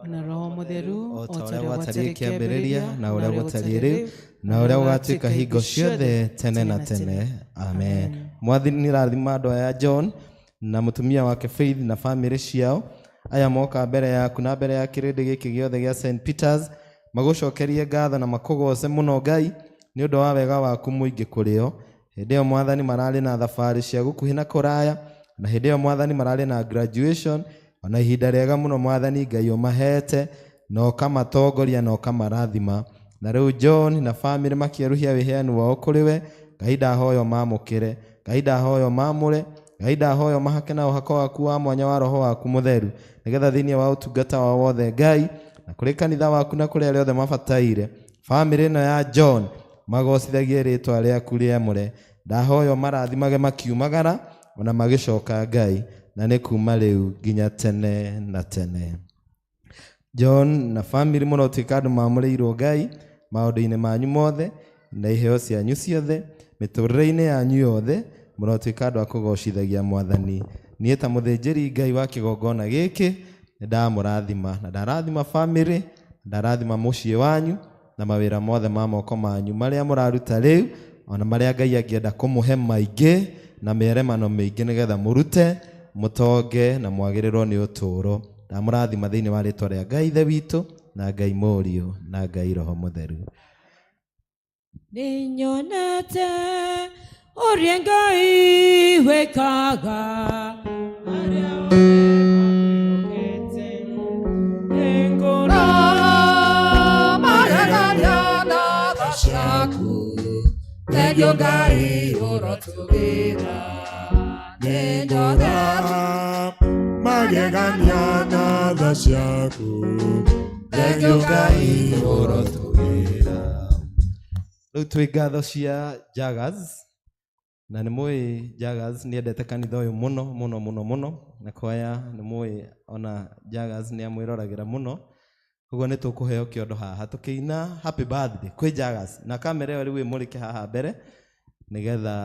ona Roho Mũtheru, o ta ũrĩa gwatariĩ kĩambĩrĩria, na ũrĩa gũtariĩ rĩu, na ũrĩa gũgatuĩka hingo ciothe tene na tene. Amen. Mwathani, rathima andũ aya John na mũtumia wake Faith na famĩlĩ ciao, aya moka mbere yaku na mbere ya kĩrĩndĩ gĩkĩ gĩothe gĩa St Peters, magũcokerie ngatho na makũgoce mũno Ngai nĩ ũndũ wa wega waku mũingĩ kũrĩ o. Hĩndĩ ĩyo Mwathani mararĩ na thabarĩ cia gũkuhĩ na kũraya, na hĩndĩ ĩyo Mwathani mararĩ na graduation, ona ihinda rĩega mũno Mwathani Ngai ũmahete na ũkamatongoria na ũkamarathima. Na rĩu John na famĩlĩ makĩerũhia wĩheani wao kũrĩ we, Ngai ndahoya ũmamũkĩre, Ngai ndahoya ũmamũre, Ngai ndahoya ũmahake na ũhako waku wa mwanya wa Roho waku Mũtheru, nĩgetha thĩinĩ wa ũtungata wao wothe Ngai, na kũrĩ kanitha waku na kũrĩ arĩa othe mabataire, famĩlĩ ĩno ya John magocithagie rĩtwa rĩaku rĩamũre. Ndahoya ũmarathimage makiumagara ona magĩcoka Ngai, na nĩ kuma rĩu nginya tene na tene. John na famĩlĩ mũrotuĩka andũ mamũrĩirwo Ngai maũndũ-inĩ manyu mothe na iheo cianyu ciothe, mĩtũrĩre-inĩ yanyu yothe, mũrotuĩka andũ a kũgocithagia Mwathani. Niĩ ta mũthĩnjĩri Ngai wa kĩgongona gĩkĩ nĩ ndamũrathima, na ndarathima famĩlĩ, ndarathima mũciĩ wanyu na mawĩra mothe ma moko manyu marĩa mũraruta rĩu, ona marĩa Ngai angĩenda kũmũhe maingĩ na mĩeremano mĩingĩ nĩgetha mũrute. Mũtonge na mwagĩrĩrwo nĩ ũtũũro. Ndamũrathima thĩinĩ wa rĩtwa rĩa Ngai Ithe witũ na Ngai Mũriũ na Ngai Roho Mũtheru. Nĩnyonete ũrĩa Ngai wĩkaga magegania na tha ciaku thengio Ngai ũrotũgĩra nĩnyonete magegania na tha ciaku thengio Ngai ũrotũgĩra. Rĩu twĩ ngatho cia Jaggers na nĩ mũĩ Jaggers nĩ endete kanitha ũyũ mũno mũno mũno mũno na kwaya nĩ mũĩ ona Jaggers nĩ amwĩroragĩra mũno koguo nĩ tũkũheo kĩondo haha tũkĩina happy birthday kwĩ Jaggers na kamera ĩyo rĩu ĩmũrĩke haha mbere nĩgetha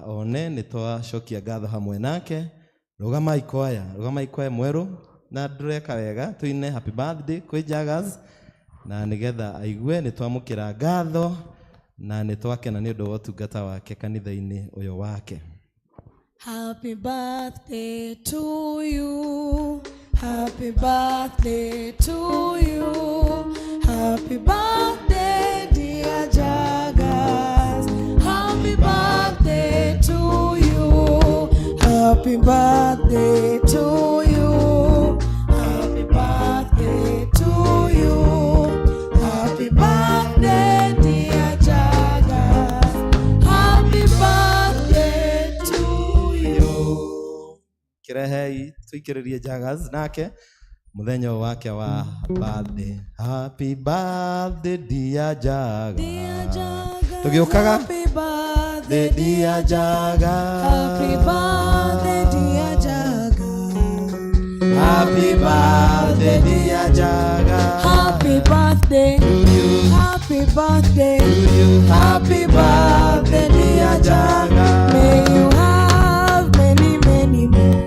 one nĩ twacokia ngatho hamwe nake. Rũgamai kwaya, rũgamai kwaya mwerũ na ndũreka wega tũine happy birthday kwĩ Jaggers na nĩgetha aigue nĩ twamũkĩra ngatho na nĩ twakena nĩ ũndũ wa ũtungata wake kanitha-inĩ ũyũ wake. Happy birthday to you. Happy birthday to you. Happy birthday, dear Jaggers. Happy birthday to you. Happy birthday to you. Happy birthday to you. Happy birthday, dear Jaggers. Happy birthday to you. Kĩrehei tũikĩrĩrie Jaggers nake mũthenya ũyũ wake wa birthday. Happy birthday dear Jaggers. Tũgĩũkaga Happy birthday, dear Jaggers. Happy birthday, dear Jaggers. Happy birthday dear Jaggers. Happy birthday to you. Happy birthday to you. Happy birthday, dear Jaggers. May you have many, many more.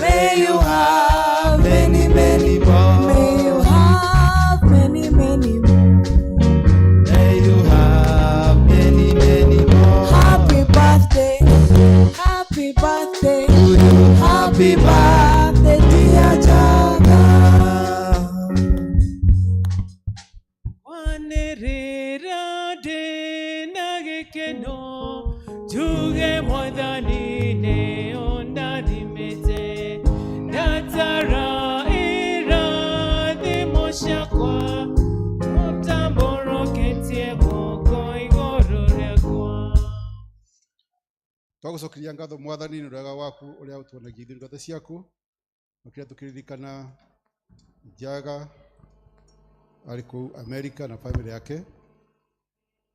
May you have many, many more. May you have many, many more. May you have many, many more. Happy birthday. Happy birthday. To you. Happy birthday, dear Jaggers. Wanĩrĩra ndĩ na gĩkeno njuge mwathani nĩ ũndathimĩte ndatara irathimo ciakwa ũtambũrũkĩtie guoko igũrũ rĩakwa. Twagũcokeria ngatho mwathani nĩ wega waku ũrĩa ũtuonagia ithuĩ ndungata ciaku makĩria tũkĩririkana Njaga arĩ kũu Amerika na bamĩrĩ yake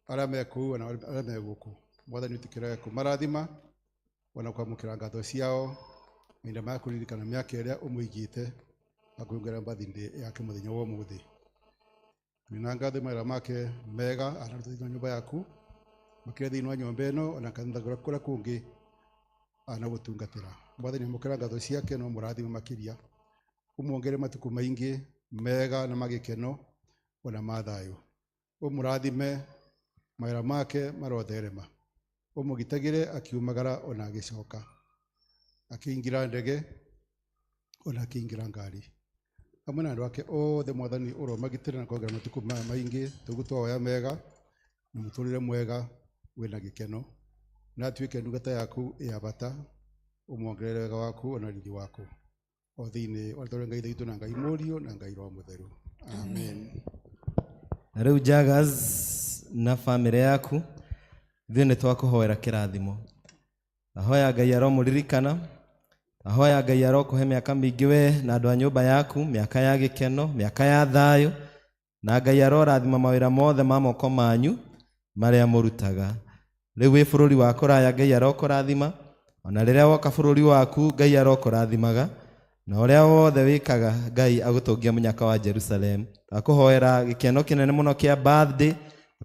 arĩa me kũu na arĩa me gũkũ mwathani ũtĩkĩrage kũmarathima ona kwamũkĩra ngatho ciao mahinda ma kũririkana mĩaka ĩrĩa ũmũigĩte akwĩongerera birthday yake mũthenya wa ũmũthĩ. Twĩna ngatho mawĩra make mega araruta thĩinĩ wa nyũmba yaku makĩria thĩinĩ wa nyũmba ĩno ona kanitha kũrĩa kũngĩ anagũtungatĩra. Mwathani amũkĩra ngatho ciake no mũrathime makĩria ũmuongere matukũ maingĩ mega na magĩkeno ona ma thayũ ũmũrathime mawĩra make marotherema ũmũgitagĩre akiumagara ona agĩcoka akĩingĩra ndege ona akĩingĩra ngari hamwe na andũ ake othe mwathani ũromagitĩra na kuongerera matukũ maya maingĩ tũgũtwaoya mega na mũtũrĩre mwega wĩna gĩkeno na atuĩke ndungata yaku ya bata ũmuongerere wega waku ona riri waku o thĩinĩ wa rĩtwa rĩa Ngai Ithe witũ na Ngai Mũriũ na Ngai Roho Mũtheru. Amen. Na rĩu Jaggers na bamĩrĩ yaku ithuĩ nĩ twakũhoera kĩrathimo. Ahoya Ngai aromũririkana, ahoya Ngai arokũhe mĩaka mĩingĩ we na andũ a nyũmba yaku, mĩaka ya gĩkeno, mĩaka ya thayũ, na Ngai arorathima mawĩra mothe ma moko manyu marĩa mũrutaga. Rĩu wĩ bũrũri wa kũraya Ngai arokũrathima, ona rĩrĩa woka bũrũri waku Ngai arokũrathimaga, na ũrĩa wothe wĩkaga Ngai agũtũngia mũnyaka wa Jerusalem. Twakũhoera gĩkeno kĩnene mũno kĩa birthday,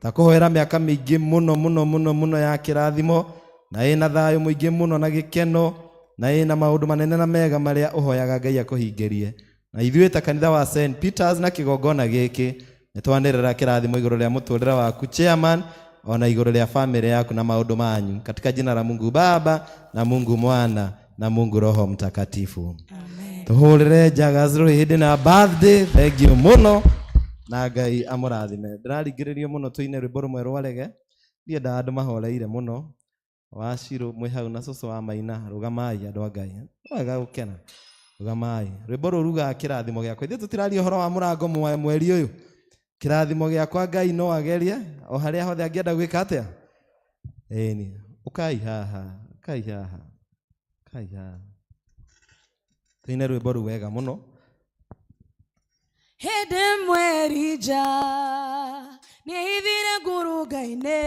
twakũhoera mĩaka mĩingĩ mũno mũno mũno mũno ya kĩrathimo, na ĩna thayũ mũingĩ mũno na gĩkeno, na ĩna maũndũ manene na mega marĩa ũhoyaga Ngai akũhingĩrie. Na ithuĩ ta kanitha wa St Peters na kĩgongona gĩkĩ nĩ twanĩrĩra kĩrathimo igũrũ rĩa mũtũrĩre waku chairman, ona igũrũ rĩa famĩlĩ yaku na maũndũ manyu, katika jina la Mungu Baba na Mungu Mwana Na Mungu Roho Mtakatifu. Tuhurire njaga rũrĩ hĩndĩ na birthday. Thank you mũno na Ngai amũrathime. Ndĩraringĩrĩrio mũno tũine rwĩmbo rũmwe rwa rege. Ndiendaga andũ mahoreire mũno. Wacirũ mwĩ hau na cũcũ wa Maina, rũgamai andũ a Ngai. Wega gũkena. Rũgamai. Rwĩmbo rũu rugaga kĩrathimo gĩakwa. Ithuĩ tũtiraria ũhoro wa mũrango mweri ũyũ. Kĩrathimo gĩakwa Ngai no agerie o harĩa hothe angĩenda gwĩka atĩa. Ĩni, ũkai haha, ũkai haha, ũkai haha. Tũine rwĩmbo rũu wega mũno. Hĩndĩ ĩmwe Elija nĩehithire ngurunga-inĩ,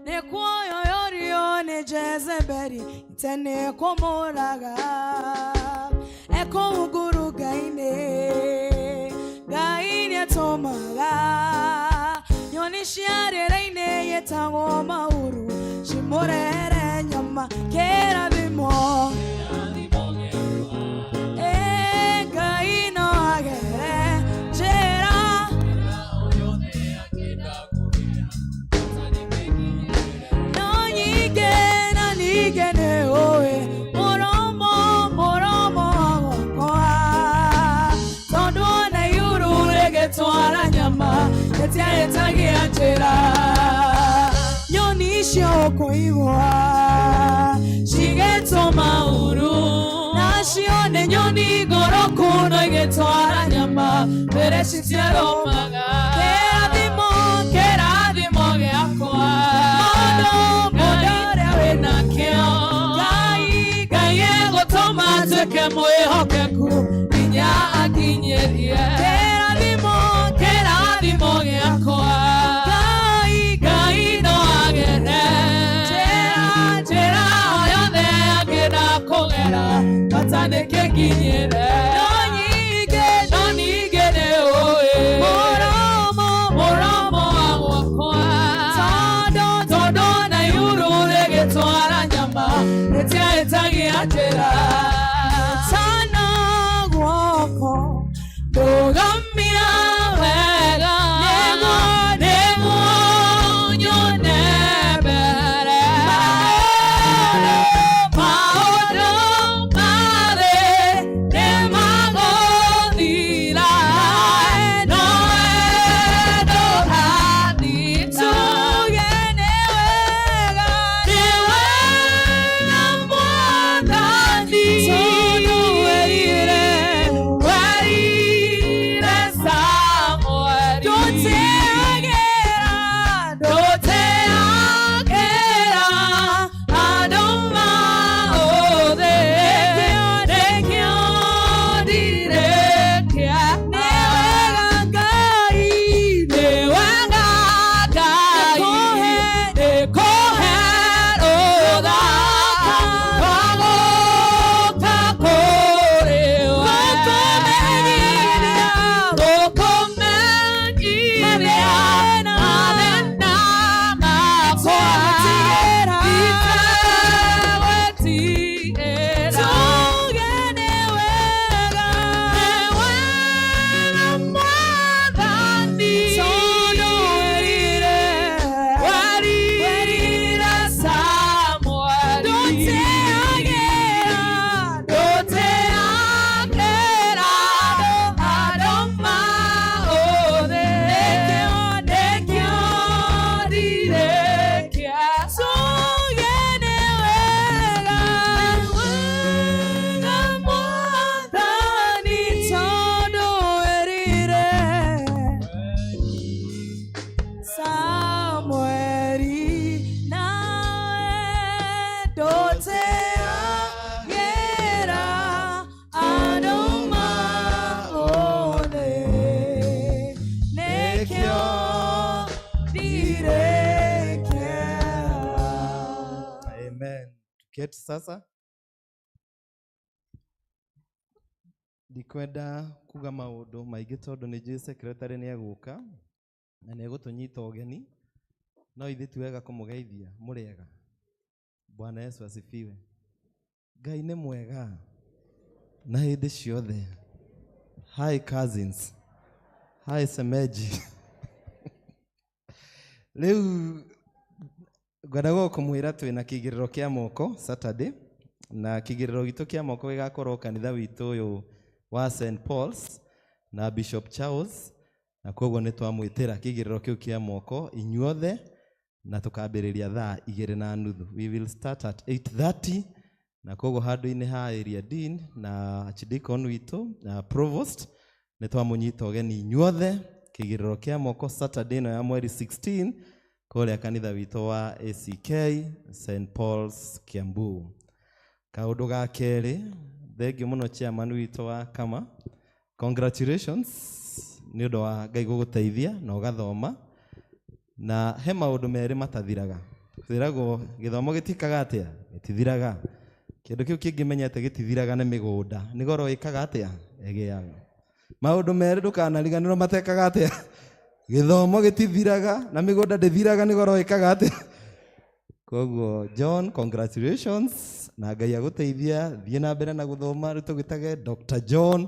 nĩkuoyoyorio nĩ Jezebeli ite nĩkũmũraga. Ekũu ngurunga-inĩ, Ngai nĩatũmaga nyoni cia rĩera-inĩ gĩtagwo mauru cimũrehere nyama. Kĩrathimo Ngai no agere njĩra. No nyingĩ na ningĩ nĩ ũĩ mũromo mũromo wakwa, tondũ ona iuru rĩgĩtwara nyama rĩtiahĩtagia njĩra. Nyoni icio ũkũigua cigĩtũma uru, nacio nĩ nyoni ngoroku no igĩtwara nyama mbere citiaromaga. Kĩrathimo kĩrathimo gĩakwa, mũndũ mũndũ ũrĩa wĩnakĩo, Ngai Ngai egũtũma nduĩke mwĩhokeku nginya akinyĩrie. Kĩrathimo kĩrathimo gĩakwa, Ngai Ngai no agere njĩra njĩra o yothe angĩenda kũgera bata nĩkĩnginyĩre. No nyingĩ no ningĩ nĩ ũĩ mũromo mũromo wa gwakwa, tondũ tondũ na iuru rĩgĩtwara nyama rĩtiahĩtagia njĩra. Tana guoko ndũgamia wega, nĩguo nĩguo nyone mbere. Maũndũ marĩ nĩmagũthira, nowe ndũgathira. Tuge nĩ wega, nĩ wega Mwathani, tondũ werire werire Samueli ndũteagĩra ndũteagĩra andũ maũthĩ, nĩkĩo ndirĩkia. Nĩ wega Ngai, nĩ wega Ngai, nĩkũhe rũtha rwa gũka kũrĩ we, gũkũmenyithia mathĩna makwa, itegwĩtigĩra. Tuge nĩ wega, nĩ wega Mwathani, tondũ werire werire Samueli ndũteagĩra ndũteagĩra andũ maũthĩ, nĩkĩo ndirĩkia. Tuge nĩ wega, wega Mwathani, tondũ werire Samueli nawe ndũteagĩra andũ maũthĩ, nĩkĩo ndirĩkia. Amen. Tuketi sasa. Ndikwenda kuga maũndũ maingĩ tondũ nĩ njũĩ secretary nĩ egũka na nĩ egũtũnyita ũgeni, no ithuĩ ti wega kũmũgeithia. Mũrĩega? Bwana Yesu asifiwe. Ngai nĩ mwega na hĩndĩ ciothe. Hi cousins. Hi semeji. Rĩu ngwendaga kũmwĩra twĩna kĩigĩrĩro kĩa moko Saturday. Na kĩigĩrĩro gitũ kĩa moko gĩgakorwo kanitha witũ ũyũ wa St Paul's na Bishop Charles, na koguo nĩ twamwĩtĩra kĩigĩrĩro kĩu kĩa moko inyuothe, na tũkambĩrĩria thaa 2:30. We will start at 8:30, na koguo handũ-inĩ ha area dean na archdeacon witũ na provost nĩ twamũnyita ũgeni inyuothe kĩigĩrĩro kĩa moko Saturday ĩno ya mweri 16 kũrĩa kanitha witũ wa ACK St Paul's Kiambu. Kaũndũ ga kerĩ, thengiũ mũno chairman witũ wa Kama, congratulations nĩ ũndũ wa Ngai gũgũteithia na ũgathoma. Na he maũndũ merĩ matathiraga, twĩragwo gĩthomo gĩtikaga atĩa, gĩtithiraga. Kĩndũ kĩu kĩngĩ menyete gĩtithiraga nĩ mĩgũnda, nĩ goro ĩkaga atĩa, ĩgĩaga. Maũndũ merĩ ndũkanariganĩrwo matekaga atĩa, gĩthomo gĩtithiraga na mĩgũnda ndĩthiraga, nĩ goro ĩkaga atĩa. Koguo John, congratulations, na Ngai agũteithia thiĩ na mbere na gũthoma. Rĩu tũgĩtage Dr. John,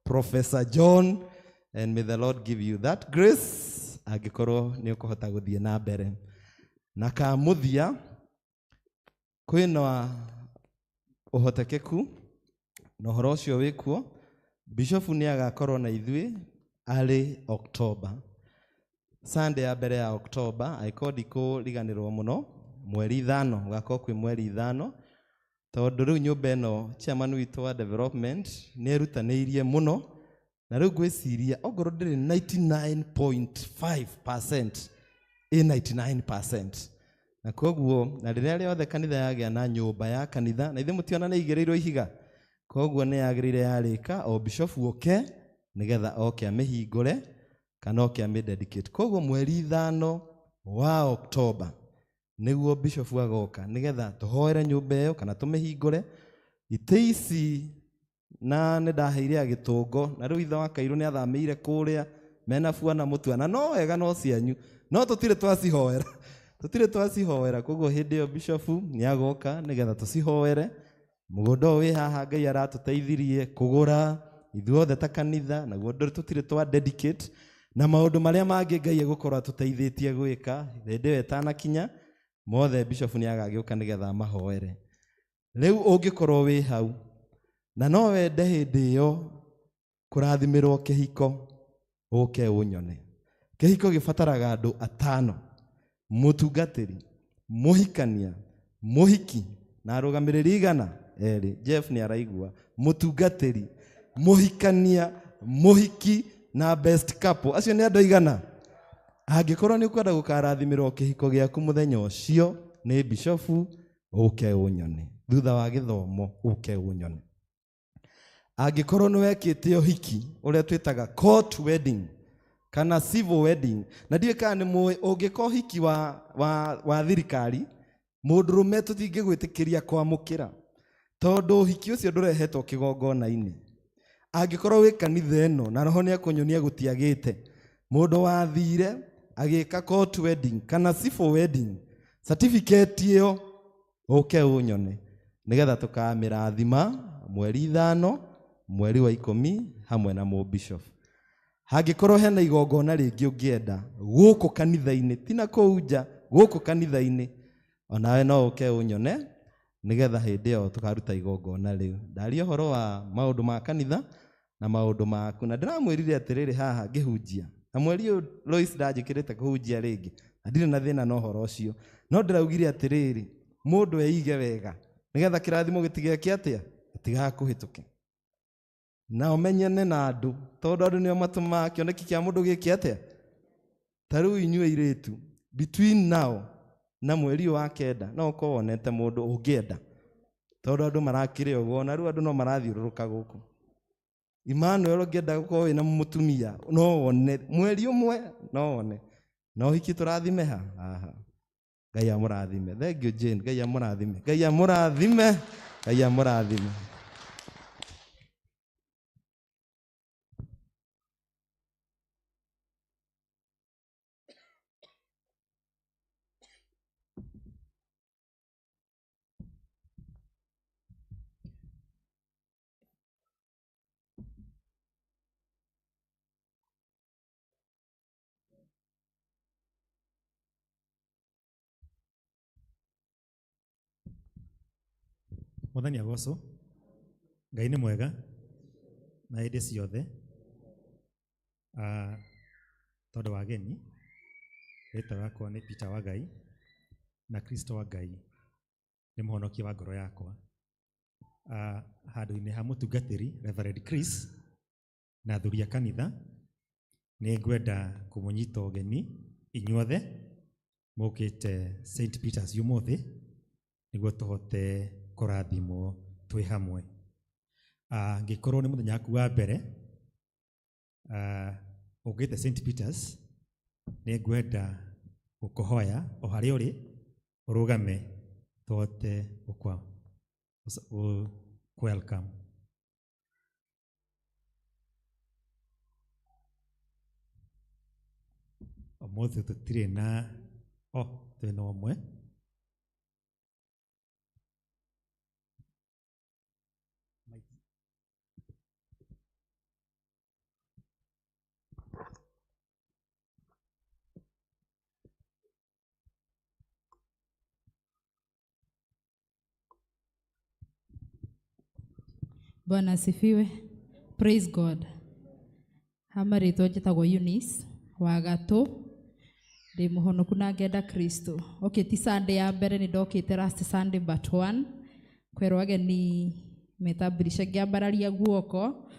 Professor John, and may the Lord give you that grace angĩkorwo nĩ ũkũhota gũthiĩ na mbere. Na kamũthia, kwĩna ũhotekeku na ũhoro ũcio wĩkuo, Bishop nĩ agakorwo na ithuĩ arĩ October, Sunday ya mbere ya October, angĩkorwo ndikũriganĩrwo mũno, mweri 5, gũgakorwo kwĩ mweri 5, tondũ rĩu nyũmba ĩno chairman witũ wa development nĩ erutanĩirie mũno, na rĩu ngwĩciria ongorwo ndĩrĩ 99.5%, ĩ 99%. Na koguo na rĩrĩa rĩothe kanitha yagĩa na nyũmba ya kanitha, na ithuĩ mũtiona nĩ igĩrĩirwo ihiga, koguo nĩ yagĩrĩire yarĩka o bishop oke nĩgetha oke amĩhingũre kana oke amĩdedicate. Koguo mweri 5 wa October nĩguo bishop agoka nĩgetha tũhoere nyũmba ĩyo kana tũmĩhingũre. Itĩ ici na nĩ ndaheire agĩtũngo, na rĩu ithe wa Kairũ nĩ athamĩire kũrĩa mena buana mũtuana, no wega no cianyu, no tũtirĩ twacihoera, tũtirĩ twacihoera. Koguo hĩndĩ ĩyo bishop nĩ agoka nĩgetha tũcihoere. Mũgũnda ũyũ wĩ haha Ngai aratũteithirie kũgũra ithuothe ta kanitha, naguo tũtirĩ twa dedicate, na maũndũ marĩa mangĩ Ngai egũkorwo atũteithĩtie gwĩka hĩndĩ ĩyo ĩtanakinya mothe bishop nĩ agagĩũka nĩgetha amahoere. Rĩu ũngĩkorwo wĩ hau na no wende hĩndĩ ĩyo kũrathimĩrwo kĩhiko, ũke ũnyone. Kĩhiko gĩbataraga andũ 5: mũtungatĩri, mũhikania, mũhiki na arũgamĩrĩri 200. Jeff nĩ araigua. Mũtungatĩri, mũhikania, mũhiki na best couple, acio nĩ andũ 100. Angĩkorwo nĩ ũkwenda gũkarathimĩrwo kĩhiko gĩaku mũthenya ũcio nĩ bishop, ũke ũnyone. Thutha wa gĩthomo ũke ũnyone. Angĩkorwo nĩ wekĩte ũhiki ũrĩa twĩtaga court wedding kana civil wedding, na ndiũĩ kana nĩ mũĩ, ũngĩka ũhiki wa thirikari, mũndũrũme tũtingĩgwĩtĩkĩria kwamũkĩra, tondũ ũhiki ũcio ndũrehetwo kĩgongona-inĩ. Angĩkorwo wĩ kanitha ĩno na roho nĩ ekũnyonia gũtiagĩte, mũndũ wathire agĩka court wedding kana civil wedding, certificate ĩyo ũke ũnyone nĩgetha tũkamĩrathima mweri 5 mweri wa 10 hamwe na mũbishop. Hangĩkorwo hena igongona rĩngĩ ũngĩenda gũkũ kanitha-inĩ, ti na kũu nja, gũkũ kanitha-inĩ, onawe no ũke ũnyone nĩgetha hĩndĩ ĩyo tũkaruta igongona rĩu. Ndaria ũhoro wa maũndũ ma kanitha na maũndũ maku, na ndĩramwĩrire atĩrĩrĩ haha ngĩhunjia, na mweri ũyũ Lois ndanjĩkĩrĩte kũhunjia rĩngĩ, na ndirĩ na thĩna na ũhoro ũcio, no ndĩraugire atĩrĩrĩ, mũndũ eige wega nĩgetha kĩrathimo gĩtigeke atĩa, gĩtigakũhĩtũke. Na ũmenyane na andũ, tondũ andũ nĩo matũmaga kĩoneki kĩa mũndũ gĩke atĩa. Ta rĩu inyuĩ airĩtu, between now na mweri wa 9 no ũkorwo wonete mũndũ ũngĩenda, tondũ andũ marakĩrĩ ũguo, na rĩu andũ no marathiũrũrũka gũkũ. Emmanuel ũngĩenda gũkorwo wĩna mũtumia no wone mweri ũmwe, no wone. Na ũhiki tũrathime ha haha. Ngai amũrathime. Thank you Jane. Ngai amũrathime. Ngai amũrathime. Ngai amũrathime. Mwathani agocwo. Ngai nĩ mwega na hĩndĩ ciothe. Tondũ wa ageni, rĩtwa rĩakwa nĩ Peter wa Ngai na Kristo wa Ngai nĩ mũhonokia wa ngoro yakwa. Handũ-inĩ ha mũtungatĩri Reverend Chris na athuri a kanitha, nĩ ngwenda kũmũnyita ũgeni inyuothe mũkĩte St. Peters ũmũthĩ nĩguo tũhote kũrathimwo twĩ hamwe. Angĩkorwo nĩ mũthenya waku wa mbere ũkĩte St. Peters, nĩ ngwenda gũkũhoya o harĩa ũrĩ ũrũgame tũhote gũkwa welcome. Ũmũthĩ tũtirĩ na twĩna ũmwe. Bwana asifiwe. Praise God. Hama rĩtwa njĩtagwo Eunice wa Gatũ, ndĩ mũhonoku na ngenda Kristo. Okay, ti Sunday ya mbere nĩ ndokĩte last Sunday but one. Kwerwo ageni metamburisha ngĩambararia guoko,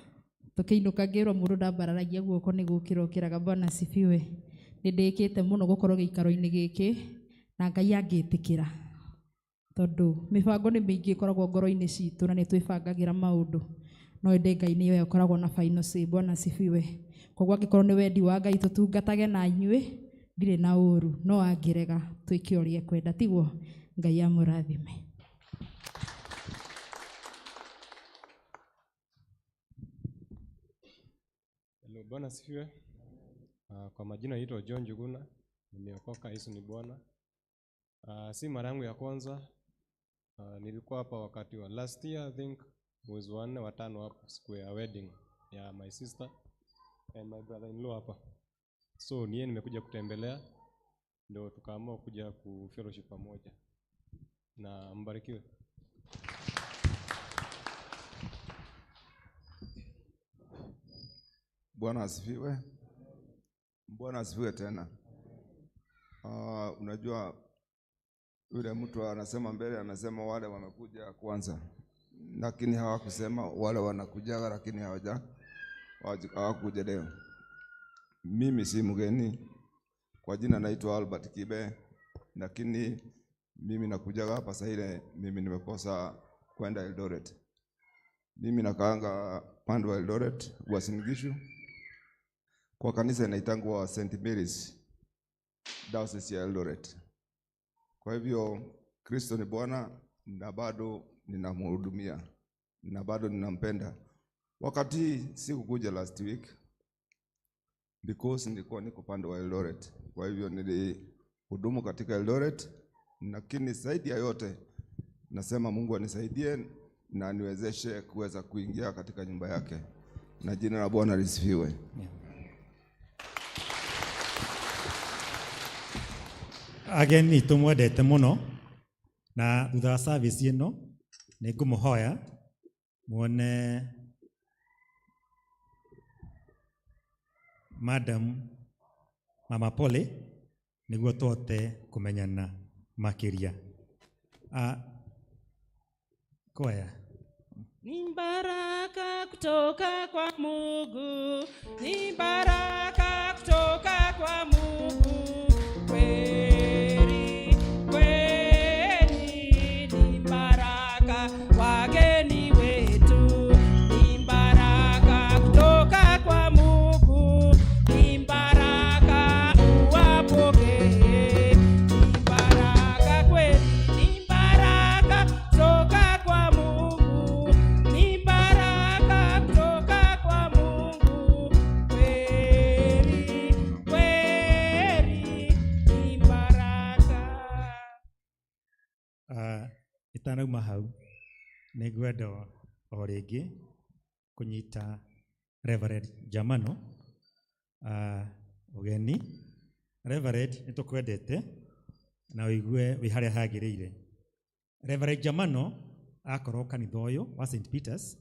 tũkĩinũka ngĩrwo mũndũ ndambararagia guoko nĩ gũkĩra ũkĩraga. Bwana asifiwe. Nĩ ndĩkĩte mũno gũkorwo gĩikaro-inĩ gĩkĩ na Ngai angĩtĩkĩra, tondũ mĩbango nĩ mĩingĩ ĩkoragwo ngoro-inĩ citũ na nĩ twĩbangagĩra maũndũ, no ĩndĩ Ngai nĩwe ũkoragwo na final say. Bwana asifiwe. Koguo angĩkorwo nĩ wendi wa Ngai tũtungatage na inyuĩ, ndirĩ na ũru, no angĩrega twĩke ũrĩa ekwenda, tiguo? Ngai amũrathime. Hello, Bwana asifiwe. Kwa majina naitwa John Njuguna, nimeokoka, Yesu ni Bwana. Si mara yangu ya kwanza. Nilikuwa hapa wakati wa last year, I think mwezi wa 4 wa 5 hapo, siku ya wedding ya my sister and my brother-in-law hapa. So niye nimekuja kutembelea, ndio tukaamua kuja ku fellowship pamoja. Na mbarikiwe. Bwana asifiwe. Bwana asifiwe tena. Unajua yule mtu anasema mbele, anasema wale wamekuja kwanza, lakini hawakusema wale wanakujaga, lakini hawakuja leo. Mimi si mgeni, kwa jina naitwa Albert Kibe, lakini mimi nakujaga hapa saa ile mimi nimekosa kwenda Eldoret. Mimi nakaanga pande wa Eldoret, Uasin Gishu, kwa kanisa inaitangwa St. Mary's Diocese ya Eldoret. Kwa hivyo Kristo ni Bwana na bado ninamhudumia na bado ninampenda. Wakati sikukuja last week because nilikuwa niko pande wa Eldoret. Kwa hivyo nilihudumu katika Eldoret, lakini zaidi ya yote nasema Mungu anisaidie na aniwezeshe kuweza kuingia katika nyumba yake. Na jina la Bwana lisifiwe. Ageni tumwendete muno, na thutha wa service ĩno nĩ ngũmũhoya muone Madam Mama Pole nĩguo tũhote kũmenyana makĩria. Kwaya. Ni baraka kutoka kwa Mungu, ni baraka kutoka kwa Mungu. Kweli, kweli ni baraka wageni wetu, ni baraka kutoka kwa Mungu, ni baraka uwapokee, ni baraka kweli, ni baraka kutoka kwa Mungu, ni baraka kutoka kwa Mungu. Kweli, kweli ni baraka. Itanauma hau nĩ ngwenda o rĩngĩ kũnyita Reverend Jamano ũgeni. Reverend, nĩ tũkwendete na ũigue wĩ harĩa hagĩrĩire. Reverend Jamano Akorwo kanitha ũyũ wa St Peters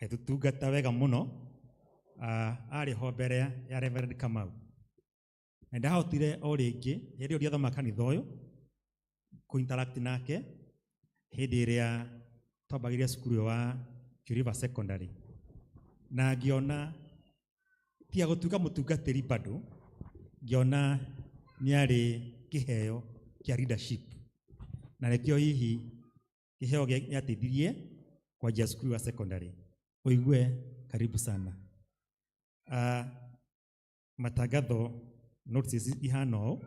agĩtũtungata wega mũno. Arĩ ho mbere ya Reverend Kamau, na ndahotire o rĩngĩ hĩndĩ ĩyo ndiathoma kanitha ũyũ kũ-interact nake hĩndĩ ĩrĩa twambagĩrĩria cukuru ũyũ wa River Secondary, na ngĩona tiga gũtuĩka mũtungatĩri bado ngĩona nĩ arĩ kĩheo kĩa leadership, na nĩkĩo hihi kĩheo gĩateithirie kwanjia cukuru wa secondary. Ũigue karibu sana. Matangatho notices ihana ũũ.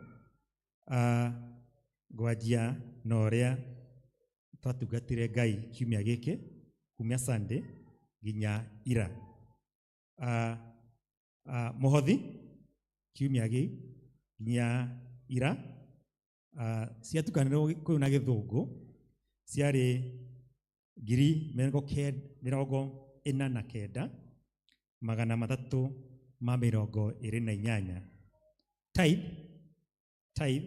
Ngwanjia na ũrĩa twatungatire Ngai kiumia gĩkĩ kumia Sunday nginya ira. Mũhothi kiumia gĩkĩ nginya ira, ciatukanĩrwo kũu na gĩthũngũ ciarĩ ngiri 49 328. Tithe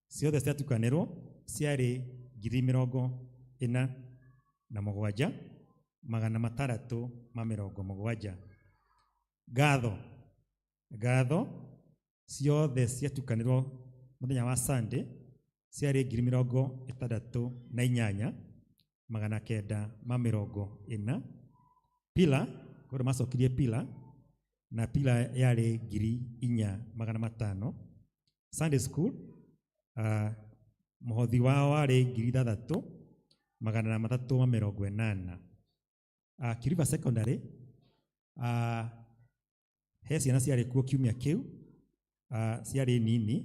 ciothe ciatukanĩrwo ciarĩ ngiri 47 670. Ngatho ciothe ciatukanĩrwo mũthenya wa Sunday ciarĩ ngiri 68 940. Pila kũrĩa macokirie pila, na pila yarĩ ngiri 4,500. Sunday school, mũhothi wao warĩ ngiri 6,380. Kiriba Secondary, he ciana ciarĩ kuo kiumia kĩu, ciarĩ nini,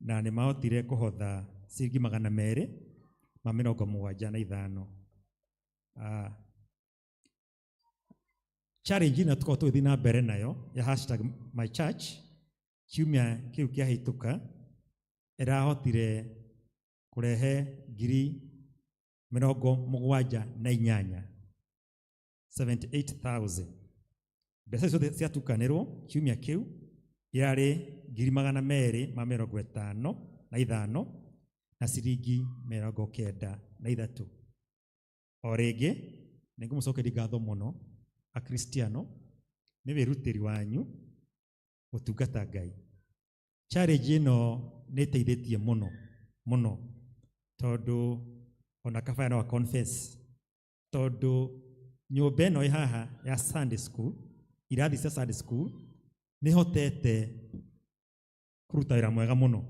na nĩ mahotire kũhotha ciringi 275. Challenge ĩno tũkoragwo tũgĩthiĩ na mbere nayo ya hashtag my church kiumia kĩu kĩahĩtũka ĩrahotire kũrehe ngiri 78, 78,000. Mbeca ciothe ciatukanĩrwo kiumia kĩu irarĩ ngiri 255 na ciringi 93. O rĩngĩ nĩ ngũmũcokeria ngatho mũno Akristiano nĩ wĩrutĩri wanyu gũtungata Ngai. Challenge ĩno nĩ ĩteithĩtie mũno mũno, tondũ ona kabaya no confess, tondũ nyũmba ĩno ĩ haha ya Sunday school, irathi cia Sunday school nĩ hotete kũruta wĩra mwega mũno,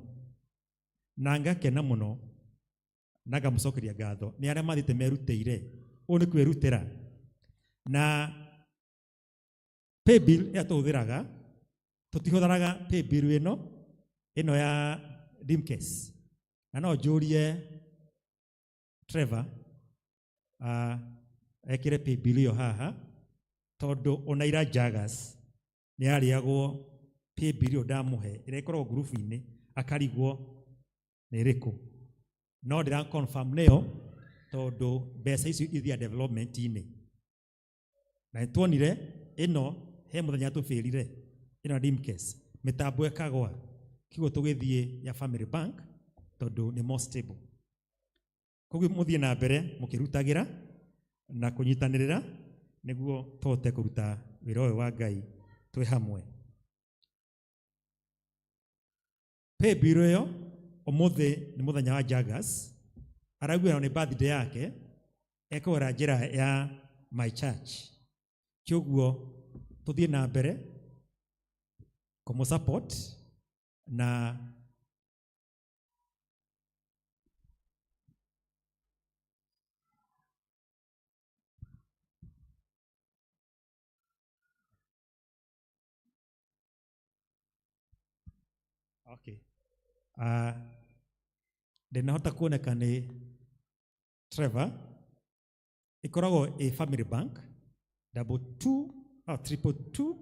na ngakena mũno na ngamũcokeria ngatho nĩ arĩa mathiĩte merutĩire. Ũũ nĩ kwĩrutĩra. Na paybill ĩrĩa tũhũthĩraga, tũtihũthĩraga paybill ĩno ya Dimcase. Na no njũrie Trevor ekĩre paybill ĩyo haha, tondũ ona ira Jagas nĩ arĩagwo paybill ĩyo ndamũhe ĩrĩa ĩkoragwo ngurubu-inĩ, akarigwo nĩ ĩrĩkũ. No ndĩra confirm nĩyo, tondũ mbeca icio ithiaga development-inĩ. Na nĩ tuonire ĩno he mũthenya tũbĩrire ĩno Dimcase mĩtambo ĩkagwa, kĩguo tũgĩthiĩ ya Family Bank tondũ nĩ more stable. Koguo mũthiĩ na mbere mũkĩrutagĩra na kũnyitanĩrĩra nĩguo tũhote kũruta wĩra ũyũ wa Ngai twĩ hamwe. Paybill ĩyo ũmũthĩ nĩ mũthenya wa Jagas, araugire nĩ birthday yake, ekũgera njĩra ya my church. Kĩoguo tũthiĩ na mbere kũmũ support na okay. Ndinahota kuoneka nĩ Trevor, ĩkoragwo ĩ Family Bank 22, oh, 222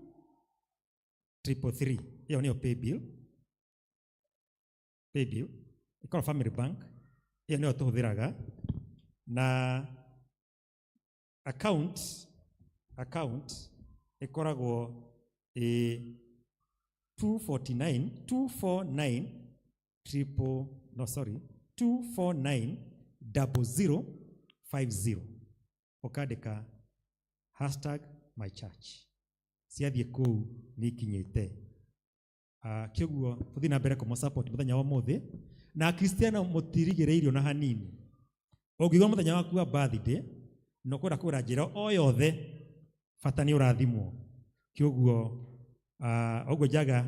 333. Ĩyo nĩyo paybill. Paybill ĩkoragwo Family Bank, ĩyo nĩyo tũhũthĩraga. Na account ĩkoragwo ĩ 249 249 triple, no, sorry, 249 0050. Ũkandĩka hashtag my church. Ciathiĩ kũu nĩ ikinyĩte. Kĩoguo tũthiĩ na mbere kũmũ support mũthenya wa ũmũthĩ, na akristiano mũtirigĩrĩirio na hanini. Ũngĩigua mũthenya waku wa birthday na ũkwenda kũgũra njĩra o yothe, bata nĩ ũrathimwo. Kĩoguo ũguo Njaga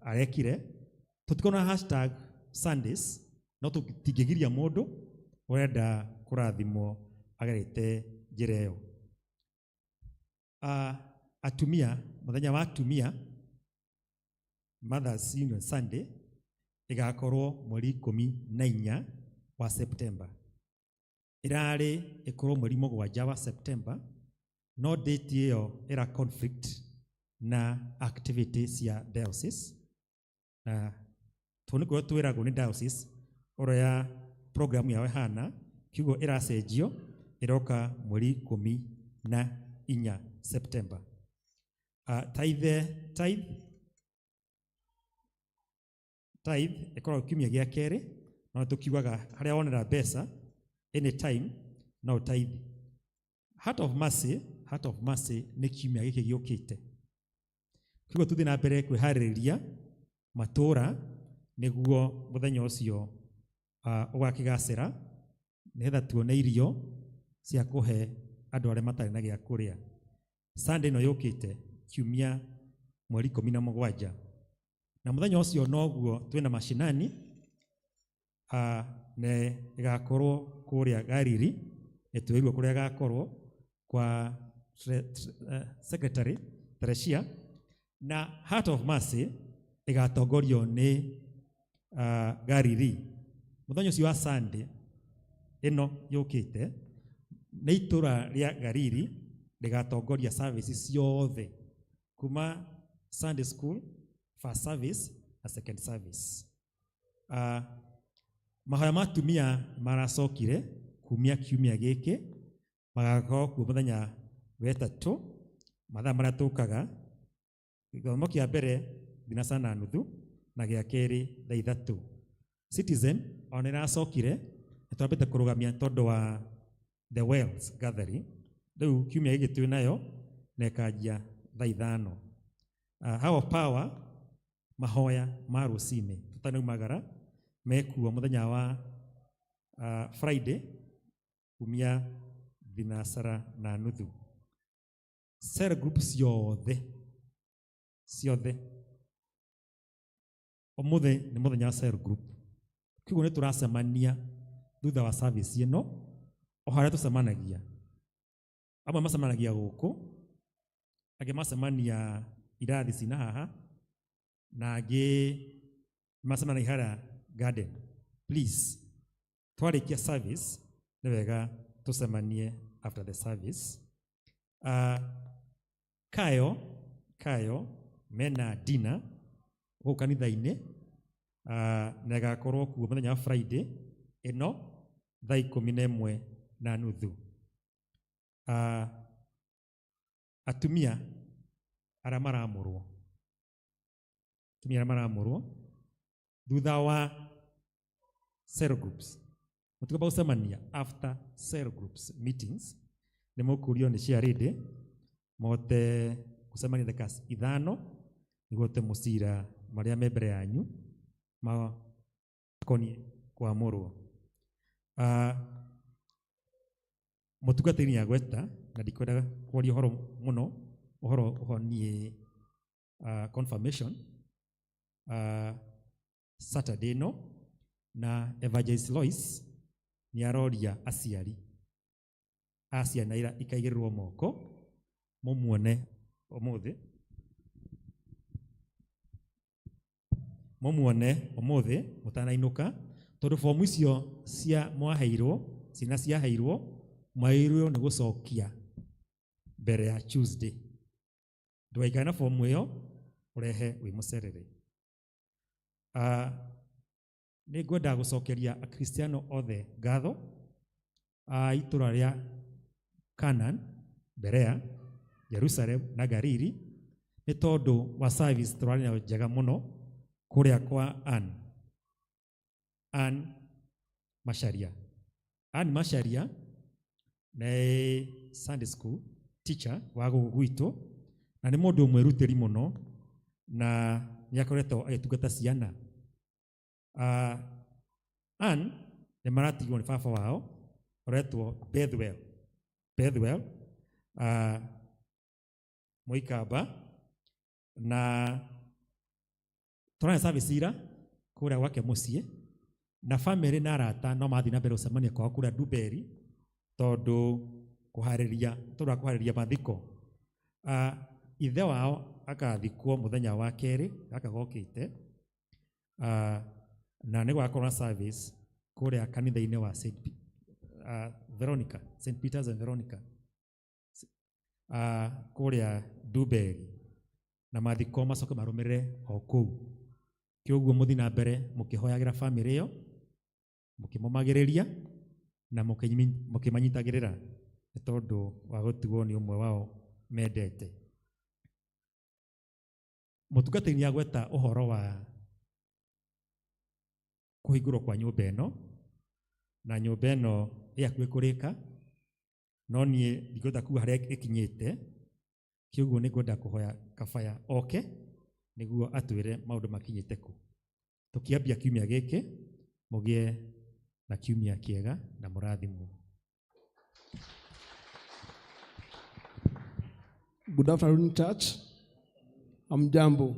arekire, tũtikorwo na hashtag Sundays, no tũtingĩgiria mũndũ ũrenda kũrathimwo agerete njĩra ĩyo. Atumia, mũthenya wa atumia, Mothers Union Sunday, ĩgakorwo mweri 14 wa September. Ĩrarĩ ĩkorwo mweri 7 wa September, no date ĩyo ĩra conflict na activity cia diocese, na tondũ nĩ kũrĩa twĩragwo nĩ diocese ũrĩa program yao ĩhana, kiugo ĩracenjio ĩroka mweri 14 September. Tithe ĩkoragwo kiumia gĩa kerĩ, no tũkiugaga harĩa wonera mbeca anytime no tithe. Heart of Mercy, Heart of Mercy nĩ kiumia gĩkĩ gĩũkĩte. Kiugo tũthiĩ na mbere kwĩharĩrĩria matũra nĩguo mũthenya ũcio ũgakĩgacĩra, nĩgetha tuone irio cia kũhe andũ arĩa matarĩ na gĩa kũrĩa. Sunday ĩno yũkĩte kiumia mweri 17, na mũthenya ũcio noguo twĩna mashinani, na ĩgakorwo kũrĩa Gariri, nĩtwĩrirwo kũrĩa ĩgakorwo kwa Secretary Teresia, na Heart of Mercy ĩgatongorio nĩ Gariri. Mũthenya ũcio wa Sunday ĩno yũkĩte nĩ itũra rĩa Gariri rĩgatongoria services ciothe kuma Sunday school, first service na second service. Mahoya ma atumia maracokire kumia kiumia gĩkĩ, magakorwo kuo mũthenya wetatũ mathaa marĩa tũkaga, gĩthomo kĩa mbere thinacara na nuthu na gĩa kerĩ thaa 3. Citizen ona ĩracokire, nĩ twambĩte kũrũgamia tondũ wa the Wells gathering, rĩu kiumia gĩkĩ twĩ nayo na ĩkanjia thaa 5. Hour of Power, mahoya ma rũcinĩ tũtanaumagara mekuo mũthenya wa Friday kumia thinacara na nuthu. Cell group ciothe ũmũthĩ nĩ mũthenya wa cell group, kĩguo nĩ tũracemania thutha wa service ĩno, o harĩa tũcemanagia. Amwe macemanagia gũkũ, angĩ macemania irathi cina haha, na angĩ macemanagia harĩa garden. Please, twarĩkia service nĩ wega tũcemanie after the service. Kayo mena dinner gũkũ kanitha-inĩ, na ĩgakorwo kuo mũthenya wa Friday ĩno thaa 11:30. Atumia arĩa maramũrwo, atumia arĩa maramũrwo thutha wa cell groups, mũtikwamba gũcemania after cell groups meetings, nĩ mũkũrio nĩ ciarĩndĩ mote gũcemania ndagĩka 5 nĩguo te mũcira marĩa me mbere yanyu makoniĩ kwamũrwo. Mũtungatĩri nĩ agweta na ndikwendaga kwaria ũhoro mũno ũhoro ũhoniĩ confirmation Saturday ĩno, na Evangelist Lois nĩ aroria aciari a ciana ira ikaigĩrĩrwo moko mũmuone ũmũthĩ, mũmuone ũmũthĩ mũtanainũka, tondũ fomu icio cia mwaheirwo, ciana ciaheirwo, mwaheirwo nĩ gũcokia mbere ya Tuesday. Ndũgaikare na fomu ĩyo ũrehe wĩ mũcerere. Nĩ ngwenda gũcokeria Akristiano othe ngatho a itũra rĩa Canaan, Berea, Jerusalem na Galili, nĩ tondũ wa service tũrarĩ nayo njega mũno kũrĩa kwa Ann. Ann Macharia. Ann Macharia nĩ Sunday school teacher wa gũkũ gwitũ, na nĩ mũndũ mwĩrutĩri mũno na nĩ akoretwo agĩtungata ciana. Ann nĩ maratigwo nĩ baba wao ũretwo Bethwell, Bethwell Mũikamba, na tũrarĩ service ira kũrĩa gwake mũciĩ, na family na arata no mathiĩ na mbere gũcemania kwao kũrĩa Nduberi tondũ kũharĩria, tondũ wa kũharĩria mathiko. Ithe wao akathikwo mũthenya wa kerĩ gaka gokĩte, na nĩ gũgakorwo na service kũrĩa kanitha-inĩ wa St. Veronica, St. Peter's and Veronica, kũrĩa Nduberi, na mathiko macoke marũmĩrĩre o kũu. Kĩoguo mũthiĩ na mbere mũkĩhoyagĩra family ĩyo, mũkĩmomagĩrĩria na mũkĩmanyitagĩrĩra nĩ tondũ wa gũtigwo nĩ ũmwe wao mendete. Mũtungatĩri nĩ agweta ũhoro wa kũhingũrwo kwa nyũmba ĩno, na nyũmba ĩno ĩ hakuhĩ kũrĩka, no niĩ ndingĩhota kuga harĩa ĩkinyĩte, kĩoguo nĩ ngwenda kũhoya Kabaya oke nĩguo atwĩre maũndũ makinyĩte kũ. Tũkĩambia kiumia gĩkĩ, mũgĩe na kiumia kĩega na mũrathimwo. Good afternoon, church. Hamjambo.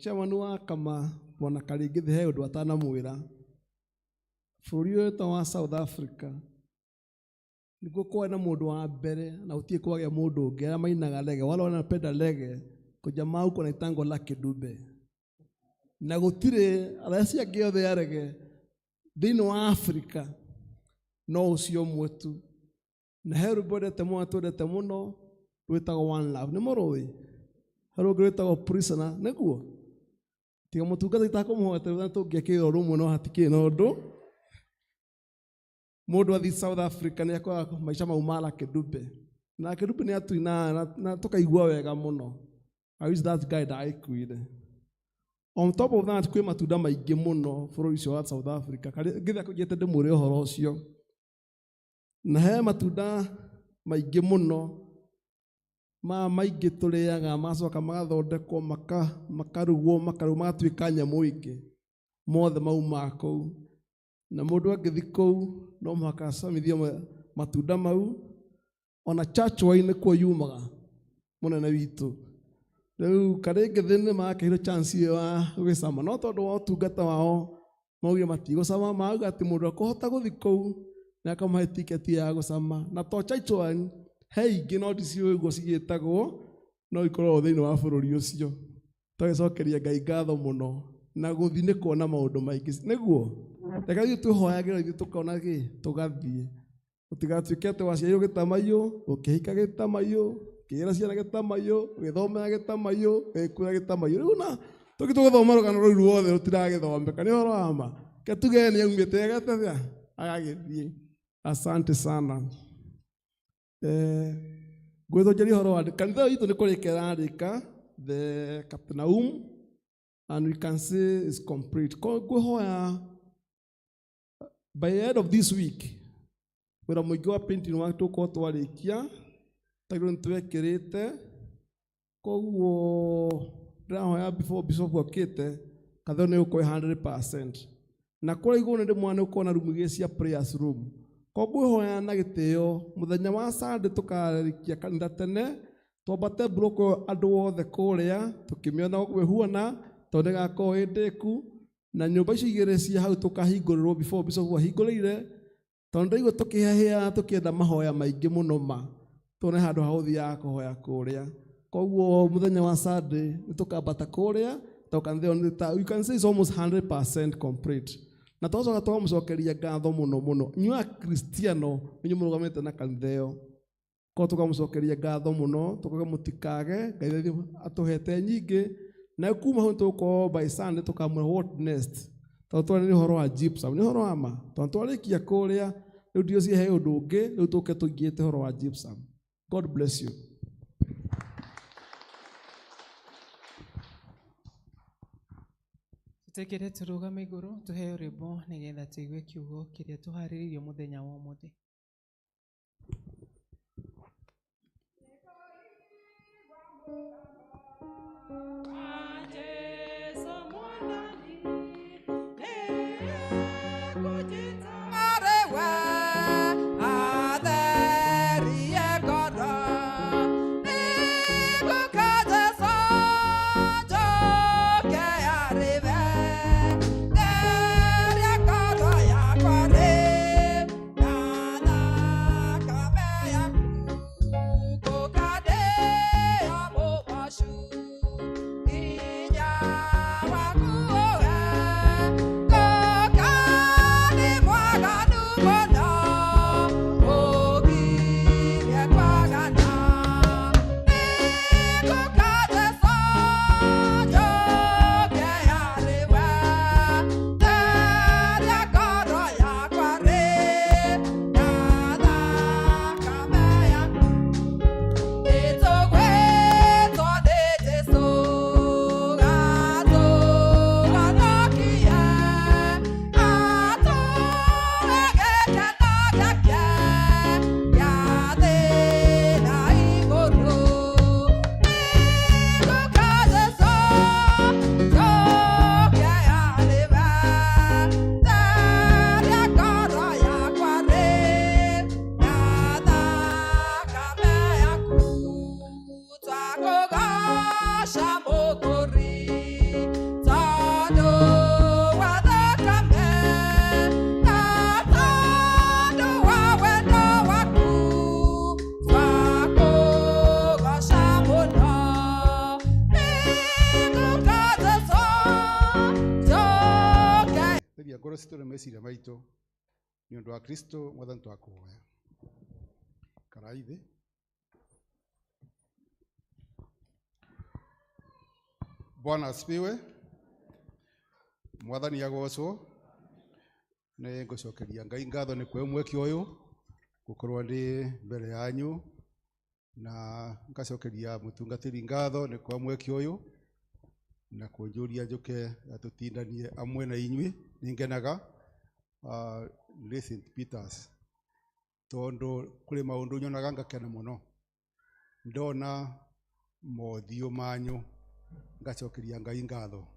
Chairman wa kama Bwana Karingithi he ũndũ atanamwĩra. Bũrũri ũyũ ta wa South Africa nĩkuo kwarĩ na mũndũ wa mbere na gũtirĩ kwagĩa mũndũ ũngĩ arĩa mainaga rege, wale wanapenda rege kũjamaa huko wanaitangwo Lucky Dube, na gũtirĩ arĩa acio angĩ othe a rege thĩinĩ wa Africa no ũcio ũmwe tu. Na he rwĩmbo endete mũno twendete mũno rwĩtagwo One Love, nĩ mũrũĩ? He rũngĩ rwĩtagwo Prisoner, nĩguo? Tiga mũtungata itakũmũhotera na tũngĩekĩrwo rũmwe no hatikĩrĩ na ũndũ. Mũndũ athiĩ South Africa nĩ akoraga maica mau ma Lucky Dube. Na Lucky Dube nĩ atuinaga na tũkaigua wega mũno. I wish that guy ndagĩkuire. On top of that kwĩ matunda maingĩ mũno bũrũri ũcio wa South Africa. Ngĩthiĩ akũnjĩte ndĩmwĩre ũhoro ũcio. Na he matunda maingĩ mũno ma maingĩ tũrĩaga macoka magathondekwo makarugwo makarugwo magatuĩka nyamũ ingĩ, mothe maumaga kũu. Na mũndũ angĩthiĩ kũu no mũhaka acamithie matunda mau, ona church wine nĩkuo yumaga mũnene witũ. Rĩu Karingithi nĩ makeirwo chance ĩyo ya gũgĩcama, no tondũ wa ũtungata wao maugire matigũcama, mauga atĩ mũndũ akũhota gũthiĩ kũu nĩ akamahe tiketi ya gũcama. Na to church wine, he ingĩ no ndiciũĩ ũguo cigĩtagwo, no ikoragwo thĩinĩ wa bũrũri ũcio. Tũgĩcokeria Ngai ngatho mũno na gũthiĩ nĩ kuona maũndũ maingĩ, nĩguo reke ithuĩ twĩhoyagĩra ithuĩ tũkona kĩ tũgathiĩ, ũtigatuĩke atĩ waciarirwo gĩtamaiyũ, ũkĩhika gĩtamaiyũ, ũkĩgĩra ciana gĩtamaiyũ, ũgĩthomera gĩtamaiyũ, ũgĩkura gĩtamaiyũ. Rĩu na tũgĩ tũgũthoma rũgano rũu ruothe rũtiragĩthomeka, nĩ ũhoro wa ma. Reke tuge nĩ aumĩte agete atĩa agagĩthiĩ. Asante sana. Ngwĩtwo ũhoro wa kanitha itũ nĩ kũrĩka ĩrarĩka the Capernaum, and we can say it's complete. Ngwĩhoya by the end of this week wĩra mũingĩ wa painting wa tũkorwo twarĩkia, tagĩrĩirwo nĩ twekĩrĩte, koguo ndĩrahoya before bishop okĩte kanitha nĩ ũgũkorwo 100%. Na kũrĩa igũrũ nĩ ndĩmwona nĩ gũkorwo na room igĩrĩ cia prayers room. Koguo ngwĩhoya na gĩtĩo mũthenya wa Sunday tũkarĩkia kanitha tene, twambate mburoko andũ othe kũrĩa tũkĩmĩona ũguo ĩhuana, tondũ nĩgakorwo ĩ ndĩku, na nyũmba icio igĩrĩ cia hau tũkahingũrĩrwo before bishop ahingũrĩire, tondũ ndaigua tũkĩhĩahĩa tũkĩenda mahoya maingĩ mũno ma tuone handũ ha gũthiaga kũhoya kũrĩa. Koguo mũthenya wa Sunday nĩ tũkambata kũrĩa, tondũ kanitha ĩyo nĩ ta, you can say it's almost 100% complete. Na twacoka tũkamũcokeria ngatho mũno mũno. Inyuĩ Akristiano nĩ inyuĩ mũrũgamĩte na kanitha ĩyo. Koguo tũkamũcokeria ngatho mũno, tũkauga mũtikage, Ngai atũhete nyingĩ. Na kuma hau tũgũkorwo by Sunday tũkamwĩra what next. Tondũ twarĩ nĩ ũhoro wa gypsum, nĩ ũhoro wa ma. Tondũ twarĩkia kũrĩa, rĩu ndiũcie he ũndũ ũngĩ, rĩu tũke tũingĩte ũhoro wa gypsum. God bless you. Tũtĩkĩre tũrũgame igũrũ tũheo rwĩmbo nĩgetha tũigue kiugo kĩrĩa tũharĩrĩirio mũthenya wa ũmũthĩ. citũ na meciria maitũ nĩ ũndũ wa Kristo mwathani twakũhoya. Karai thĩ. Bwana asifiwe. Mwathani agocwo. Nĩ ngũcokeria Ngai ngatho nĩ kũhe mweke ũyũ gũkorwo ndĩ mbere yanyu, na ngacokeria mũtungatĩri ngatho nĩ kũhe mweke ũyũ na kũnjũria njũke tũtindanie amwe na inyuĩ. Nĩ ngenaga nĩ St Peters tondũ kũrĩ maũndũ nyonaga ngakena mũno ndona mothiũ manyu, ngacokeria Ngai ngatho.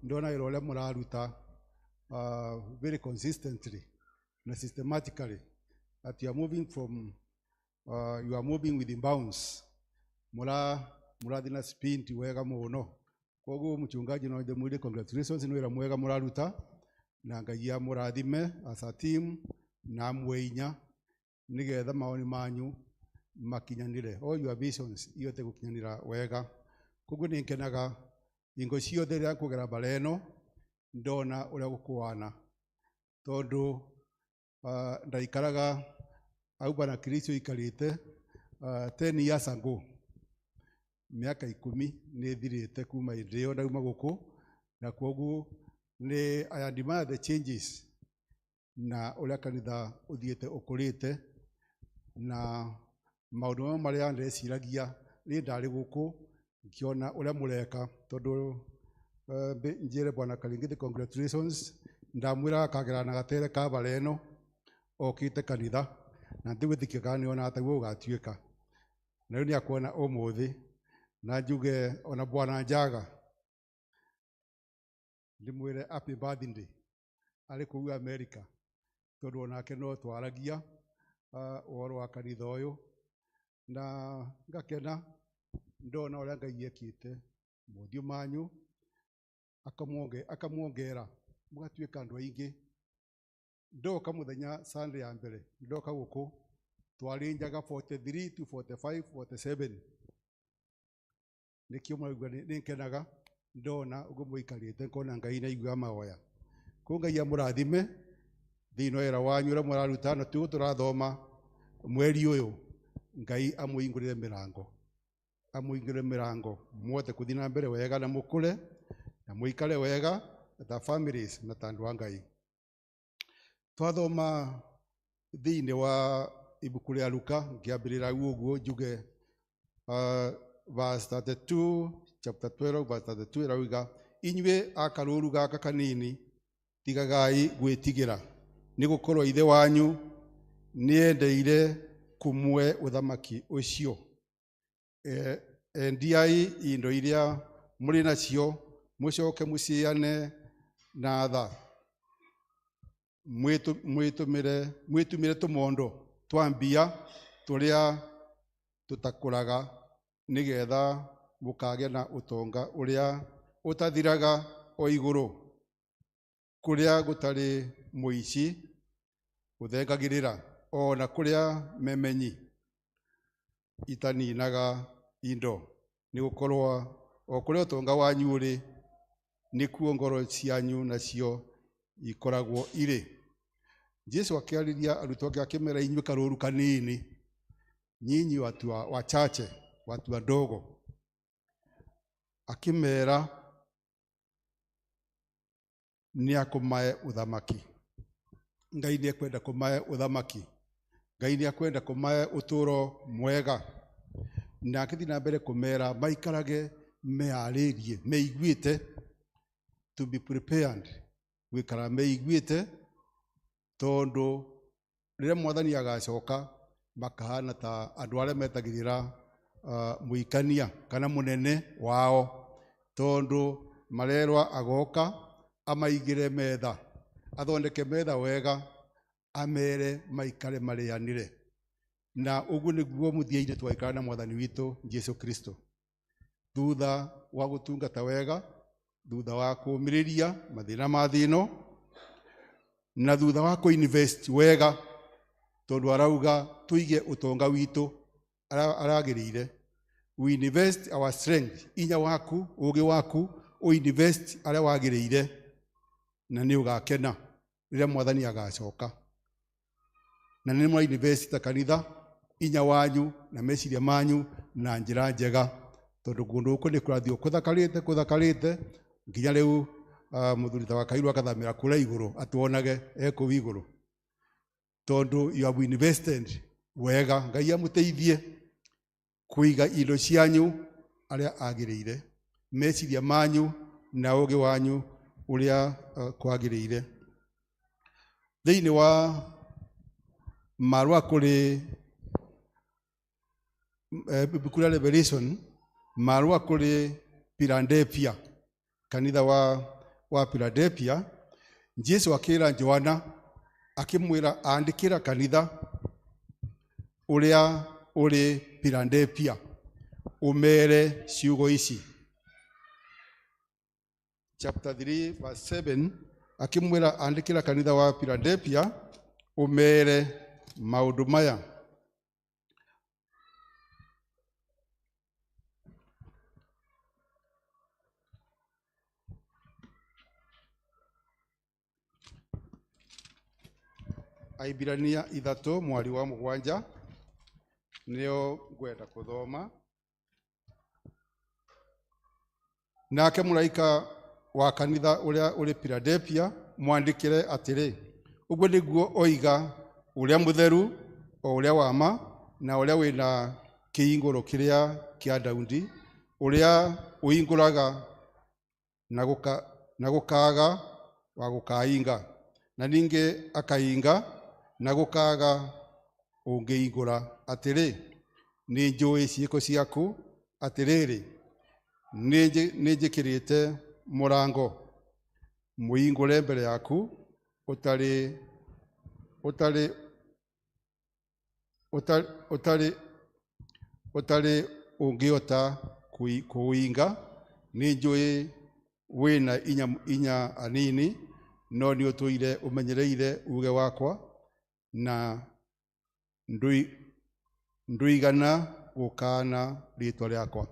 Ndona wĩra ũrĩa mũraruta very consistently na systematically, that you are moving from you are moving within bounds, mũrathi na speed wega mũno. Koguo mchungaji no ndĩmwĩre congratulations nĩ wĩra mwega mũraruta, na Ngai amũrathime as a team na amwe inya nĩgetha mawoni manyu makinyanĩre, all your visions ihote gũkinyanĩra wega. Koguo nĩ ngenaga hingo ciothe rĩrĩa ngũgera bara ĩno ndona ũrĩa gũkũana, tondũ ndaikaraga au bwana Kristo ikarĩte 10 years ago, mĩaka 10 nĩ ĩthirĩte kuma hĩndĩ ĩyo ndauma gũkũ, na koguo nĩ I admire the changes na ũrĩa kanitha ũthiĩte ũkũrĩte, na maũndũ mamwe marĩa ndeciragia rĩrĩa ndarĩ gũkũ ngĩona ũrĩa mũreka, tondũ njĩre bwana Karingiti congratulations, ndamwĩraga akagera na gatere ka bara ĩno okĩte kanitha, na ndigwĩtĩkia kana nĩonaga taguo gũgatuĩka, na rĩu nĩakuona ũmũthĩ. Na njuge ona bwana Njaga ndĩmwĩre happy birthday arĩ kũu America, tondũ onake no twaragia ũhoro wa kanitha ũyũ, na ngakena ndona ũrĩa Ngai ekĩte mothiũ manyu, akamuongera mũgatuĩka andũ aingĩ. Ndoka mũthenya Sunday ya mbere ndoka gũkũ twarĩ njaga 43 to 45 47, nĩkĩo mũraigua nĩ nkenaga ndona ũguo mũikarĩte, ngona Ngai nĩaiguaga mahoya. Koguo Ngai amũrathime thĩinĩ wa wĩra wanyu ũrĩa mũraruta, na tiguo tũrathoma mweri ũyũ, Ngai amũhingũrĩre mĩrango, amũhingũrĩre mĩrango muote kũthiĩ na mbere wega, na mũkũre na mũikare wega ta families na ta andũ a Ngai. Twathoma thĩinĩ wa ibuku rĩa Luka, ngĩambĩrĩra ũguo njuge verse 32, chapter 12 verse 32 ĩrauga, inyuĩ a karũũru gaka kanini tigagai gwĩtigĩra, nĩ gũkorwo Ithe wanyu nĩendeire kũmũhe ũthamaki ũcio. Endiai indo iria mũrĩ nacio, mũcoke mũciane na tha, mwĩtũmĩre tũmondo twa mbia tũrĩa tũtakũraga, nĩgetha mũkagĩa na ũtonga ũrĩa ũtathiraga o igũrũ, kũrĩa gũtarĩ mũici ũthengagĩrĩra, o na kũrĩa memenyi itaninaga indo, nĩ gũkorwo o kũrĩa ũtonga wanyu ũrĩ nĩkuo ngoro cianyu nacio ikoragwo irĩ. Jesu akĩarĩria arutwo ake akĩmera, inyuĩ karũũru kanini, nyinyi watu wachache, watu wadogo, akĩmera nĩakũmae ũthamaki. Ngai nĩekwenda kũmae ũthamaki, Ngai nĩakwenda kũmae ũtũũro mwega, na akĩthiĩ na mbere kũmera maikarage meharĩirie, meiguĩte, to be prepared, gũikara meiguĩte, tondũ rĩrĩa mwathani agacoka makahana ta andũ arĩa metagĩrĩra mũikania kana mũnene wao, tondũ marerwa agoka amaigĩre metha, athondeke metha wega, amere maikare marĩanĩre. Na ũguo nĩguo mũthia-inĩ twaikara na mwathani witũ Jesu Kristo, thutha wa gũtungata wega, thutha wa kũũmĩrĩria mathĩna ma thĩ ĩno, na thutha wa kũ-invest wega, tondũ arauga tũige ũtonga witũ aragĩrĩire. We invest our strength, inya waku, ũgĩ waku, ũinvest arĩa wagĩrĩire, na nĩ ũgakena. Rĩrĩa mwathani agacoka. Na nĩ mũra invest ta kanitha inya wanyu na meciria manyu na njĩra njega, tondũ kũndũ gũkũ nĩ kũrathiĩ kũthakarĩte kũthakarĩte nginya rĩu mũthuri ta wa Kairu akathamĩra kũrĩa igũrũ atuonage e kũu igũrũ, tondũ you have invested wega. Ngai amũteithie kũiga indo cianyu arĩa agĩrĩire, meciria manyu na ũgĩ wanyu ũrĩa kwagĩrĩire. Thĩinĩ wa marũa kũrĩ ibuku rĩa Revelation, marũa kũrĩ Philadelphia, kanitha wa Philadelphia, Jesu akĩra Joana akĩmwĩra andĩkĩra kanitha ũrĩa ũrĩ Philadelphia ũmere ciugo ici. Chapter 3 verse 7 akĩmwĩra andĩkĩra kanitha wa Philadelphia ũmere maũndũ maya. Aibirania 3 mwari wa 7 nĩo ngwenda kũthoma. Nake mũraika wa kanitha ũrĩa ũrĩ Philadelphia mwandĩkĩre atĩrĩ, ũguo nĩguo oiga ũrĩa mũtheru o ũrĩa wa ma na ũrĩa wĩna kĩhingũro kĩrĩa kĩa Daudi, ũrĩa ũhingũraga na gũkaaga wa gũkainga, na ningĩ akainga na gũkaaga ũngĩhingũra, atĩrĩ, nĩ njũĩ ciĩko ciaku, atĩrĩrĩ, nĩ njĩkĩrĩte mũrango mũhingũre mbere yaku ũtarĩ ũtarĩ ũtarĩ ũtarĩ ũtarĩ ũngĩhota kũinga. Nĩ njũĩ wĩna inya anini, no nĩ ũtũire ũmenyereire uge wakwa na ndũigana gũkaana rĩtwa rĩakwa.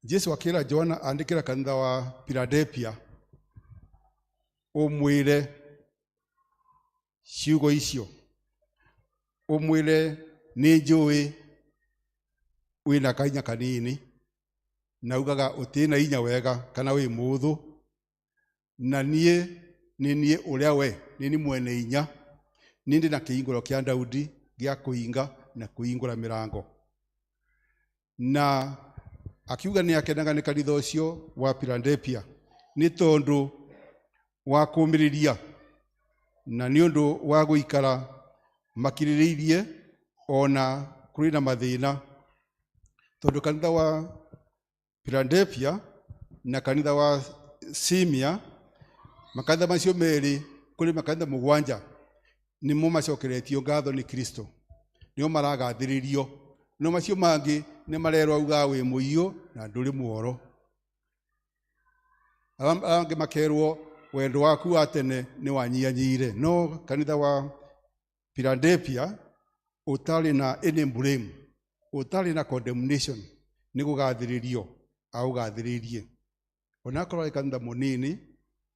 Jesu akĩra Joana andĩkĩra kanitha wa Philadelphia ũmwĩre ciugo icio, ũmwĩre nĩ njũĩ wĩna kainya kanini na ugaga ũtĩna inya wega kana wĩ mũthũ, na niĩ nĩ niĩ ũrĩa we nĩ niĩ mwene inya, niĩ ndĩ na kĩhingũro kĩa Daudi gĩa kũhinga na kũhingũra mĩrango. Na akiuga nĩ akenaga nĩ kanitha ũcio wa Philadelphia nĩ tondũ wa kũũmĩrĩria na nĩ ũndũ wa gũikara makirĩrĩirie ona kũrĩ na mathĩna, tondũ kanitha wa Philadelphia na kanitha wa Simia, makanitha macio merĩ kũrĩ makanitha 7 nĩmo macokeretio ngatho nĩ Kristo, nĩo maragathĩrĩrio, no macio mangĩ nĩ marerwo auga wĩ mũiyũ na ndũrĩ muoro. Arĩa angĩ makerwo wendo waku wa tene nĩ wanyihanyiire. No kanitha wa Philadelphia ũtarĩ na any blame, ũtarĩ na condemnation, nĩ gũgathĩrĩrio aũgathĩrĩirie. Onakorwo arĩ kanitha mũnini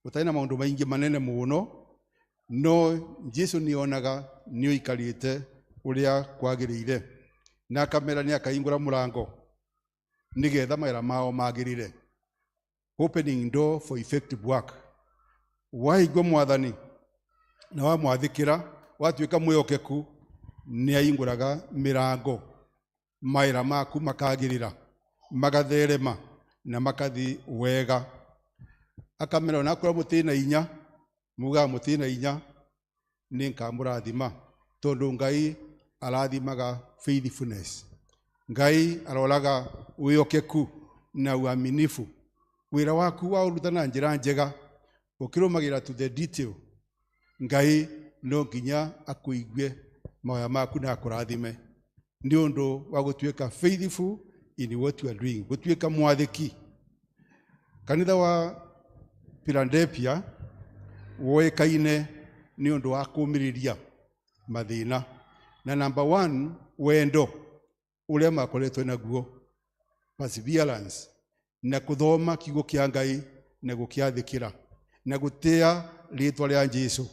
ũtarĩ na maũndũ maingĩ manene mũno, no Jesu nĩ onaga nĩ ũikarĩte ũrĩa kwagĩrĩire, na akamera nĩ akahingũra mũrango nĩgetha mawĩra mao magĩrĩre. Opening door for effective work. Waigua mwathani na wamwathĩkĩra, watuĩka mwĩhokeku, nĩ ahingũraga mĩrango, mawĩra maku makagĩrĩra, magatherema na makathi wega. Akamera onakorwo mũtĩna inya, mugaga mũtĩna inya, nĩ nkamũrathima, tondũ Ngai arathimaga faithfulness. Ngai aroraga wĩhokeku na uaminifu. Wĩra waku waũruta na njĩra njega, ũkĩrũmagĩrĩra to the detail, Ngai no nginya akũigue mahoya maku na akũrathime nĩ ũndũ wa gũtuĩka faithful in what you are doing, gũtuĩka mwathĩki. Kanitha wa Philadelphia woĩkaine nĩ ũndũ wa kũũmĩrĩria mathĩna, na number 1 wendo ũrĩa makoretwo naguo, perseverance, na kũthoma kiugo kĩa Ngai na gũkĩathĩkĩra. Na gũtĩa rĩtwa rĩa Jesũ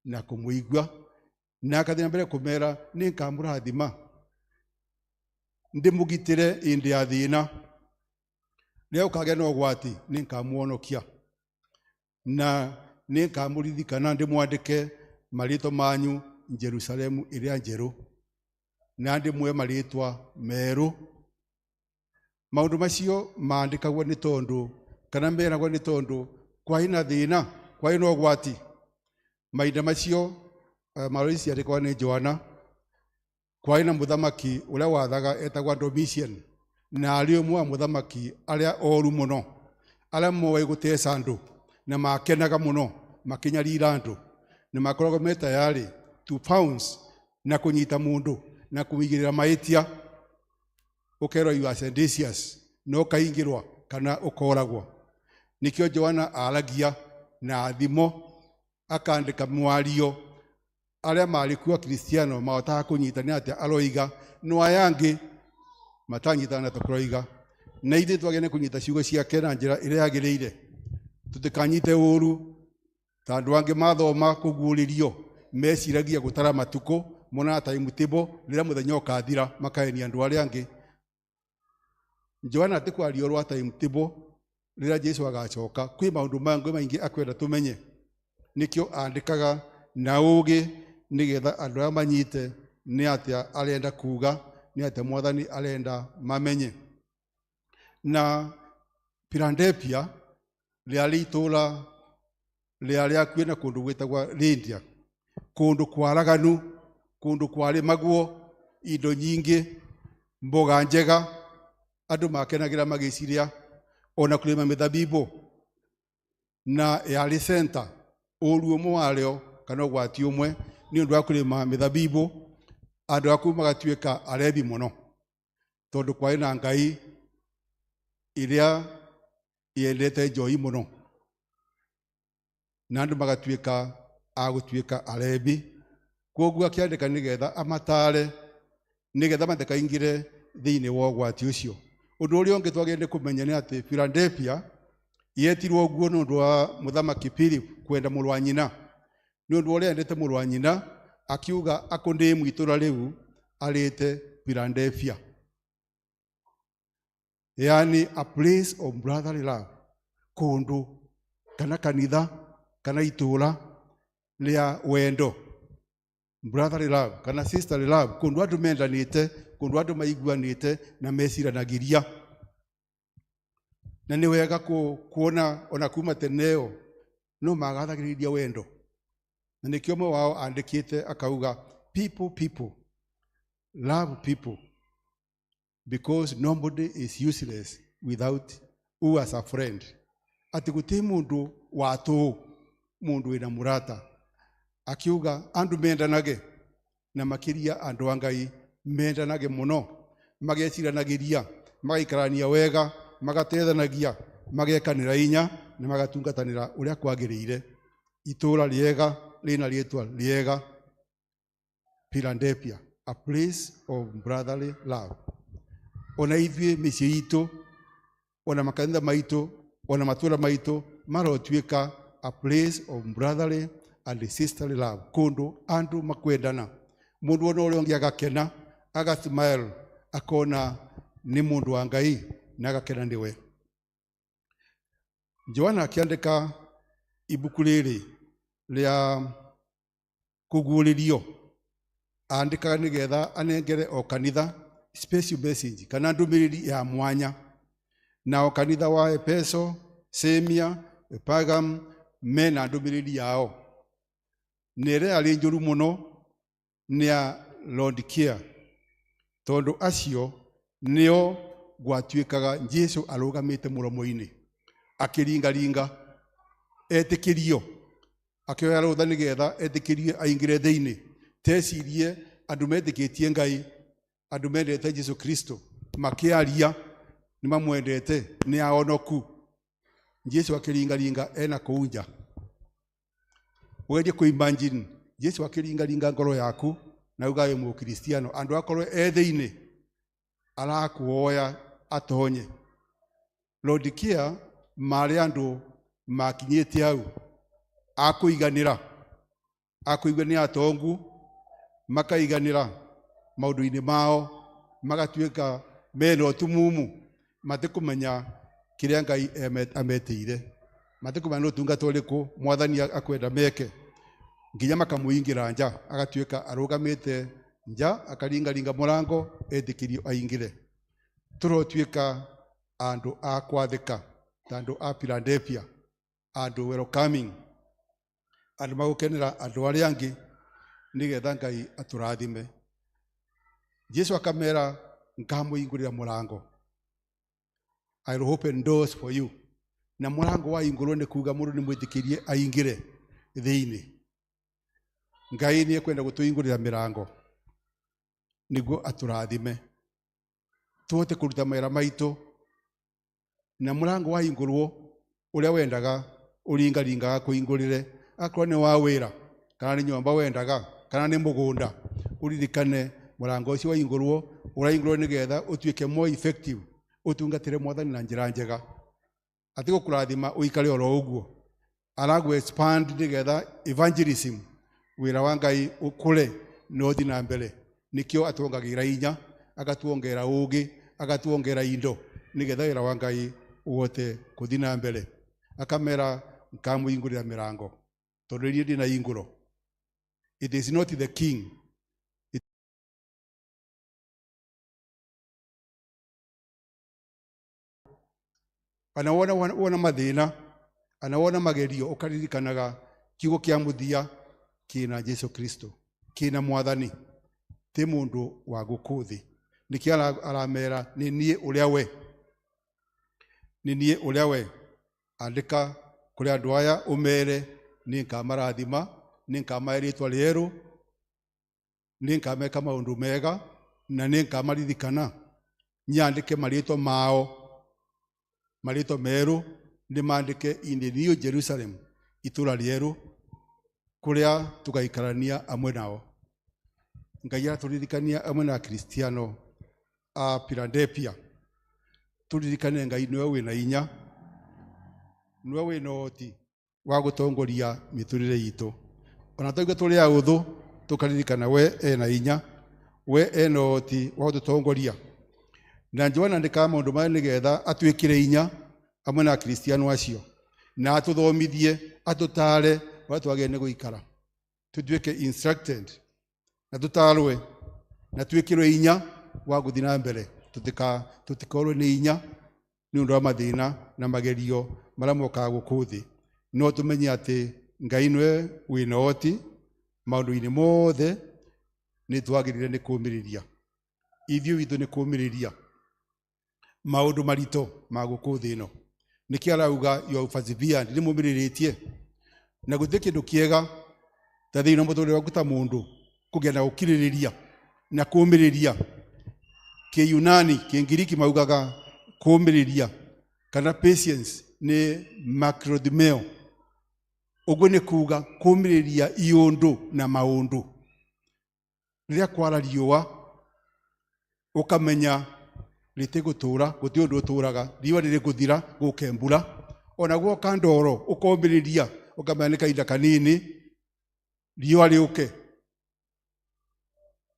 na kũmũigua na akathiĩ na mbere kũmera nĩ ngamũrathima ndĩmũgitĩre hĩndĩ ya thĩna rĩrĩa ũkagĩa na ũgwati nĩ ngamũhonokia na nĩ ngamũririkana ndĩmwandĩke marĩtwa manyu Jerusalemu ĩrĩa njerũ na ndĩmũhe marĩtwa merũ. Maũndũ macio maandĩkagwo nĩ tondũ kana meragwo nĩ tondũ kwarĩ na thĩna, kwarĩ na ũgwati. Mahinda macio marũa ici ciandĩkagwo nĩ Johana, kwarĩ na mũthamaki ũrĩa wathaga etagwo Domitian, na arĩ ũmwe wa mũthamaki arĩa oru mũno, arĩa moĩ gũteca andũ na makenaga mũno makĩnyarira andũ, na makoragwo me tayari to pounce na kũnyita mũndũ na kũmũigĩrĩra mahĩtia, ũkerwo you are seditious na ũkaingĩrwa kana ũkoragwo. Nĩkĩo Johana aragia na thimo akandĩka mwario arĩa marĩ kuo Akristiano mahotaga kũnyita nĩ atĩa aroiga, no aya angĩ matanyitana na tũkũroiga. Na ithuĩ twagĩrĩire nĩ kũnyita ciugo ciake na njĩra ĩrĩa yagĩrĩire, tũtikanyite ũru ta andũ angĩ mathoma kũguũrĩrio meciragia gũtara matukũ, monaga timetable rĩrĩa mũthenya ũkathira makahenia andũ arĩa angĩ. Johana ti kwaria ũhoro wa timetable rĩrĩa Jesũ agacoka, kwĩ maũndũ mangĩ maingĩ akwenda tũmenye. Nĩkĩo andĩkaga na ũũgĩ nĩgetha andũ aya manyite nĩ atĩa arenda kuga, nĩ atĩa Mwathani arenda mamenye. Na Philadelphia rĩarĩ itũũra rĩarĩ hakuhĩ na kũndũ gwĩtagwo Lydia, kũndũ kwaraganu, kũndũ kwarĩmagwo indo nyingĩ, mboga njega, andũ makenagĩra magĩcirĩa, ona kũrĩma mĩthabibũ, na yarĩ center. Ũru ũmwe warĩo kana ũgwati ũmwe nĩ ũndũ wa kũrĩma mĩthabibũ, andũ a kũu magatuĩka arebi mũno, tondũ kwarĩ na ngai ĩrĩa yendete njohi mũno, na andũ magatuĩka a gũtuĩka arebi. Kwoguo akĩandĩka nĩgetha amatare, nĩgetha matikaingĩre thĩinĩ wa ũgwati ũcio. Ũndũ ũrĩa ũngĩ twagĩrĩire nĩ kũmenya nĩ atĩ Philadelphia yetirwo ũguo nĩ ũndũ wa mũthamaki Philip kwenda mũrũ wa nyina. Nĩ ũndũ ũrĩa endete mũrũ wa nyina, akiuga akũnĩmu itũũra rĩu arĩte Philadelphia, yaani a place of brotherly love, kũndũ kana kanitha kana itũũra rĩa wendo, brotherly love kana sisterly love, kũndũ andũ mendanĩte, kũndũ andũ maiguanĩte na meciranagĩria. Na nĩ wega kuona ona kuma tene ĩyo no magathagĩrĩria wendo, na nĩkĩo ũmwe wao andĩkĩte akauga people people love people because nobody is useless without who as a friend. Atĩ gũtirĩ mũndũ wa tũũ, mũndũ wĩna mũrata. Akiuga andũ mendanage, na makĩria andũ a Ngai mendanage mũno, mageciranagĩria, magaikarania wega, magateithanagia, magekanĩra inya na magatungatanĩra ũrĩa kwagĩrĩire. Itũũra rĩega rĩna rĩtwa rĩega, Philadelphia, a place of brotherly love. Ona ithuĩ mĩciĩ itũ, ona makanitha maitũ, ona matũũra maitũ marotuĩka a place of brotherly and sisterly love, kũndũ andũ makwendana, mũndũ ona ũrĩa ũngĩ agakena, aga smile, akona nĩ mũndũ wa Ngai na agakena nĩwe. Johana akĩandĩka ibuku rĩrĩ rĩa kũguũrĩrio, andĩkaga nĩgetha anengere o kanitha special message kana ndũmĩrĩri ya mwanya. Na o kanitha wa Efeso, Semia, Pergam mena ndũmĩrĩri yao. Na ĩrĩa yarĩ njũru mũno nĩ ya Laodikia, tondũ acio nĩo gwatuĩkaga Jesũ arũgamĩte mũromo-inĩ akĩringaringa etĩkĩrio, akĩoya rũtha nĩgetha etĩkĩrie aingĩre thĩinĩ. Tecirie andũ metĩkĩtie Ngai, andũ mendete Jesũ Kristo, makĩaria nĩ mamwendete, nĩ ahonoku. Jesũ akĩringaringa ena kũu nja. Ũgerie kũ imagine Jesũ akĩringaringa ngoro yaku na uga wĩ mũkristiano, andũ akorwo e thĩinĩ arakuoya atonye. Laodikia marĩ andũ Makinyĩte hau akũiganĩra, akũigua nĩ atongu, makaiganĩra maũndũ-inĩ mao, magatuĩka mena ũtumumu, matikũmenya kĩrĩa Ngai ametĩire, matikũmenya nĩ ũtungata ũrĩkũ mwathani akwenda meke, nginya makamũingĩra nja, agatuĩka arũgamĩte nja akaringaringa mũrango etĩkĩrio aingĩre. Tũrotuĩka andũ a kwathĩka ta andũ a Philadelphia, andũ welcoming, andũ magũkenera andũ arĩa angĩ, nĩgetha Ngai atũrathime. Jesu akamera ngamũhingũrĩra mũrango, I will open doors for you. Na mũrango waingũrwo nĩ kuga mũndũ nĩ mwĩtĩkĩrie aingĩre thĩinĩ. Ngai nĩ ekwenda gũtũhingũrĩra mĩrango nĩguo atũrathime, tũhote kũruta mawĩra maitũ. Na mũrango wahingũrwo ũrĩa wendaga ũringaringaga kũhingũrĩre, akorwo nĩ wa wĩra kana nĩ nyũmba wendaga kana nĩ mũgũnda, ũririkane mũrango ũcio wahingũrwo ũrahingũrwo nĩgetha ũtuĩke more effective, ũtungatĩre mwathani na njĩra njega. Atigũkũrathima ũikare oro ũguo, aragũ expand nĩgetha evangelism, wĩra wa Ngai ũkũre na ũthiĩ na mbere. Nĩkĩo atuongagĩra inya, agatuongera ũgĩ, agatuongera indo, nĩgetha wĩra wa Ngai ũhote kũthiĩ na mbere. Akamera nkamũhingũrĩra mĩrango tondũ niĩ ndĩna hingũro. It is not the king. Ana wona mathĩna, ana wona magerio, ũkaririkanaga kiugo kĩa mũthia kĩna Jesu Kristo, kĩna mwathani, ti mũndũ wa gũkũ thĩ. Nĩkĩo aramera nĩ niĩ ũrĩa we, nĩ niĩ ũrĩa we. Andĩka kũrĩ andũ aya ũmere nĩ ngamarathima, nĩ ngamahe rĩtwa rĩerũ, nĩ ngameka maũndũ mega, na nĩ ngamaririkana. Nyandĩke marĩtwa mao, marĩtwa merũ nĩmandĩke in the new Jerusalem, itũra rĩerũ kũrĩa tũgaikarania amwe nao. Ngai aratũririkania amwe na Akristiano a Philadelphia, tũririkane Ngai nĩwe wĩna inya, nĩwe wĩna ũhoti wa gũtongoria mĩtũrĩre itũ. Ona twaigua tũrĩ a ũthũ, tũkaririkana we ena inya, we ena ũhoti wa gũtũtongoria. Na Johana andĩkaga maũndũ maya nĩgetha atwĩkĩre inya amwe na Akristiano acio, na atũthomithie, atũtare ũrĩa twagĩrĩire nĩ gũikara, tũtuĩke instructed na tũtarwe na twĩkĩrwe inya wa gũthiĩ na mbere, tũtikorwo nĩ inya nĩ ũndũ wa mathĩna na magerio marĩa mokaga gũkũ thĩ. No tũmenye atĩ Ngai nĩwe wĩna ũhoti maũndũ-inĩ mothe, nĩ twagĩrĩire nĩ kũũmĩrĩria. Ithuĩ witũ nĩ kũũmĩrĩria maũndũ maritũ ma gũkũ thĩ ĩno. Nĩkĩo arauga you are persevered, nĩ mũmĩrĩrĩtie. Na gũtirĩ kĩndũ kĩega ta thĩinĩ wa mũtũrĩre waku ta mũndũ kũgĩa na gũkirĩrĩria na kũũmĩrĩria. Kĩyunani, Kĩngiriki maugaga kũũmĩrĩria kana patience nĩ makrothymeo. Ũguo nĩ kuga kũũmĩrĩria iũndũ na maũndũ. Rĩrĩa kwara riũa ũkamenya rĩtigũtũra, gũtirĩ ũndũ ũtũraga, riũa rĩrĩgũthira gũke mbura. Ona gwoka ndoro ũkomĩrĩria, ũkamenya nĩ kahinda kanini riũa rĩũke.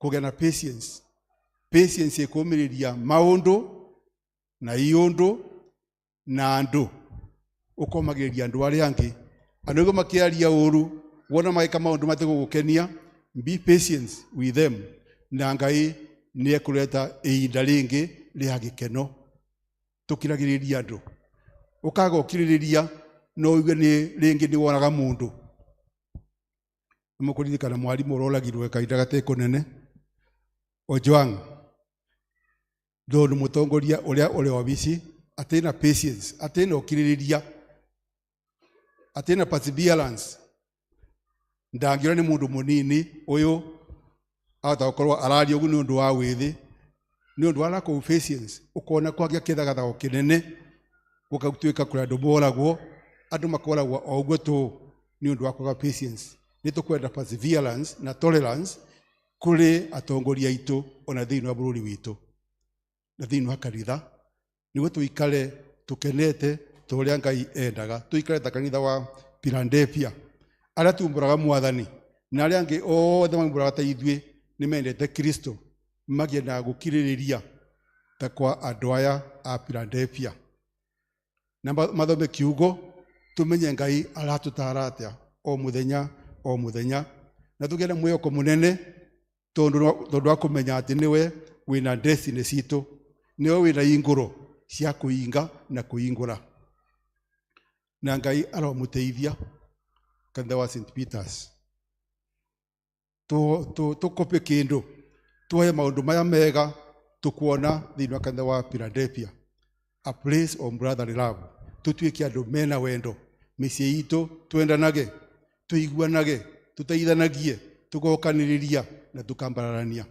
Kũgĩa na patience, patience ĩkũmĩrĩria maũndũ na iũndũ na andũ, ũkomagĩrĩria andũ arĩa angĩ. Andũ aigua makĩaria ũru, wona magĩka maũndũ mategũgũkenia, be patient with them, na Ngai nĩ ekũreta ihinda rĩngĩ rĩa gĩkeno. Tũkiragĩrĩria andũ, ũkaga ũkirĩrĩria no ũigue nĩ rĩngĩ nĩ woraga mũndũ. Nĩ mũkũririkana mwarimũ ũroragirwe kahinda gatarĩ kũnene, Ojwang, tondũ mũtongoria ũrĩa ũrĩ obici atĩ na patience, atĩ na ũkirĩrĩria, atĩ na perseverance. Ndangĩona nĩ mũndũ mũnini ũyũ ahota gũkorwo araria ũguo nĩ ũndũ wa wĩthĩ, nĩ ũndũ wa lack of patience. Ũkona kwagĩa kĩthagathago kĩnene, gũgatuĩka kũrĩ andũ moragwo, andũ makoragwo o ũguo tu nĩ ũndũ wa kwaga patience. Nĩ tũkwenda perseverance na tolerance kũrĩ atongoria aitũ ona thĩinĩ wa bũrũri witũ na thĩinĩ wa kanitha, nĩguo tũikare tũkenete Ta ũrĩa Ngai endaga tũikare ta kanitha wa Philadelphia, arĩa tumbũraga Mwathani na arĩa angĩ othe maumbũraga ta ithuĩ nĩ mendete Kristo, magĩendaga gũkirĩrĩria ta kwa andũ aya a Philadelphia, na mathome kiugo tumenye Ngai aratũtara atĩa o mũthenya o mũthenya, na tũgĩe na mwĩhoko mũnene tondũ wa kũmenya atĩ nĩwe wĩna destiny citũ, nĩwe wĩna ingũro cia kũinga na kũingũra. Na Ngai aromũteithia kanitha wa St Peters tũkope kĩndũ, tuoye maũndũ maya mega tũkuona thĩinĩ wa kanitha wa Philadelphia, a place of brotherly love. Tũtuĩke andũ mena wendo mĩciĩ itũ, twendanage, tũiguanage, tũteithanagie, tũgokanĩrĩria na tũkambararania,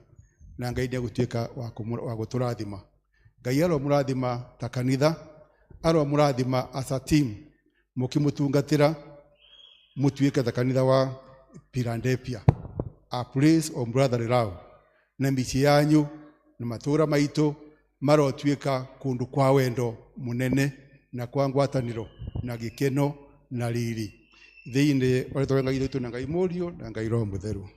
na Ngai nĩegũtuĩka wa gũtũrathima. Ngai aromũrathima ta kanitha, aromũrathima as a team mũkĩmũtungatĩra, mũtuĩke ta kanitha wa Philadelphia, a place of brotherly love, na mĩciĩ yanyu na matũũra maitũ marotuĩka kũndũ kwa wendo mũnene na kwa ngwatanĩro na gĩkeno na riri thĩinĩ wa rĩtwa rĩa Ngai witũ na Ngai Mũriũ na Ngai Roho Mũtheru.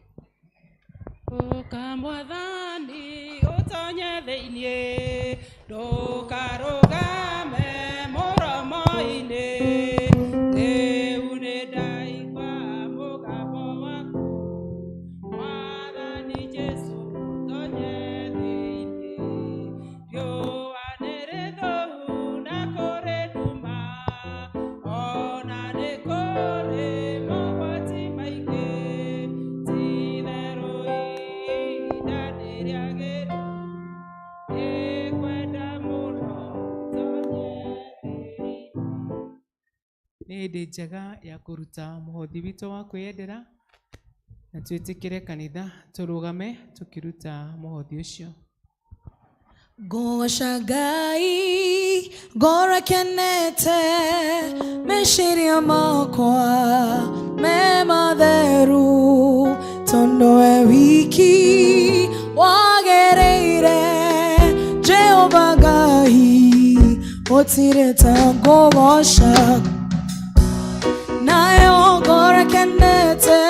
Ũka Mwathani ũtonye thĩinĩ, ndũkarũgame mũromo-inĩ. Rĩu nĩndaigua mũgambo waku, Mwathani Jesũ ũtonye thĩinĩ. Riũa nĩrĩthũu na kũrĩ nduma, ona nĩ kũrĩ mogwati maingĩ. Ti-itherũ ihinda nĩrĩagĩru, nĩngwenda mũno ũtonye thĩinĩ. Nĩ hĩndĩ njega ya kũruta mũhothi witũ wa kwĩyendera, na twĩtĩkĩre kanitha tũrũgame tũkĩruta mũhothi ũcio. Ngũgoca Ngai ngoro kenete, meciria makwa me matheru, tondũ we wiki wagereire. Jehova Ngai gũtirĩ ta ngũgoca, nayo ngoro kenete,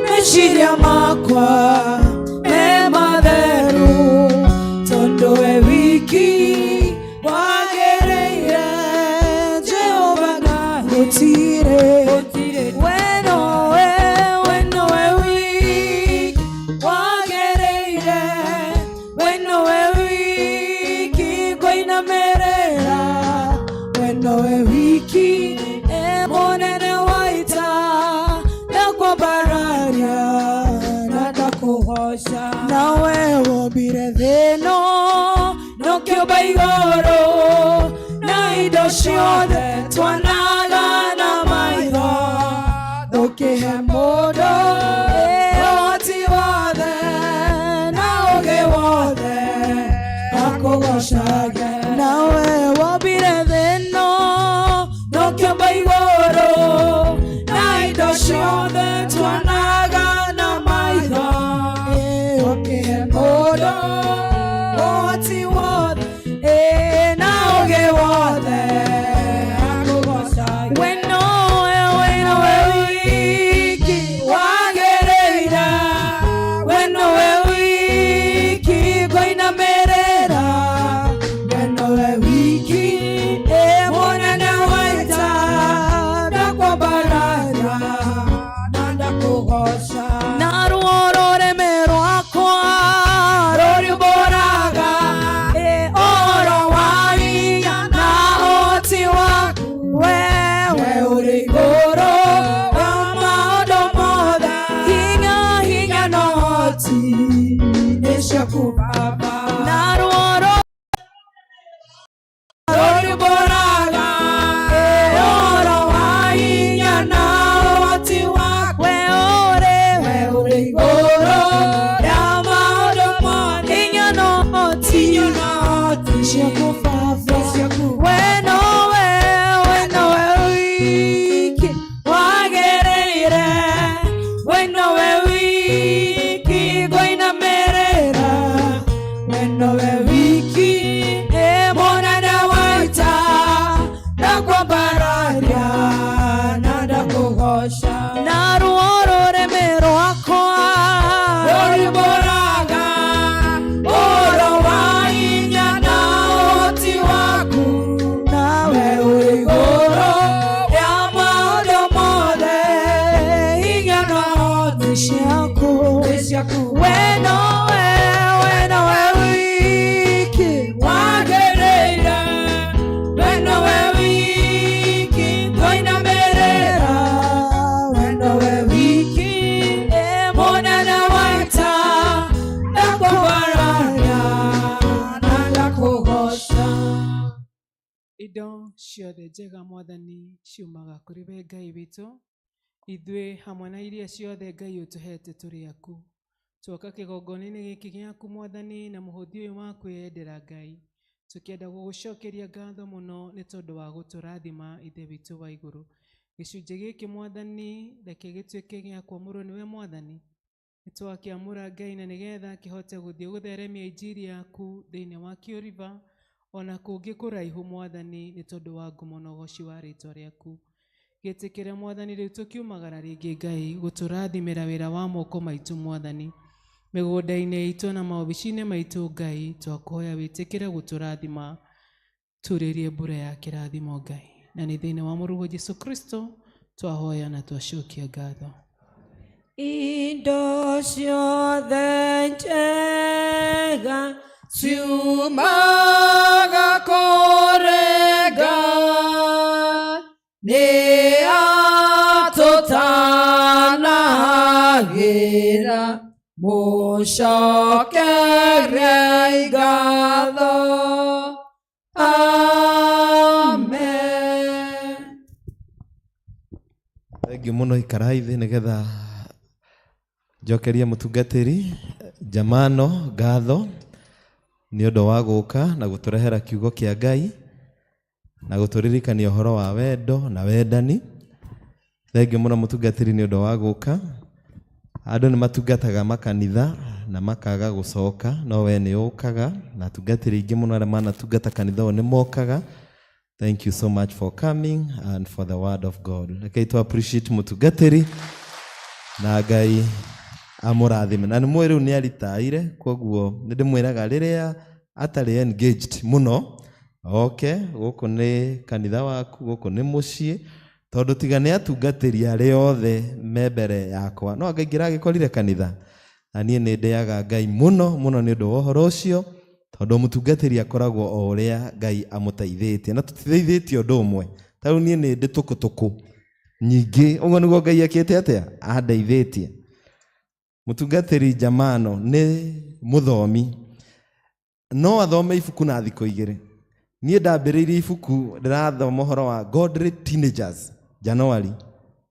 meciria makwa me matheru, tondũ we wiki wagereire. Jehova Ngai gũtirĩ, we nowe, we nowe wiki wagereire, we nowe wiki ngũinamĩrĩra, we nowe wiki e mũnene wa ita, ndakwambararia na ndakũgoca. Nawe wombire thĩ ĩno nokĩũmba igũrũ na indo ciothe twonaga na maitho, ũkĩhe mũndũ ũhoti wothe na ũũgĩ wothe akũgocage. Nawe wombire thĩ ĩno nokĩũmba igũrũ na indo ciothe twonaga na maitho, ũkĩhe mũndũ ũhoti wothe na ũũgĩ wothe akũgocage. We nowe, we nowe wiki wagĩrĩire, we nowe wiki ngũinamĩrĩra, we nowe wiki ĩ mũnene wa ita, ndakwambararia na ndakũgoca. Naruo rũrĩmĩ rwakwa rũriumbũraga ũhoro wa hinya na ũhoti waku, we ũrĩ igũrũ wa maũndũ mothe. Hinya, hinya na ũhoti nĩ ciaku Baba. Naruo rũriumbũraga ũhoro wa hinya na ũhoti waku, we ũrĩ igũrũ rĩa maũndũ mothe. Hinya na ũhoti ciaku Baba. We nowe, we nowe wiki. ndakũgoca Na ruo rũrĩmĩ rwakwa rũrimbũraga ũhoro wa hinya na ũhoti waku nawe wĩ igũrũ rĩa maũndũ mothe hinya na ũhoti nĩ ciaku nĩ ciaku we nowe we nowe wiki wagĩrĩire we nowe wiki twainamĩrĩra we nowe wiki mũnene wa ita ndakũbaraya na ndakũgoca Indo ciothe njega mwathani ciumaga kũrĩ we Ngai witũ, ithuĩ hamwe na iria ciothe Ngai ũtũhete tũrĩ aku. Twoka kĩgongona-inĩ gĩkĩ gĩaku mwathani na mũhũthi ũyũ wa kwĩyendera Ngai, tũkĩenda gũgũcokeria ngatho mũno nĩ tondũ wa gũtũrathima Ithe witũ wa igũrũ. Gĩcunjĩ gĩkĩ mwathani reke gĩtuĩke gĩa kwamũrwo nĩwe mwathani, nĩtwakĩamũra Ngai na nĩgetha kĩhote gũthiĩ gũtheremia injiri yaku thĩinĩ wa Kĩũriba ona kũngĩ kũraihu mwathani nĩ tondũ wa ngumo na ũgoci wa rĩtwa rĩaku. Gĩtĩkĩre mwathani rĩu tũkiumagara rĩngĩ Ngai gũtũrathimĩra wĩra wa moko maitũ mwathani, mĩgũnda-inĩ itũ na maobici-inĩ maitũ Ngai twakũhoya wĩtĩkĩre gũtũrathima turĩrie mbura ya kĩrathimo Ngai, na nĩ thĩinĩ wa mũrũguo Jesu Kristo twahoya na twacokia ngatho. Indo ciothe njega ciumaga kũrĩ Ngai nĩ atũtanahagĩra mũcokerei ngatho amen. Thengiũ mũno ikarai thĩ nĩgetha njokerie mũtungatĩri Jamano ngatho nĩ ũndũ wa gũka na gũtũrehera kiugo kĩa Ngai na gũtũririkania ũhoro wa wendo na wendani. Thengiũ mũno mũtungatĩri nĩ ũndũ wa gũka. Andũ nĩ matungataga makanitha na makaga gũcoka, no we nĩ ũkaga na atungatĩri aingĩ mũno arĩa manatungata kanitha ũyũ nĩ mokaga. Thank you so much for coming and for the word of God. Rekei tu appreciate mũtungatĩri na Ngai amũrathime. Na nĩ mũĩ rĩu nĩ aritaire, koguo nĩ ndĩmwĩraga rĩrĩa atarĩ engaged mũno, oke gũkũ nĩ kanitha waku, gũkũ nĩ mũciĩ, tondũ tiga nĩ atungatĩri arĩa othe me mbere yakwa, no anga ingĩragĩkorire kanitha. Na niĩ nĩ ndĩaga Ngai mũno mũno nĩ ũndũ wa ũhoro ũcio, tondũ mũtungatĩri akoragwo o ũrĩa Ngai amũteithĩtie, na tũtiteithĩtie ũndũ ũmwe. Ta rĩu niĩ nĩ ndĩ tũkũtũkũ nyingĩ, ũguo nĩguo Ngai ekĩte atĩa, andeithĩtie. Mũtungatĩri Jamano nĩ mũthomi, no athome ibuku na thikũ igĩrĩ. Niĩ ndambĩrĩirie ibuku ndĩrathoma ũhoro wa Godly Teenagers January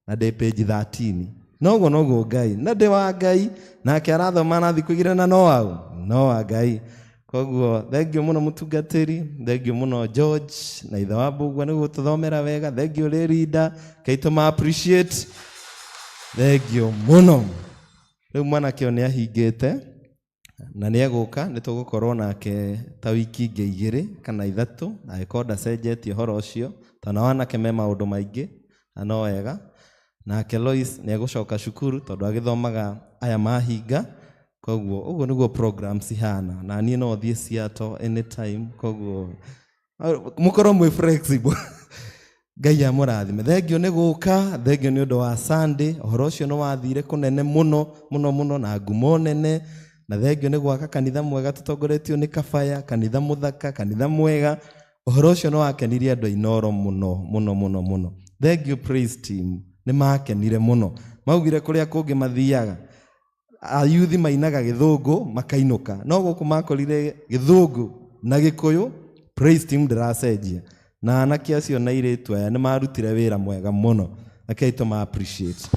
na ndĩ page 13. Noguo noguo Ngai na ndĩ wa Ngai nake arathoma na thikũ igĩrĩ na no au no wa Ngai. Koguo thengiũ mũno mũtungatĩri, thengiũ mũno George na ithe wa Mbugua nĩ gũtũthomera wega, thengiũ Rĩrinda, Ngai tũma appreciate, thengiũ mũno. Rĩu mwanake ũyũ nĩ ahingĩte na nĩ egũka, nĩ tũgũkorwo nake ta wiki ingĩ igĩrĩ kana ithatũ, angĩkorwo ndacenjetie ũhoro ũcio, tondũ nao anake me maũndũ maingĩ na no wega. Nake Lois nĩ egũcoka cukuru tondũ agĩthomaga aya mahinga, koguo ũguo nĩguo programs cihana, na niĩ no thiĩ Seattle anytime, koguo mũkorwo mwĩ flexible. Ngai amũrathime. Thengiũ nĩ gũka, thengiũ nĩ ũndũ wa Sunday, ũhoro ũcio nĩ wathire kũnene mũno mũno mũno na ngumo nene, na thengiũ nĩ gwaka kanitha mwega tũtongoretio nĩ Kabaya, kanitha mũthaka, kanitha mwega. Ũhoro ũcio nĩ wakenirie andũ a Inooro mũno mũno mũno mũno. Thengiũ praise team, nĩ makenire mũno. Maugire kũrĩa kũngĩ mathiaga, ayuthi mainaga gĩthũngũ makainũka, no gũkũ makorire gĩthũngũ na gĩkũyũ, praise team ndĩracenjia. Na anake acio na airĩtu aya nĩ marutire wĩra mwega mũno, rekei tũma appreciate.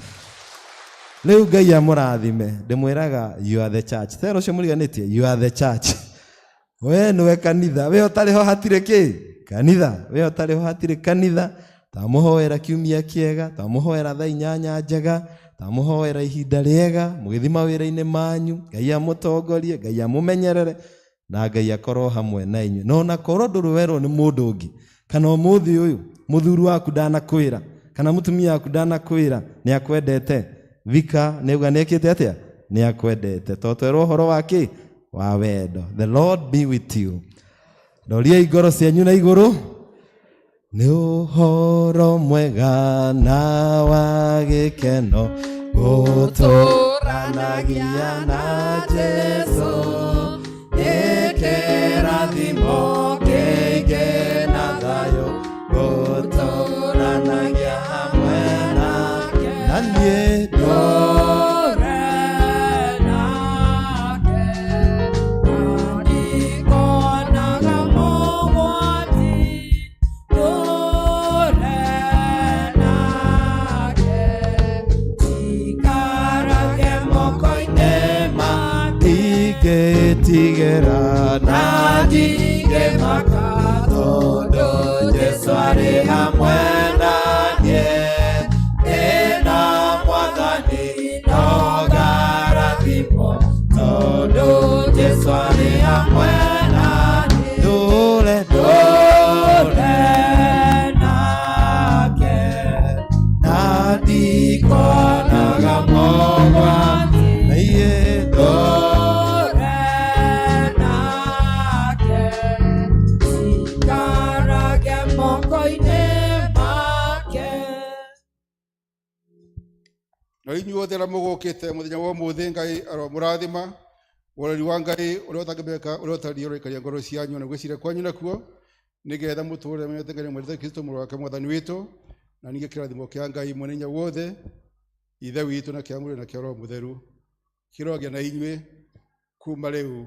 Rĩu Ngai amũrathime, ndĩmwĩraga you are the church. Tera ũcio mũriganĩtie, you are the church. We nĩwe kanitha, we ũtarĩ ho hatirĩ kĩ? Kanitha, we ũtarĩ ho hatirĩ kanitha. Tamũhoera kiumia kĩega, tamũhoera thaa inyanya njega, tamũhoera ihinda rĩega, mũgĩthiĩ mawĩra-inĩ manyu, Ngai amũtongorie, Ngai amũmenyerere, na Ngai akorwo hamwe na inyuĩ. Na ona korwo ndũrĩ werwo nĩ mũndũ ũngĩ, kana ũmũthĩ ũyũ mũthuri waku ndanakwĩra, kana Kana mũtumia waku ndanakwĩra nĩ akwendete? Vika nĩ auga nĩ ekĩte atĩa? Nĩ akwendete. To twerwo ũhoro wa kĩ? Wa wendo. The Lord be with you. Roriai ngoro cianyu na igũrũ. Nĩ ũhoro mwega na wa gĩkeno gũtũranagia na Jesũ. Nĩ kĩrathimo kĩingĩ na thayũ gũtũranagia hamwe nake. Na niĩ ndũre nake, na ndikonaga mogwati. Ndũre nake, njikarage moko-inĩ make. Ndingĩtigĩra na ndingĩmaka, tondũ Jesũ arĩ hamwe na niĩ. Ndĩna Mwathani no ngarathimwo, tondũ Jesũ arĩ hamwe na niĩ. Ndũre, ndũre nake, na ndikonaga mogwati. Na iye ndũre nake, njikarage moko-inĩ make. Na inyuothe arĩa mũgũkĩte mũthenya wa ũmũthĩ, Ngai aromũrathima. Ũrori wa Ngai ũrĩa ũtangĩmenyeka, ũrĩa ũtariĩ, ũroikaria ngoro cianyu na gwĩciria kwanyu nakuo, nĩgetha mũtũũre menyete Ngai na mwendete Kristo mũrũ wake Mwathani witũ. Na ningĩ kĩrathimo kĩa Ngai Mwene Hinya wothe, Ithe witũ, na kĩa Mũriũ, na kĩa Roho Mũtheru, kĩrogĩa na inyuĩ kuma rĩu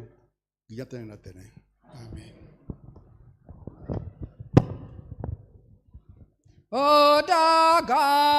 nginya tene na tene. Amen. Ũndongoragia.